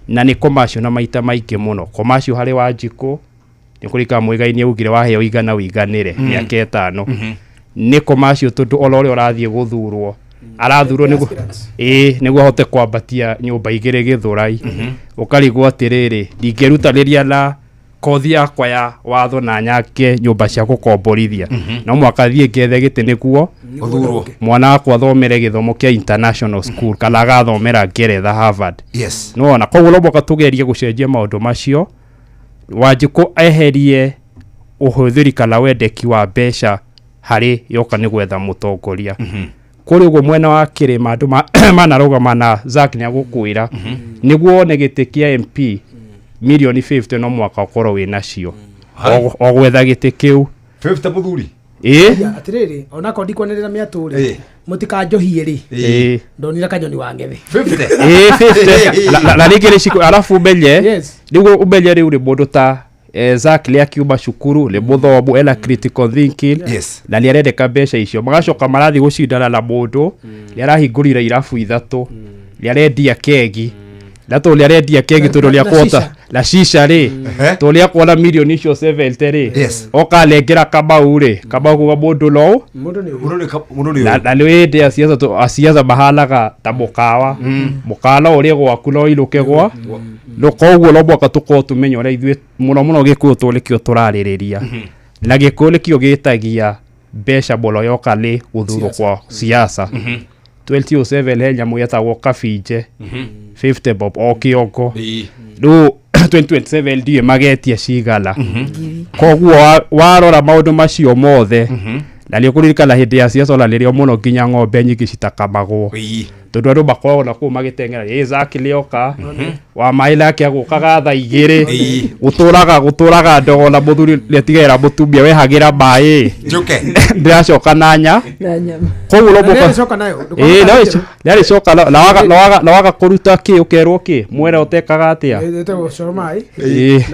na nĩ commercial na maita maingĩ mũno commercial harĩ Wanjikũ nĩ kũringana Mũigai nĩ augire waheo igana wĩiganĩre mĩaka 5. Nĩ commercial tondũ ona ũrĩa ũrathiĩ gũthurwo arathurwo nĩguo ĩĩ nĩguo ahote kwambatia nyũmba 2 Gĩthũrai. Ũkarigwo atĩrĩrĩ, ndingĩrutanĩria na kothi yakwa ya watho na nyake nyũmba cia gũkomborithia, no mwaka thiĩ ngethe gĩtĩ nĩguo ũthurwo mwana wakwa athomere gĩthomo kĩa international school kana agathomera Ngeretha Harvard. Nĩwona koguo no mwaka tũgerie gũcenjia maũndũ macio. Wanjikũ eherie ũhũthĩri kana wendeki wa mbeca harĩ yoka nĩ gwetha mũtongoria. Kũrĩ ũguo mwena wa kĩrĩma andũ manarũgama na Zack nĩ agũkwĩra nĩguo wone gĩtĩ kĩa MP milioni 50 no mwaka ũkorwo wĩ nacio o gwetha gĩtĩ kĩu. 50 mũthuri. Ĩĩ. Atĩrĩrĩ, onakorwo ndikwanĩrĩra mĩatũ rĩ, mũtikanjohie rĩ, ndonire kanyoni wa ngethe. 50. Ĩĩ, 50. Na rĩngĩ nĩ arabu ũmenye nĩguo ũmenye rĩu rĩ mũndũ ta Zack nĩ akiuma cukuru, nĩ mũthomu, ena critical thinking, na nĩ arendeka mbeca icio. Magacoka marathiĩ gũcindana na mũndũ nĩ arahingũrire irabu 3, nĩ arendia kegi, na tondũ nĩ arendia kegi tondũ nĩ akuhota na shisha rĩ, tondũ nĩ akuona milioni icio 70 rĩ, oka nengera Kamau rĩ, Kamau kuga mũndũ no na nĩ hĩndĩ ya siasa, asiasa mahanaga ta mũkawa, mũkawa no ũrĩe gwaku no ũinũke gwa no. Koguo no mwaka tũkorwo tũmenye ũrĩa ithuĩ mũno mũno Gĩkũyũ tondũ nĩkĩo tũrarĩrĩria, na Gĩkũyũ nĩkĩo gĩtagia mbeca mũno yoka nĩ gũthurwo kwa siasa. 2007 he nyamũ yetagwo kabinje 50 bob o kĩongo, rĩu 2027 ndiũĩ magetia cigana. Koguo warora maũndũ macio mothe, na nĩ ũkũririkana hĩndĩ ya siasa ona nĩrĩo mũno nginya ng'ombe nyingĩ citakamagwo, tondũ andũ makoragwo na kũu magĩteng'era, ĩ Zack nĩoka wa maĩ nake agũkaga thaa 2, gũtũraga ndogo na mũthuri nĩatigagĩra mũtumia wehagĩra maĩ njuke ndĩracoka na nya. Koguo no mũka nĩarĩcoka na waga kũruta kĩ ũkerwo kĩ mwera ũtekaga atĩa ĩĩ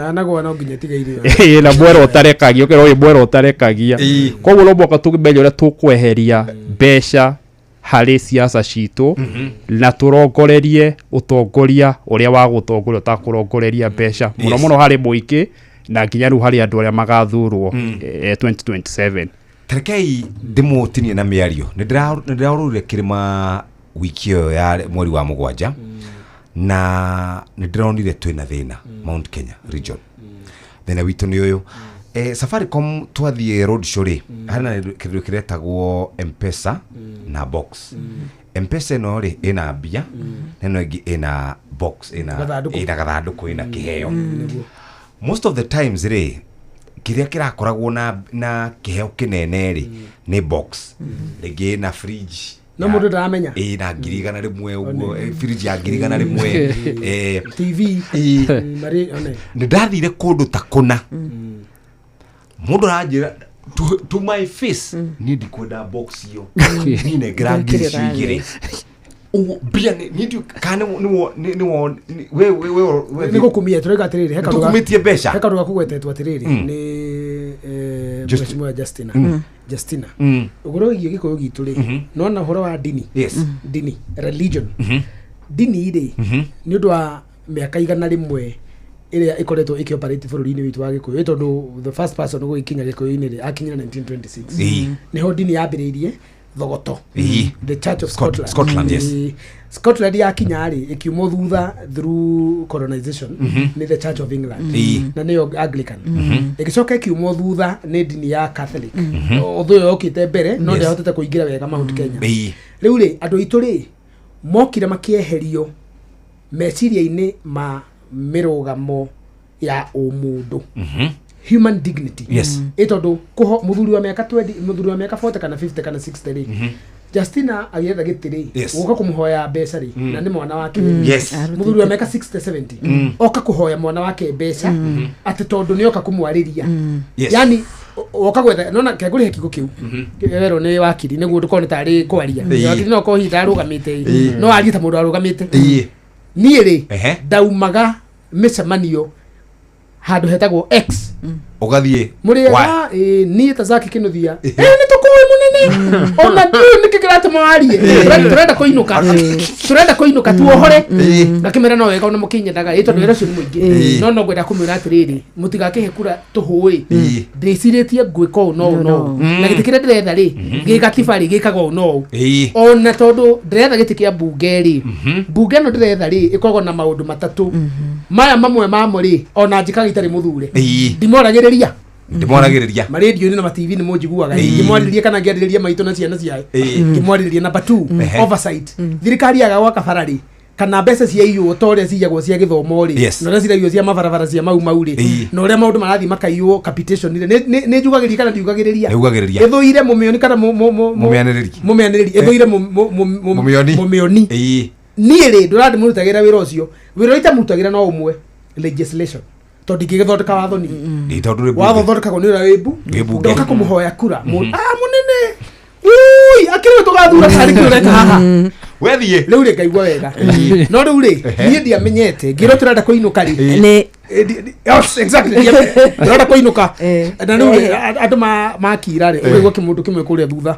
na mwera ũtarekagia ũkerwo ĩ mwera ũtarekagia. Koguo no mũka tũmenye ũrĩa tũkweheria mbeca harĩ siasa citũ na tũrongorerie ũtongoria ũrĩa wa gũtongoria ũtakũrongoreria mbeca mũno mũno harĩ mũingĩ na nginya rĩu harĩ andũ arĩa magathurwo 2027. Tarekei ndĩmũtinie na mĩario. Nĩ ndĩraũrũrire kĩrĩma wiki ĩyo ya mweri wa 7 na nĩ ndĩronire twĩna thĩna Mount Kenya region. Thĩna witũ nĩ ũyũ, Safaricom twathiĩ road show rĩ, harĩ na kĩndũ kĩretagwo M-Pesa na box. M-Pesa ĩno rĩ ĩna mbia, na ĩno ĩngĩ ĩna box, ĩna gathandũkũ, ĩna kĩheo. Most of the times rĩ, kĩrĩa kĩrakoragwo na kĩheo kĩnene rĩ nĩ box, rĩngĩ ĩna fridge no mũndũ ndaramenya ĩna 100,000 ũguo, fridge ya 100,000, TV. Nĩ ndathire kũndũ ta kũna, mũndũ aranjĩra to my face, niĩ ndikwenda box iyo, niĩ nengera 2,000 ũguo mbia nĩ kana nĩ we nĩ gũkumia tũrauga atĩrĩrĩ, he tũkumĩtie mbeca, he kaũndũ gakũgwetetwo atĩrĩrĩ nĩ mheshimiwa Justina ũhoro wĩgiĩ Gĩkũyũ gitũ rĩ, nona ũhoro wa dini, dini religion, dini rĩ nĩ ũndũ wa mĩaka 100 ĩrĩa ĩkoretwo ĩkĩoperate bũrũri-inĩ witũ wa Gĩkũyũ, tondũ the first person gũgĩkinya Gĩkũyũ-inĩ rĩ akinyire 1926, nĩho dini yambĩrĩirie Thogoto, the Church of Scotland. Scotland, yes. Scotland yakinya rĩ ĩkiumwo thutha through colonization nĩ the Church of England na nĩyo Anglican, ĩgĩcoka ĩkiumwo thutha nĩ dini ya Catholic, although yokĩte mbere no ndĩahotete kũingĩra wega Mount Kenya. Rĩu rĩ andũ aitũ rĩ mokire makĩeherio meciria-inĩ ma mĩrũgamo ya ũmũndũ, human dignity. Ĩ tondũ mũthuri wa mĩaka 20, mũthuri wa mĩaka 40 kana 50 kana 60 rĩ, Justina agĩetha gĩtĩ rĩ Yes. gũka kũmũhoya mbeca rĩ na nĩ mwana wake Yes. mũthuri wa mĩaka 60 70 oka kũhoya mwana wake mbeca atĩ tondũ nĩ oka kũmwarĩria Yes. yani woka gwetha nona kengũrĩhe kiugo kĩu werwo nĩ wakiri nĩguo ndũkorwo nĩ tarĩ kwaria Ĩĩ. wakiri no korwo hihi ndarũgamĩte Ĩĩ. no arie ta mũndũ arũgamĩte Ĩĩ. niĩ rĩ Ehe. ndaumaga mĩcemanio handũ hetagwo x Ũgathiĩ. mũrĩega ĩ, niĩ ta Zaki Kĩnuthia ĩ nĩ tũkũĩ mũnene ona ndiũĩ nĩkĩ kĩratũma warie Tũrenda kũinũka tũrenda kũinũka tuohore ngakĩmera no wega ona mũkĩnyendaga ĩ tondũ wĩra ũcio nĩ mũingĩ Ĩĩ. no no ngwenda kũmwĩra atĩrĩrĩ mũtigakĩhe kura tũhũĩ Ĩĩ. ndĩcirĩtie ngwĩka ũũ no ũũ no ũũ na gĩtĩ kĩrĩa ndĩretha rĩ gĩ gatiba rĩ gĩkaga ũũ no ũũ Ĩĩ. ona tondũ ndĩretha gĩtĩ kĩa mbunge rĩ mbunge ĩno ndĩretha rĩ ĩkoragwo na maũndũ matatũ maya mamwe mamo rĩ ona njĩkaga itarĩ mũthure Ĩĩ. ndimoragĩrĩria Ndĩmwaragĩrĩria. marendio-inĩ na matv nĩ mũnjiguaga Ĩĩ. ngĩmwarĩrĩria kana ngĩarĩrĩria maitũ na ciana ciae Ĩĩ. ngĩmwarĩrĩria number two Ehe. oversight thirikari yaga gwaka bara rĩ kana mbeca ciaiywo ta ũrĩa ciyagwo cia gĩthomo rĩ Yes. na ũrĩa ciraiywo cia mabarabara cia mau mau rĩ Ĩĩ. na ũrĩa maũndũ marathiĩ makaiywo capitation rĩ nĩ njugagĩrĩria kana ndiugagĩrĩria Nĩ ugagĩrĩria. ĩthũire mũmĩoni kana Mũmĩanĩrĩri. mũmĩanĩrĩri ĩthũire Mũmĩoni. mũmĩoni Ĩĩ. niĩ rĩ ndũrandĩmũrutagĩra wĩra ũcio wĩra ũrĩa itamũrutagĩra no ũmwe legislation tondũ ndingĩgĩthondeka watho niĩ Ĩĩ, tondũ rĩ watho mbunge. ũthondekagwo nĩ ũrĩa wĩ mbu Wĩ mbunge. ndoka kũmũhoya kura ah mũnene ui akĩrĩ tũgathura tarĩ kĩ ũreka haha Wethiĩ. rĩu rĩ ngaigua wega no rĩu rĩ niĩ ndiamenyete ngĩrwo tũrenda kũinũka rĩ Nĩ Yes, exactly ndĩrenda kũinũka na rĩu rĩ andũ makira rĩ ũkaigua kĩmũndũ kĩmwe kũrĩa thutha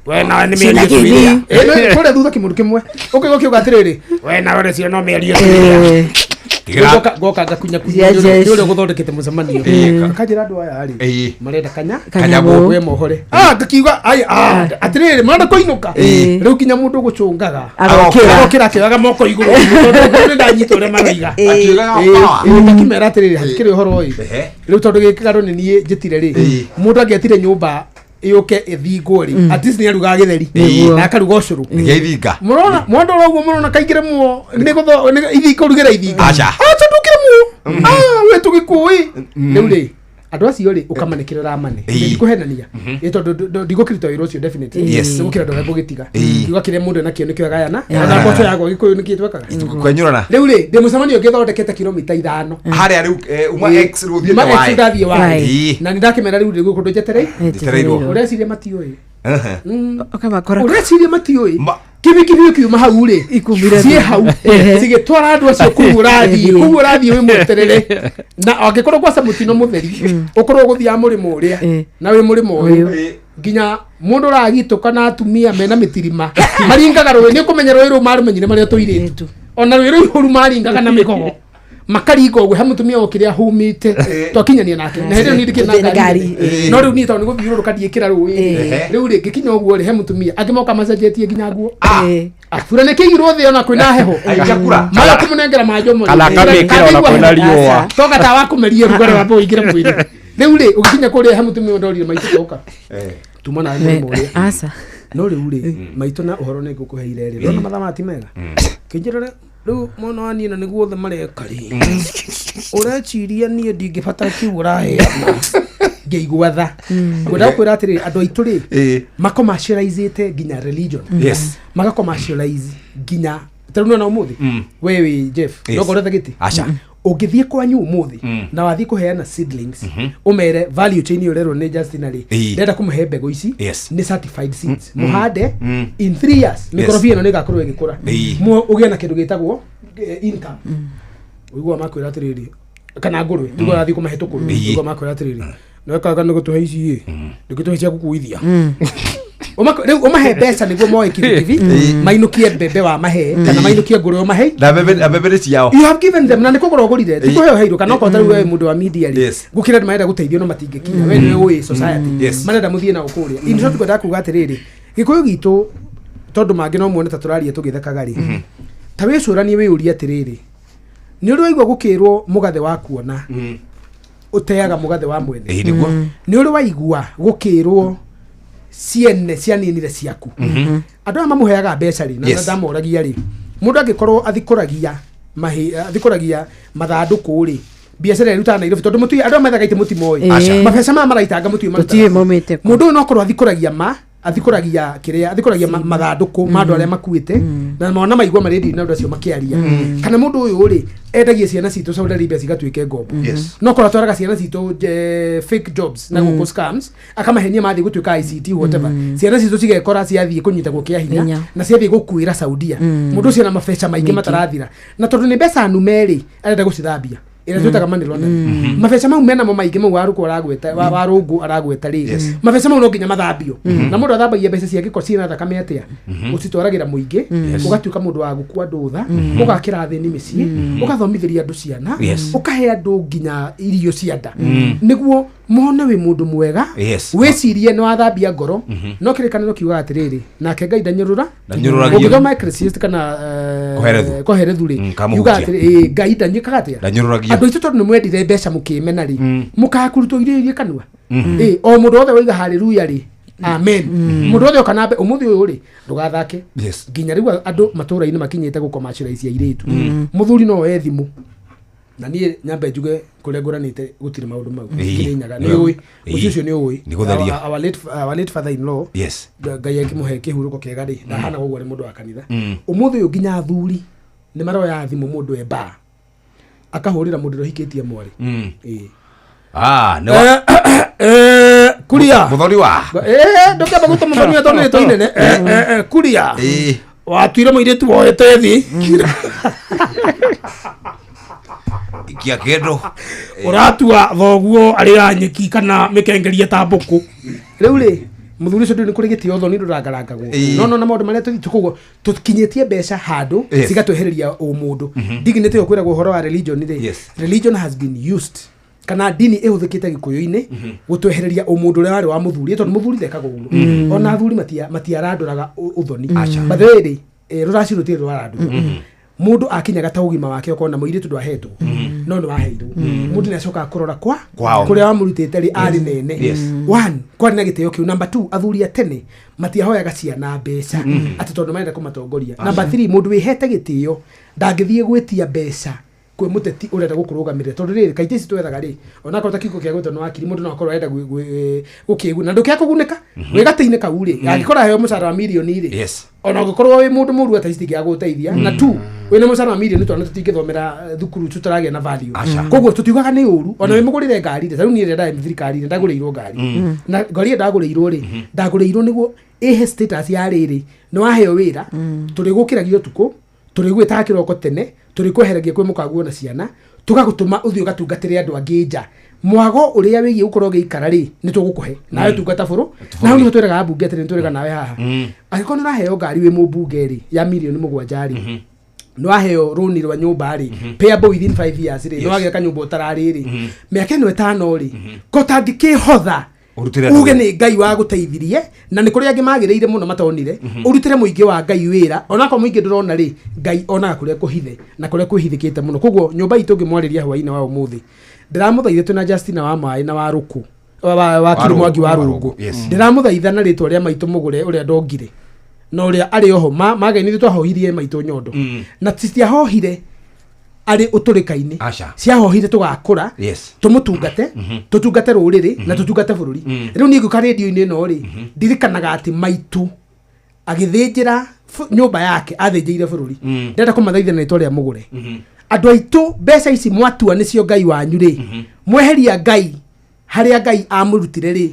we nawe nĩ Ciana mĩario kĩni. twĩrĩa. Eh, no, kũrĩa thutha kĩmũndũ kĩmwe ũkaigua kĩuga atĩrĩrĩ we nawe rĩcio no mĩario twĩrĩa Tigĩra- ngoka ngakunyakunya Yeah, nĩ yes. ũrĩa ũgũthondekete mũcemanio Ĩĩ. kanjĩra andũ aya rĩ Ĩĩ. marenda kanya Kanyamũ. we mohore ah ngakiuga ai ah atĩrĩrĩ marenda kũinũka Ĩĩ. rĩu nginya mũndũ ũgũcũngaga Agokĩra. agokĩra akĩoyaga moko igũrũ tondũ nĩ ndanyita ũrĩa maroiga Akiugaga power. Ĩĩ, ngakĩmera atĩrĩrĩ hatikĩrĩ ũhoro ũyũ Ehe. rĩu tondũ gĩkĩgaro nĩ niĩ njĩtire rĩ Ĩĩ. mũndũ angĩetire nyũmba yũke ĩthingwo rĩ at least nĩ arugaga gĩtheri Nĩguo. na akaruga ũcũrũ Nĩkĩo ithinga. mũrona mwandå ũguo mũrona kaingĩre muo nĩ gũtho nĩ ithinga ũrugĩra ithinga Aca. aca ndũkĩre muo ah we tũgĩkũĩ rĩu rĩ andũ acio rĩ ũkamanĩkĩra ramane Ĩĩ. ndikũhenania ĩ tondũ ndigũkĩruta wĩra ũcio definitely Yes. nĩgũkĩra andũ arĩa ngũgĩtiga Ĩĩ. kiuga kĩrĩa mũndũ enakĩo nĩkĩo agayana Ĩĩ. ona mboco yakwa gĩkũyũ nĩkĩ twekaga Kwenyũrana. rĩu rĩ ndĩ mũcemanio ngĩthondekete kilomita ithano Harĩa rĩu eh, uma X rĩu ũthiĩte Uma X Y. ndathiĩ Y. Ĩĩ. Y na nĩ ndakĩmera rĩu rĩ gũkũ njetereire Njetereirwo. ũreciria matiũĩ Ehe. Ũkamakora. ũreciria matiũĩ Ma- kibikibi ũkiuma hau rĩ Ikumire ciĩ thĩ. hau Ehe. cigĩtwara andũ acio kũu ũrathiĩ Ĩĩ. kũu ũrathiĩ wĩ mweterere na angĩkorwo gwaca mũtino mũtheri ũkorwo ũgũthiaga mũrĩmo ũrĩa Ĩĩ. na wĩ mũrĩmo ũyũ Ĩĩ. nginya mũndũ ũragitũka na atumia mena mĩtirima maringaga rũĩ nĩ ũkũmenya rũĩ rũu marũmenyire marĩa tũirĩtu ona rũĩ rũihũru maringaga na mĩgogo makaringa ũguo he mũtumia okire ahũmĩte twakinyania nake na hĩndĩ ĩyo niĩ ndikĩrĩ na Ndĩ na ngari ngari, nene. no rĩu niĩ tondũ nĩ gũthiũrũrũka ndiĩkĩra rũĩ Ehe. rĩu rĩ ngĩkinya ũguo rĩ he mũtumia angĩ moka macenjetie nginya nguo Ĩĩ. bura nĩ kĩigirwo thĩ ona kwĩna heho Aikia kura. maya kũmũnengera manjomo Kana akamĩkĩra ona kwĩna riũa. toka ta wakũmeria rugarĩ wambe ũingĩre mwĩrĩ rĩu rĩ ũgĩkinya kũrĩa he mũtumia ũyũ ndorire maitũ toka tuma nawe mũrĩmo ũrĩa Aca. no rĩu rĩ maitũ na ũhoro nĩ ngũkũheire rĩ ndona mathaa maya ti mega kĩnjĩrore rĩu mwana wa niĩ na nĩguo othe mareka rĩ ũreciria niĩ ndingĩbatara kĩu ũraheana ngĩigua tha ngwenda gũkwĩra atĩrĩrĩ andũ aitũ rĩ Ĩĩ. makommercializĩte nginya religion Yes. magakommercialize nginya ta rĩu nona ũmũthĩ we wĩ Jeff Yes. no ngorete gĩtĩ Aca. ũngĩthiĩ kwanyu ũmũthĩ na wathiĩ kũheana seedlings ũmere value chain ĩyo ũrerwo nĩ Justin rĩ Ĩĩ. ndĩrenda kũmũhe mbegũ ici Yes. nĩ certified seeds mũhande in 3 years mĩkorobia ĩno nĩ ĩgakorwo ĩgĩkũra Ĩĩ. ũgĩe na kĩndũ gĩtagwo income ũiguaga makwĩra atĩrĩrĩ kana ngũrwe tiguo ũrathiĩ kũmahe tũkũrwe Ĩĩ. ũiguaga makwĩra atĩrĩrĩ nĩwekaga nĩ gũtũhe ici ĩ nĩ gũtũhe cia gũkuithia Rĩu ũmahe mbeca nĩguo moe kibikibi mainũkie mbembe wa mahe kana mainũkie ngũrwe ũmahe Na mbembe na mbembe nĩ ciao. you have given them na nĩ kũgũra ũgũrire ti Ĩĩ. kũheo heirwo kana okorwo ta rĩu we mũndũ wa media rĩ Yes. gũkĩra andũ marenda gũteithio no matingĩkinya we nĩwe ũĩ society Yes. marenda mũthiĩ nao kũrĩa in short ngwendaga kuga atĩrĩrĩ gĩkũyũ gitũ tondũ mangĩ no muone ta tũraria tũgĩthekaga rĩ ta wĩcũranie wĩyũrie atĩrĩrĩ nĩ ũrĩ waigua gũkĩrwo mũgathe wa kuona ũteaga mũgathe wa mwene Ĩĩ, nĩguo. nĩ ũrĩ waigua gũkĩrwo ciene cianinire ciaku andũ aya mamũheaga mbeca rĩ na Yes. ndamoragia rĩ mũndũ angĩkorwo athikũragia athikũragia mathandũkũ rĩ biacara ĩrutaga Nairobi tondũ mũtui andũ aya methaga itĩ mũtimoĩ Aca. mabeca maya maraitanga mũtiũĩ Tũtiũĩ maumĩte kũ. mũndũ ũyũ no akorwo athikũragia ma Athikũragia kĩrĩa athikũragia mathandũkũ ma andũ arĩa makuĩte na mona maigua marĩ na andũ acio makĩaria. Kana mũndũ ũyũ rĩ endagia ciana citũ Saudi Arabia cigatuĩke ngombo. No korwo atwaraga ciana citũ fake jobs na gũkũ scams, akamahenia mathiĩ gũtuĩka ICT, whatever. Ciana citũ cigekora ciathiĩ kũnyitagwo kĩa hinya Hinya. na ciathiĩ gũkuĩra Saudia. Mũndũ ũcio na mabeca maingĩ matarathira, na tondũ nĩ mbeca nume rĩ, arenda gũcithambia ĩrĩa twĩtaga money laundering. Mabeca mau menamo maingĩ mau warũkũ aragweta warũngũ aragweta rĩ, mabeca mau no nginya mathambio. Na mũndũ athambagia mbeca cia gĩko ciĩna thakame atĩa? Ũcitwaragĩra mũingĩ, ũgatuĩka mũndũ wa gũkua andũ tha, ũgakĩra athĩni mĩciĩ, ũgathomithĩria andũ ciana, ũkahe andũ nginya irio cia nda nĩguo mone wĩ mũndũ mwega. Wĩcirie nĩ wathambia ngoro, no kĩrĩkanĩro kiugaga atĩrĩrĩ, nake Ngai ndanyũrũra. Ndanyũrũragio. Ũngĩthoma Ecclesiastes kana Kohelethu. Kohelethu rĩ, Kamũhunjia. yugaga atĩrĩ, Ngai ndanyĩkaga atĩa? Ndanyũrũragia. Andũ aitũ tondũ nĩ mwendire mbeca mũkĩmena rĩ, mũkakũrutwo irio irie kanua. O mũndũ wothe waiga haleluya rĩ, amen. Mũndũ wothe oka na ũmũthĩ ũyũ rĩ, ndũgathake. Nginya rĩu andũ matũũra-inĩ makinyĩte gũcommercialize airĩtu. Mũthuri no oe thimũ, na niĩ nyambe njuge kũrĩa ngũranĩte gũtirĩ maũndũ mau. Kĩrĩnyaga nĩ ũĩ mũciĩ ũcio nĩ ũĩ. Nĩ gũtheria. Our late father in law, Ngai akĩmũhe kĩhurũko kĩega rĩ, ndahana ũguo, arĩ mũndũ wa kanitha. Ũmũthĩ ũyũ nginya athuri nĩ maroya thimũ, mũndũ e bar akahũrĩra mũndũ ũrĩa ũhikĩtie mwarĩ. Ah, nĩ wa Kuria. Mũthoni wa Ndũkĩamba gwĩta mũthoni tondũ nĩ rĩtwa inene. Kuria watuire mũirĩtu woete thĩ. Ikia kĩndũ. Ũratua thoguo arĩa nyeki kana mĩkengeria ta mbũkũ. Rĩu rĩ, mũthuri ũcio ndũĩ nĩ kũrĩ gĩtĩo thoni ndũrangarangagwo. No na maũndũ marĩa tũthiĩ koguo tũkinyĩtie mbeca handũ cigatwehereria ũmũndũ. Dignity ĩyo kwĩragwo ũhoro wa religion rĩ, religion has been used, kana ndini ĩhũthĩkĩte gĩkũyũ-inĩ gũtwehereria ũmũndũ ũrĩa warĩ wa mũthuri, tondũ mũthuri ndekaga ũguo. Ona athuri matiarandũraga ũthoni. By the way rĩ, rũracio rũtirĩ rwarandũrwo. Mũndũ akinyaga ta ũgima wake ũkona mũirĩtu ndwahetwo no nĩ waheirwo. Mũndũ nĩ acokaga kũrora kwa Kwao. kũrĩa wamũrutĩte rĩ arĩ nene. One, kwarĩ na gĩtĩo kĩu. Number two, athuri a tene matiahoyaga ciana mbeca atĩ tondũ marenda kũmatongoria. Number three, mũndũ wĩhete gĩtĩo ndangĩthiĩ gwĩtia mbeca kwĩ mũteti ũrenda gũkũrũgamĩrĩra, tondũ rĩrĩ kaingĩ ici twethaga rĩ, onakorwo ta kiugo kĩa gwĩtwo nĩ wakiri, mũndũ no akorwo arenda gũkĩguna na ndũkĩa kũgunĩka wĩ gatĩ-inĩ kau rĩ, angĩkorwo aheo mũcara wa mirioni rĩ, ona ũngĩkorwo wĩ mũndũ mũru atĩ citingĩaga gũgũteithia. Na tu wĩna mũcara wa mirioni, twana tũtingĩthomera thukuru tũtaragĩa na value. Koguo tũtiugaga nĩ ũru ona wĩ mũgũrĩre ngari rĩ. Ta rĩu niĩ rĩrĩa ndarĩ thirikari-inĩ ndagũrĩirwo ngari, na ngari ĩyo ndagũrĩirwo rĩ, ndagũrĩirwo nĩguo ĩhe status ya rĩrĩ nĩ waheo wĩra, tũrĩgũkĩragia ũtukũ, tũrĩgwĩtaga kĩroko tene, tũrĩkweheragia kwĩ mũkaguo na ciana, tũgagũtũma ũthiĩ ũgatungatĩre andũ angĩ nja. Mwago ũrĩa wĩgiĩ gũkorwo ũgĩikara rĩ, nĩ tũgũkũhe nawe tungata bũrũ. Na hau nĩho twĩraga ambunge atĩrĩ, nĩ twĩraga nawe haha, angĩkorwo nĩ ũraheo ngari wĩ mũmbunge rĩ ya mirioni 7 rĩ, nĩ waheo rũni rwa nyũmba rĩ, payable within 5 years rĩ, nĩ wagĩa kanyũmba ũtararĩ rĩ, mĩaka ĩno 5 rĩ, ko tangĩkĩhotha Ũrutĩre andũ uge wĩra. Nĩ Ngai wa gũteithirie na nĩ kũrĩ angĩ magĩrĩire mũno matonire. Ũrutĩre mũingĩ wa Ngai wĩra, onakorwo mũingĩ ndũrona rĩ, Ngai onaga kũrĩa kũhithe na kũrĩa kwĩhithĩkĩte mũno. Koguo nyũmba itũ ngĩmwarĩria hwainĩ wa ũmũthĩ, ndĩramũthaitha twĩna Justina wa maĩ na wa rũkũ wa Kiri Mwangi wa Rũngũ, ndĩramũthaitha na rĩtwa rĩa maitũ mũgũre ũrĩa ndongire na ũrĩa arĩ oho mageni ithuĩ twahohirie maitũ nyondo na citiahohire arĩ ũtũrĩka-inĩ. Aca. Ciahohire tũgakũra, tũmũtungate, tũtungate rũrĩrĩ na tũtungate bũrũri. Rĩu niĩ ngũka rĩndio-inĩ ĩno rĩ, ndirikanaga atĩ maitũ agĩthĩnjĩra nyũmba yake athĩnjĩire bũrũri. Ndĩrenda kũmathaitha na rĩtwa rĩa mũgũre andũ aitũ, mbeca ici mwatua nĩcio Ngai wanyu rĩ, mweheria Ngai harĩa Ngai amũrutire rĩ,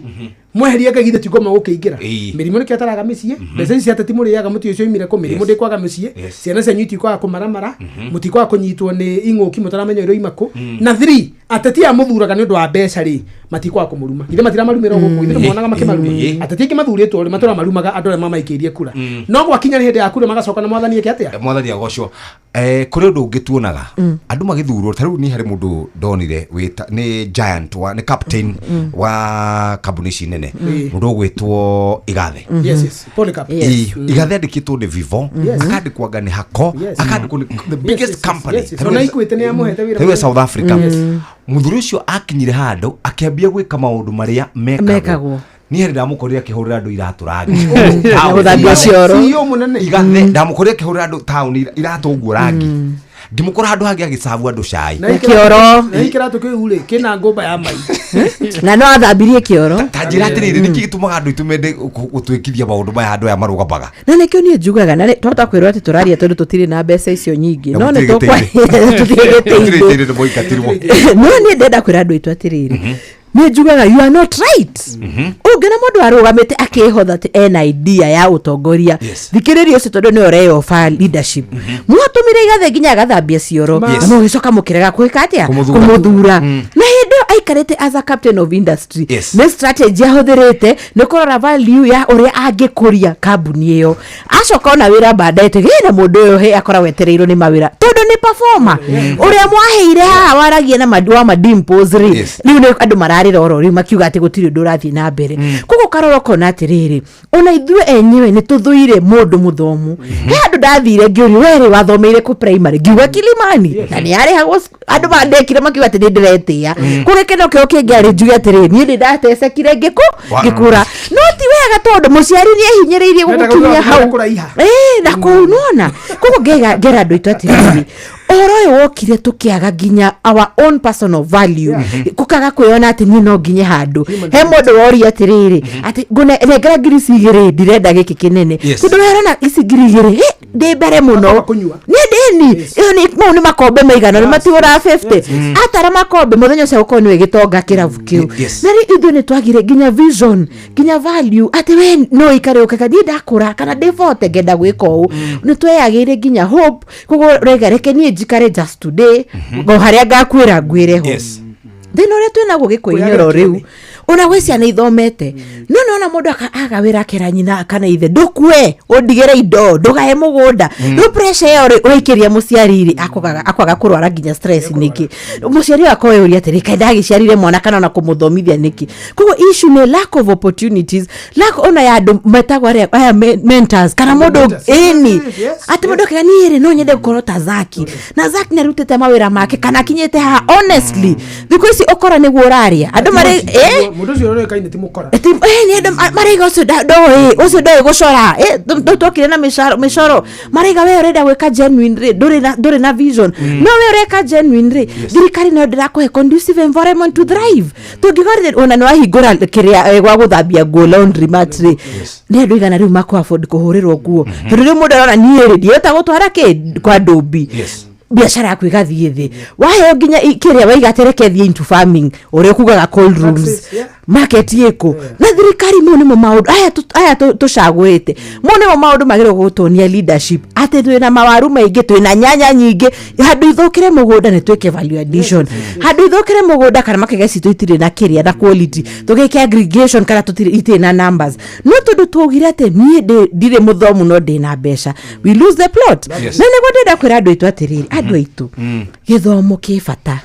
mweheria Ngai githĩ tingoma gũkĩingĩra mĩrimũ nĩkĩo ĩtaraga mĩciĩ. Mbeca ici cia ateti mũrĩaga mũtiũĩ cioimire kũ. Mĩrimũ ndĩkwaga mĩciĩ. Ciana cianyu itikwaga kũmaramara, mũtikwaga kũnyitwo nĩ ing'ũki mũtaramenya iroima kũ. Na three, ateti aya mũthuraga nĩ ũndũ wa mbeca rĩ, matikwaga kũmũruma. Githĩ matiramarumĩra gũkũ? Githĩ nĩmuonaga makĩmaruma? Ateti aingĩ mathurĩtwo rĩ, matũra marumaga andũ arĩa mamaikĩirie kura, no gwakinya nĩ hĩndĩ ya kura magacoka na Mwathani eke atĩa? Mwathani agocwo. Kũrĩ ũndũ ũngĩ tuonaga andũ magĩthurwo. Ta rĩu niĩ harĩ mũndũ ndonire nĩ giant wa nĩ captain wa kambuni ici nene, mũndũ ũgwĩtwo Igathe. Yes, Polycarp. Igathe andĩkĩtwo nĩ Vivo, akandĩkwo anga nĩ Hako, akandĩkwo nĩ the biggest company. Yes. Ona Equity nĩ yamũhete wĩra. Ta rĩu e South Africa. Mũthuri ũcio akinyire handũ akĩambia gwĩka maũndũ marĩa mekagwo. Mekagwo. Niĩ hĩndĩ ndamũkorire akĩhũrĩra andũ iratũ rangi. Gũthambia cioro. CEO mũnene. Igathe ndamũkorire akĩhũrĩra andũ taũni iratũ ũguo rangi. Ngĩmũkora handũ hangĩ agĩcabu andũ cai. Na Kĩoro. Na kĩratũ kĩu rĩ kĩna ngũmba ya mai. Na no athambirie kĩoro. Ta njĩra atĩrĩrĩ, nĩkĩ gĩtũmaga andũ aitũ mende gũtwĩkithia maũndũ maya andũ aya marũgamaga? Na nĩkĩo niĩ njugaga na twahota kwĩrwo atĩ tũraria tondũ tũtirĩ na mbeca icio nyingĩ, Na no nĩ gũtirĩ gĩtĩ-inĩ. tũtirĩ Gũtirĩ gĩtĩ-inĩ. gĩtĩ-inĩ nĩ mũingatirwo. No niĩ ndenda kwĩra andũ aitũ atĩrĩrĩ, nĩ njugaga you are not right. Ũngĩona mũndũ arũgamĩte akĩhotha atĩ ena idea ya ũtongoria, thikĩrĩria ũcio tondũ nĩwe ũreyoba leadership. Mwatũmire igathe nginya agathambia cioro, na mũgĩcoka mũkĩrega gwĩka atĩa? Kũmũthura. Kũmũthura. Na hĩndĩ ĩyo aikarĩte as a captain of industry, nĩ strategy ahũthĩrĩte nĩ kũrora value ya ũrĩa angĩkũria kambuni ĩyo. Acoka ona wĩra baadaye tũgĩe na mũndũ ũyũ he akoragwo etereirwo nĩ mawĩra tondũ nĩ performer ũrĩa mwaheire haha waragia na wa madimples rĩ. Rĩu nĩ andũ mararĩra oro rĩu makiuga atĩ gũtirĩ ũndũ ũrathiĩ na mbere. Koguo karora ũkona atĩrĩrĩ, ona ithuĩ enyewe nĩ tũthũire mũndũ mũthomu. He handũ ndathire ngĩũrio, werĩ wathomeire kũ primary? Ngiuga Kilimani, na nĩ yarĩhagwo andũ mandekire makiuga atĩ nĩ ndĩretĩa. Kũu gĩkeno kĩo kĩngĩarĩ njuge atĩrĩrĩ, niĩ nĩ ndatecekire ngĩkũra, no ti wega tondũ mũciari nĩ ehinyĩrĩirie Mendaga gũgũkinyia gũkũra hau kũraiha. Ĩĩ, na kũu nona koguo ngera andũ aitũ atĩrĩrĩ, ũhoro ũyũ wokire tũkĩaga nginya our own personal value, kũkaga kwĩona atĩ niĩ no nginye handũ. He mũndũ woria atĩrĩrĩ, atĩ nengera ngiri ici igĩrĩ, ndirenda gĩkĩ kĩnene, tondũ we ũrona ici 2000, hĩ, ndĩ mbere mũno niĩ ndĩni ĩyo nĩ mau nĩ makombe maigana nĩ matigũraga 50 atara makombe mũthenya ũcio gũkorwo nĩwe gĩtonga kĩrabu kĩu. Na rĩu ithuĩ nĩ twagire nginya vision, nginya value, atĩ we no ikare ũkeka niĩ ndakũra kana ndĩ bote ngenda gwĩka ũũ. Nĩ tweyagĩire nginya hope, koguo rega reke niĩ njikare just today o harĩa ngakwĩra ngwĩre ho. Thĩna ũrĩa twĩnaguo gĩkũyũ-inĩ oro rĩu, ona gwĩ ciana ithomete, no nona mũndũ aga wĩra akera nyina kana ithe, ndũkue ũndigĩre indo, ndũgae mũgũnda. Rĩu pressure ĩyo rĩ ũraikĩria mũciari rĩ, akwaga kũrwara nginya stress nĩkĩ? Mũciari ũyũ akorwo eyũria atĩrĩ, kaĩ ndagĩciarire mwana kana ona kũmũthomithia nĩkĩ? Koguo issue nĩ lack of opportunities, lack ona ya andũ metagwo arĩa aya mentors kana mũndũ ĩni atĩ mũndũ akauga niĩ rĩ no nyende gũkorwo ta Zaki, na Zaki nĩ arutĩte mawĩra make kana akinyĩte haha. Honestly, thikũ ici ũkora nĩguo ũraria andũ marĩ Mũndũ ũcio ũroĩkaine ti mũkora. Nĩ andũ maraiga ũcio ndoĩ, ũcio ndoĩ gũcora. Twokire na mĩcoro maraiga we ũrenda gwĩka genuine rĩ, ndũrĩ na vision. No we ũreka genuine rĩ, thirikari nayo ndĩrakũhe conducive environment to thrive. Tũngĩkorire ona nĩ wahingũra kĩrĩa gwa gũthambia nguo, laundry mat rĩ, nĩ andũ igana rĩu makũ afford kũhũrĩrwo nguo? Tondũ rĩu mũndũ arona niĩ rĩ ndiĩhota gũtwara kĩ kwa ndũmbi. Biacara yaku ĩgathiĩ thĩ, waheo nginya kĩrĩa waiga atĩ reke thiĩ into farming, ũrĩa ũkugaga cold rooms, market ĩkũ na thirikari? Mau nĩmo maũndũ aya tũcagũrĩte, mau nĩmo maũndũ magĩrĩirwo gũtuonia leadership, atĩ twĩna mawaru maingĩ, twĩna nyanya nyingĩ, handũ ithũkĩre mũgũnda nĩ twĩke value addition, handũ ithũkĩre mũgũnda kana makega citũ itirĩ na kĩrĩa na quality, tũgĩke aggregation kana tũtirĩ itirĩ na numbers. No tondũ twaugire atĩ niĩ ndirĩ mũthomu no ndĩ na mbeca, we lose the plot. Na nĩguo ndĩrenda kwĩra andũ aitũ atĩrĩrĩ, andũ aitũ, gĩthomo kĩ bata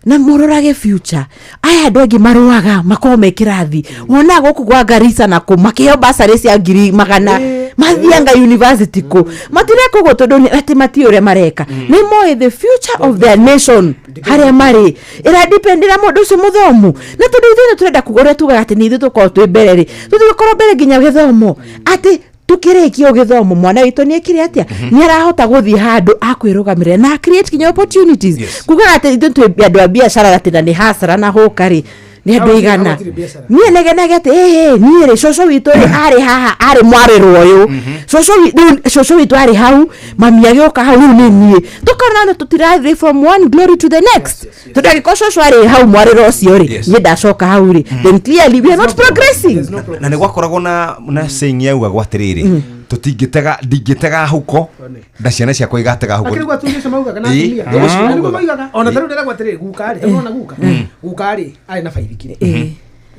na mũrorage future. Aya andũ angĩ marũaga makorwo me kĩrathi, wonaga gũkũ gwa Garissa na kũ makĩheo basarĩ cia ngiri magana mathianga university kũ matireka ũguo tondũ atĩ matiĩ ũrĩa mareka. Nĩ moĩ the future of their nation harĩa marĩ ĩradipendera mũndũ ũcio mũthomu. Na tondũ ithuĩ nĩ tũrenda kuga ũrĩa tugaga atĩ nĩ ithuĩ tũkorwo twĩ mbere rĩ, tũtigũkorwo mbere nginya gĩthomo, atĩ tukĩrĩkia gĩthomo mwana witũ nĩ ekire atĩa, nĩ arahota gũthiĩ handũ akwĩrũgamĩrĩra na create nginya opportunities. Kugaga atĩ ithuĩ twĩ andũ a biacara atĩ na nĩ hasara na hũka rĩ, nĩ andũ igana. Hatirĩ biacara. Niĩ negenage atĩ ĩhĩ niĩ rĩ cũcũ witũ rĩ arĩ haha arĩ mwarĩrwo ũyũ cũcũ rĩu cũcũ witũ arĩ hau, mami agĩũka hau, rĩu nĩ niĩ tũkona nĩ tũtirathiĩ from one glory to the next, tondũ angĩkorwo cũcũ arĩ hau mwarĩro ũcio rĩ, niĩ ndacoka hau rĩ, then clearly we are not progressing. Na nĩ gwakoragwo na saying yaugagwo atĩrĩrĩ, tũtingĩtega, ndingĩtega huko na ciana ciakwa igatega huko. Akĩrĩ gwa atumia acio maugaga na Ĩĩ, atumia. nĩguo Na nĩguo maugaga. moigaga ona tarĩu ndĩragwo atĩrĩrĩ, guka rĩ nona guka rĩ arĩ na baithikiri,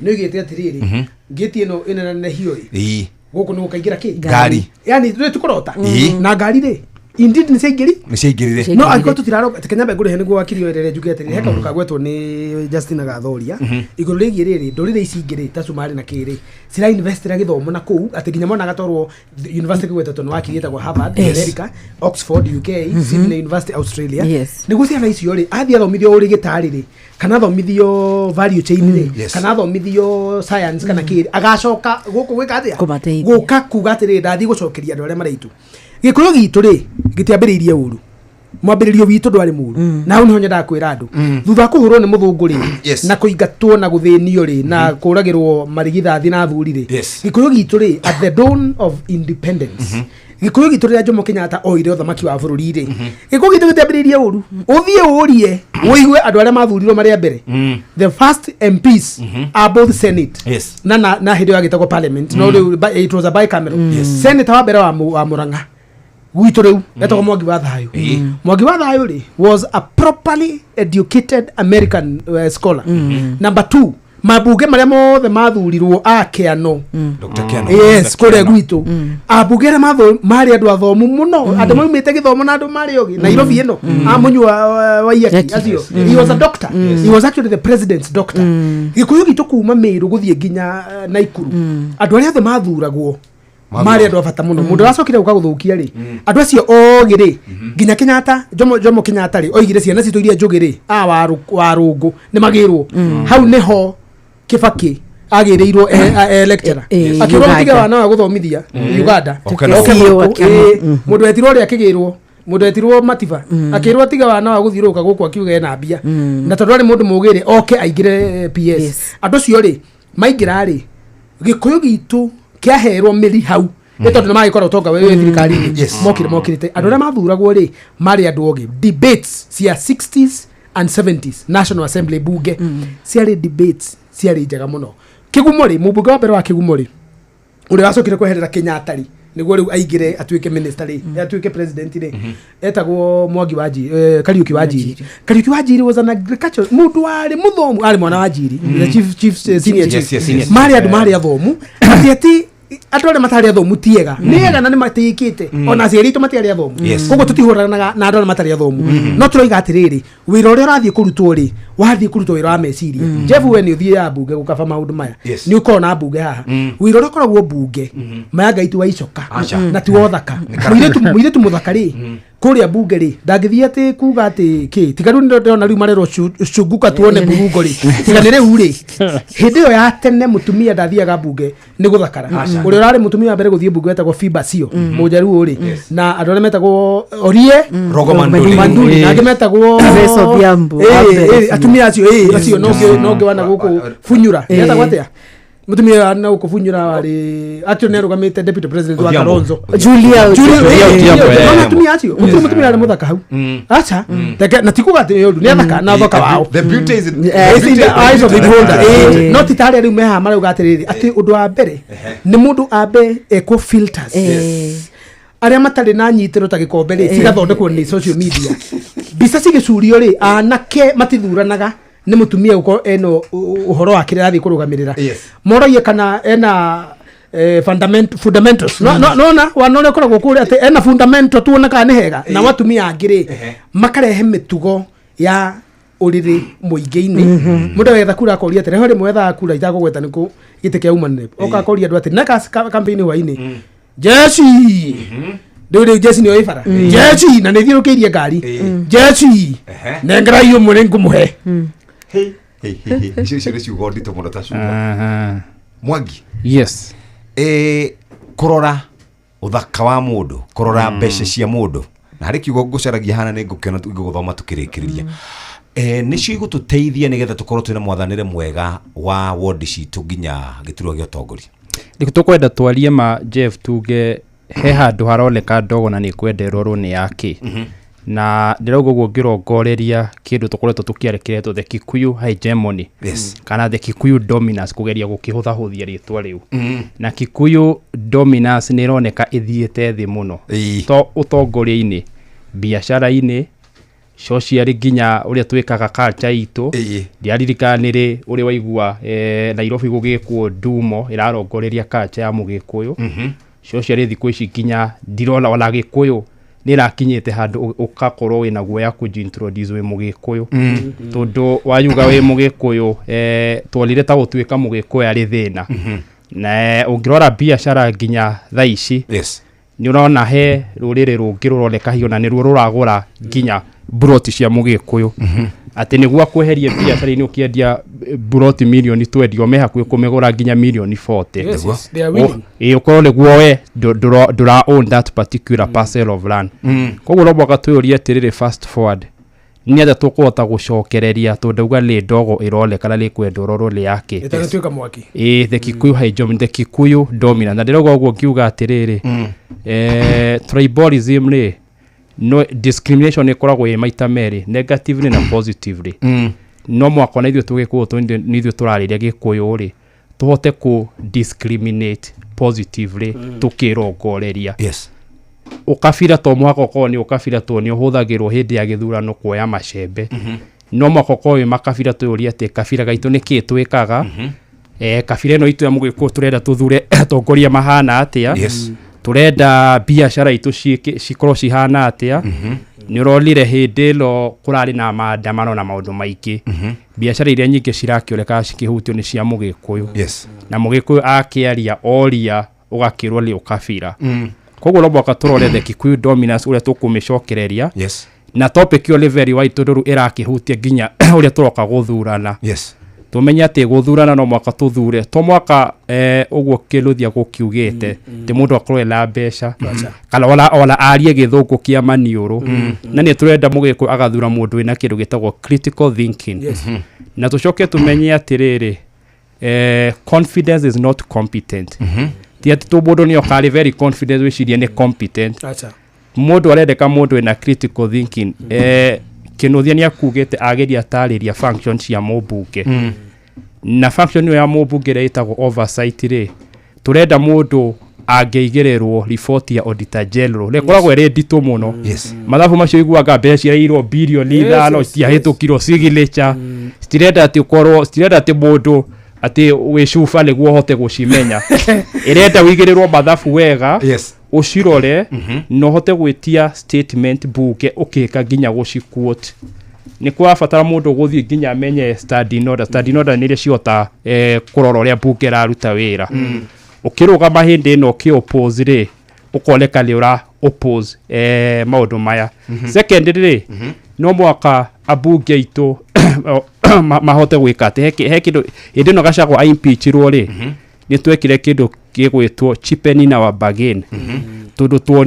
nĩ oigĩte atĩrĩrĩ, ngĩti ĩno ĩnenanehio rĩ, gũkũ nĩ gũkaingĩra kĩ? Ngari. Yani rĩ tũkũrota na ngari rĩ, indeed nĩ ciaingĩri. Nĩ ciaingĩrire. No angĩkorwo tũtiraroka kenyambe ngũrĩhe nĩguo wakiri werere njuge atĩrĩrĩ, he kaũndũ kagwetwo nĩ Justina Gathoria igũrũ rĩgiĩ rĩrĩ ndũrĩrĩ ici ingĩ rĩ ta Cumarĩ na kĩrĩ cirainvestĩra gĩthomo na kũu, atĩ nginya monaga torwo university kĩgwetetwo nĩ wakiri ĩtagwo Harvard, America, Oxford UK, Sydney University Australia, nĩguo ciana icio rĩ athiĩ athomithio ũrĩgĩtarĩ rĩ, kana athomithio value chain rĩ, kana athomithio science kana kĩrĩ, agacoka gũkũ gwĩka atĩa? Kũmateithia. Gũka kuga atĩrĩrĩ, ndathiĩ gũcokeria andũ arĩa maraitu. Gĩkũyũ gitũ rĩ gĩtiambĩrĩirie ũru. Mwambĩrĩrio witũ ndwarĩ mũru, na hau nĩho nyendaga kwĩra andũ. Thutha wa kũhũrwo nĩ mũthũngũ rĩ, na kũingatwo na gũthĩnio rĩ, na kũragĩrwo marigithathi na athuri rĩ, Gĩkũyũ gitũ rĩ, at the dawn of independence, Gĩkũyũ gitũ rĩrĩa Jomo Kenyatta oire ũthamaki wa bũrũri rĩ, Gĩkũyũ gitũ gĩtiambĩrĩirie ũru. Ũthiĩ ũrie ũigue andũ arĩa mathurirwo marĩ a mbere, the first MPs are both senate na hĩndĩ ĩyo yagĩtagwo parliament, no rĩu it was a bicameral. Senator wa mbere wa Murang'a gwitũ rĩu etagwo Mwangi wa Thayũ. Mwangi wa Thayũ rĩ was a properly educated American scholar. Number two, mabunge marĩa mothe mathurirwo a Kĩano. Dr. Kiano. Yes, kũrĩa gwitũ ambunge arĩa marĩ andũ athomu mũno, andũ maumĩte gĩthomo na andũ marĩ ogĩ. Nairobi ĩno amunyua Waiyaki acio, he was a doctor. He was actually the president's doctor. Gĩkũyũ gitũ kuma Mĩrũ gũthiĩ nginya Naikuru, andũ arĩa othe mathuragwo marĩ andũ a bata mũno. Mũndũ ũracokire gũka gũthũkia rĩ, andũ acio ogĩ rĩ, nginya Kenyatta, Jomo Kenyatta rĩ, oigire ciana citũ iria njũgĩ rĩ, a warũngũ nĩ magĩrwo. Hau nĩho Kibaki agĩrĩirwo e lecturer, akĩrwo Uganda. tige wana wa gũthomithia Uganda. Oke na Oke gũkũ. gũkũ. Akĩona. Mũndũ wetirwo ũrĩa akĩgĩrwo, mũndũ wetirwo Matiba akĩrwo atiga wana wa gũthiũrũrũka gũkũ akiuga ena mbia, na tondũ arĩ mũndũ mũgĩ rĩ, oke aingĩre PS. Andũ acio rĩ maingĩra rĩ, Gĩkũyũ gitũ kĩaherwo mĩri hau nĩ tondũ nĩ magĩkorwo ũtonga wĩ thirikari-inĩ. Mokire mokĩrĩte andũ arĩa mathuragwo rĩ marĩ andũ ogĩ. Debates cia 60s and 70s, National Assembly, bunge ciarĩ debates ciarĩ njega mũno. Kĩgumo rĩ, mũmbunge wa mbere wa Kĩgumo rĩ, ũrĩa wacokire kweherera Kenyatta rĩ, nĩguo rĩu aingĩre atuĩke minister rĩ, atuĩke president rĩ, etagwo Mwangi wa Njiri, Kariuki wa Njiri. Kariuki wa Njiri was an agriculture mũndũ warĩ mũthomu, arĩ mwana wa Njiri, the chief senior chief. Marĩ andũ marĩ athomu, atĩ andũ arĩa matarĩ athomu ti ega, nĩ ega na nĩ matĩĩkĩte, ona aciari aitũ matiarĩ athomu. Koguo tũtihũranaga na andũ arĩa matarĩ athomu, no tũroiga atĩrĩrĩ, wĩra ũrĩa ũrathiĩ kũrutwo rĩ, wathiĩ kũrutwo wĩra wa meciria. Jeff, we nĩ ũthiaga mbunge gũkaba maũndũ maya. Nĩ ũkoragwo na mbunge haha. Wĩra ũrĩa ũkoragwo mbunge maya, Ngai ti wa icoka na ti wa ũthaka. Mũirĩtu mũthaka rĩ, kũrĩa mbunge rĩ, ndangĩthiĩ atĩ kuga atĩ kĩ, tiga rĩu ndĩrona rĩu marerwo cunguka tuone mburungo rĩ, tiga nĩ rĩu rĩ, hĩndĩ ĩyo ya tene mũtumia ndathiaga mbunge nĩ gũthakara. Ũrĩa ũrarĩ mũtumia wa mbere gũthiĩ mbunge wetagwo Fiba Sio mũjaruo rĩ, na andũ arĩa metagwo Orie Rogo Manduli. Manduli, na angĩ metagwo Grace Odhiambo, wa mbere. Atumia acio, acio no ngĩ wana gũkũ Bunyura etagwo atĩa mũtumia wa na gũkũ Bunyura warĩ, actually nĩ arũgamĩte deputy president wa Odhiambo. Kalonzo. Julia. Julia. Julia Odhiambo, Nona atumia acio gũtirĩ mũtumia arĩ mũthaka hau, aca. Na ti kuga atĩ nĩ ũru, nĩ athaka na thaka wao. The beauty is in, It's in the eyes of the beholder. No ti tarĩa rĩu mehaha marauga atĩrĩrĩ, atĩ ũndũ wa mbere nĩ mũndũ ambe ekwo filters arĩa matarĩ na nyitĩro ta gĩkombe rĩ, cigathondekwo nĩ social media, mbica cigĩcurio rĩ, anake matithuranaga nĩ mũtumia gũkorwo ena ũhoro wa kĩrĩa arathiĩ kũrũgamĩrĩra. Moragie kana ena fundamentals. Nona wana ũrĩa ũkoragwo kũrĩa atĩ ena fundamental, tuona kana nĩ hega. Na atumia angĩ rĩ, makarehe mĩtugo ya ũrĩrĩ mũingĩ-inĩ. Mũndũ agetha kura akoria atĩrĩ, ho rĩmwe wethaga kura itakũgweta nĩ kũ gĩtĩ kĩa woman rep, oka akoria andũ atĩ neka campaign hwainĩ, jeci rĩu jeci nĩyo ĩ bara, jeci na nĩ thiũrũkĩirie ngari, jeci nengerai ũmwe nĩ ngũmũhe. Hey, hey, hey. Icio nĩ ciugo nditũ mũno ta ciugo. Mwangi. Yes. Kũrora ũthaka wa mũndũ, kũrora mbeca cia mũndũ, na harĩ kiugo ngũcaragia hana nĩ ngũkĩona ngũgũthoma tũkĩrĩkĩrĩria, nĩcio igũtũteithia nĩgetha tũkorwo twĩna mwathanĩre mwega wa wondi citũ nginya gĩturwa gĩa ũtongoria. Rĩu tũkwenda twarie ma Jeff, tuge he handũ haroneka ndogo na nĩ kwenda ĩrorwo nĩ yake, na ndĩrauga ũguo ngĩrongoreria kĩndũ tũkoretwo tũkĩarekeretwo the Kikuyu hegemony, kana the Kikuyu dominance, kũgeria gũkĩhũthahũthia rĩtwa rĩu. Na Kikuyu dominance nĩ ĩroneka ĩthiĩte thĩ mũno, to ũtongoria-inĩ, biacara-inĩ, social, nginya ũrĩa twĩkaga culture itũ. Ndiaririkana nĩ rĩ ũrĩ waigua Nairobi gũgĩkwo ndumo ĩrarongoreria culture ya mũgĩkũyũ. Social thikũ ici nginya ndirona ona Gĩkũyũ nĩ ĩrakinyĩte handũ ũgakorwo wĩna guoya kũji-introduce wĩ mũgĩkũyũ, tondũ wayuga wĩ mũgĩkũyũ, tuonire ta gũtuĩka mũgĩkũyũ arĩ thĩna. Na ũngĩrora biacara nginya thaa ici, nĩ ũrona he rũrĩrĩ rũngĩ rũroneka hiyo na nĩruo rũragũra nginya mburoti cia mũgĩkũyũ. Atĩ nĩguo akweherie biacara-inĩ ũkĩendia buroti mirioni 20 me hakuhĩ kũmĩgũra nginya mirioni 40. Yes, yes, they are willing. Ĩĩ, ũkorwo nĩguo we ndũra own that particular parcel of land. Koguo no mũhaka twĩyũrie atĩrĩrĩ, fast forward, nĩ atĩa tũkũhota gũcokereria, tondũ ndauga nĩ ndogo ĩrore kana nĩ kwenda ũrorwo nĩ yake. Ĩtanatuĩka mwaki. Ĩĩ, the Kikuyu hegemony, the Kikuyu dominance. Na ndĩrauga ũguo ngiuga atĩrĩrĩ, tribalism rĩ, no discrimination ĩkoragwo ĩ maita merĩ, negatively na positively. No mwaka ona ithuĩ tũgĩkũyũ, nĩ ithuĩ tũrarĩria gĩkũyũ rĩ, tũhote kũ discriminate positively tũkĩrongoreria. Ũkabira to mũhaka ũkorwo nĩ ũkabira, tondũ nĩ ũhũthagĩrwo hĩndĩ ya gĩthurano kuoya macembe. No mũhaka ũkorwo wĩ makabira, twĩyũrie atĩ kabira gaitũ nĩ kĩĩ twĩkaga, kabira ĩno itũ ya mũgĩkũyũ tũrenda tũthure atongoria mahana atĩa, tũrenda biacara itũ cikorwo cihana atĩa. Nĩ ũronire hĩndĩ ĩno kũrarĩ na maandamano na maũndũ maingĩ, biacara iria nyingĩ cirakĩoneka cikĩhutio nĩ cia mũgĩkũyũ. Na mũgĩkũyũ akĩaria oria ũgakĩrwo nĩ ũkabira. Koguo no mũhaka tũrore the Kikuyu dominance, ũrĩa tũkũmĩcokereria. Na topic ĩyo nĩ very wide, tondũ rĩu ĩrakĩhutia nginya ũrĩa tũroka gũthurana. Tũmenye atĩ gũthurana no mũhaka tũthure, to mwaka ũguo kĩluthia gũkiugĩte atĩ mũndũ akorwo ena mbeca kana ona arie gĩthũngũ kĩa maniũrũ. Na nĩ tũrenda mũgĩkũyũ agathura mũndũ wĩna kĩndũ gĩtagwo critical thinking. Na tũcoke tũmenye atĩrĩrĩ, confidence is not competent. Ti atĩ tũ mũndũ nĩ oka arĩ very confident wĩcirie nĩ competent. Acha. Mũndũ arendeka mũndũ wĩna critical thinking. Kĩnuthia nĩ akugĩte ageria tarĩria function cia mũmbunge. Na function ĩyo ya mũmbunge ĩrĩa ĩtagwo oversight rĩ, tũrenda mũndũ angĩigĩrĩrwo riboti ya auditor general rĩkoragwo ĩrĩ nditũ mũno. Mathabu macio iguaga mbeca cirairwo birioni 5 citiahĩtũkirwo signature, citirenda atĩ ũkorwo, citirenda atĩ mũndũ atĩ wĩ cuba nĩguo ũhote gũcimenya. Ĩrenda wĩigĩrĩrwo mathabu wega, ũcirore na ũhote gwĩtia statement bunge ũkĩka nginya gũciquote. Nĩ kũrabatara mũndũ gũthiĩ nginya amenye standing order. Standing order nĩ iria cihota kũrora ũrĩa bunge ĩraruta wĩra. Ũkĩrũgama hĩndĩ ĩno ũkĩ oppose rĩ, ũkoneka nĩ ũra oppose maũndũ maya. Second rĩ, no mwaka ambunge aitũ mahote gwĩka atĩ he kĩndũ hĩndĩ ĩno Gachagua aimpeachirwo rĩ, nĩ twekire kĩndũ gĩgwĩtwo cheapening our bargain, tondũ tuonire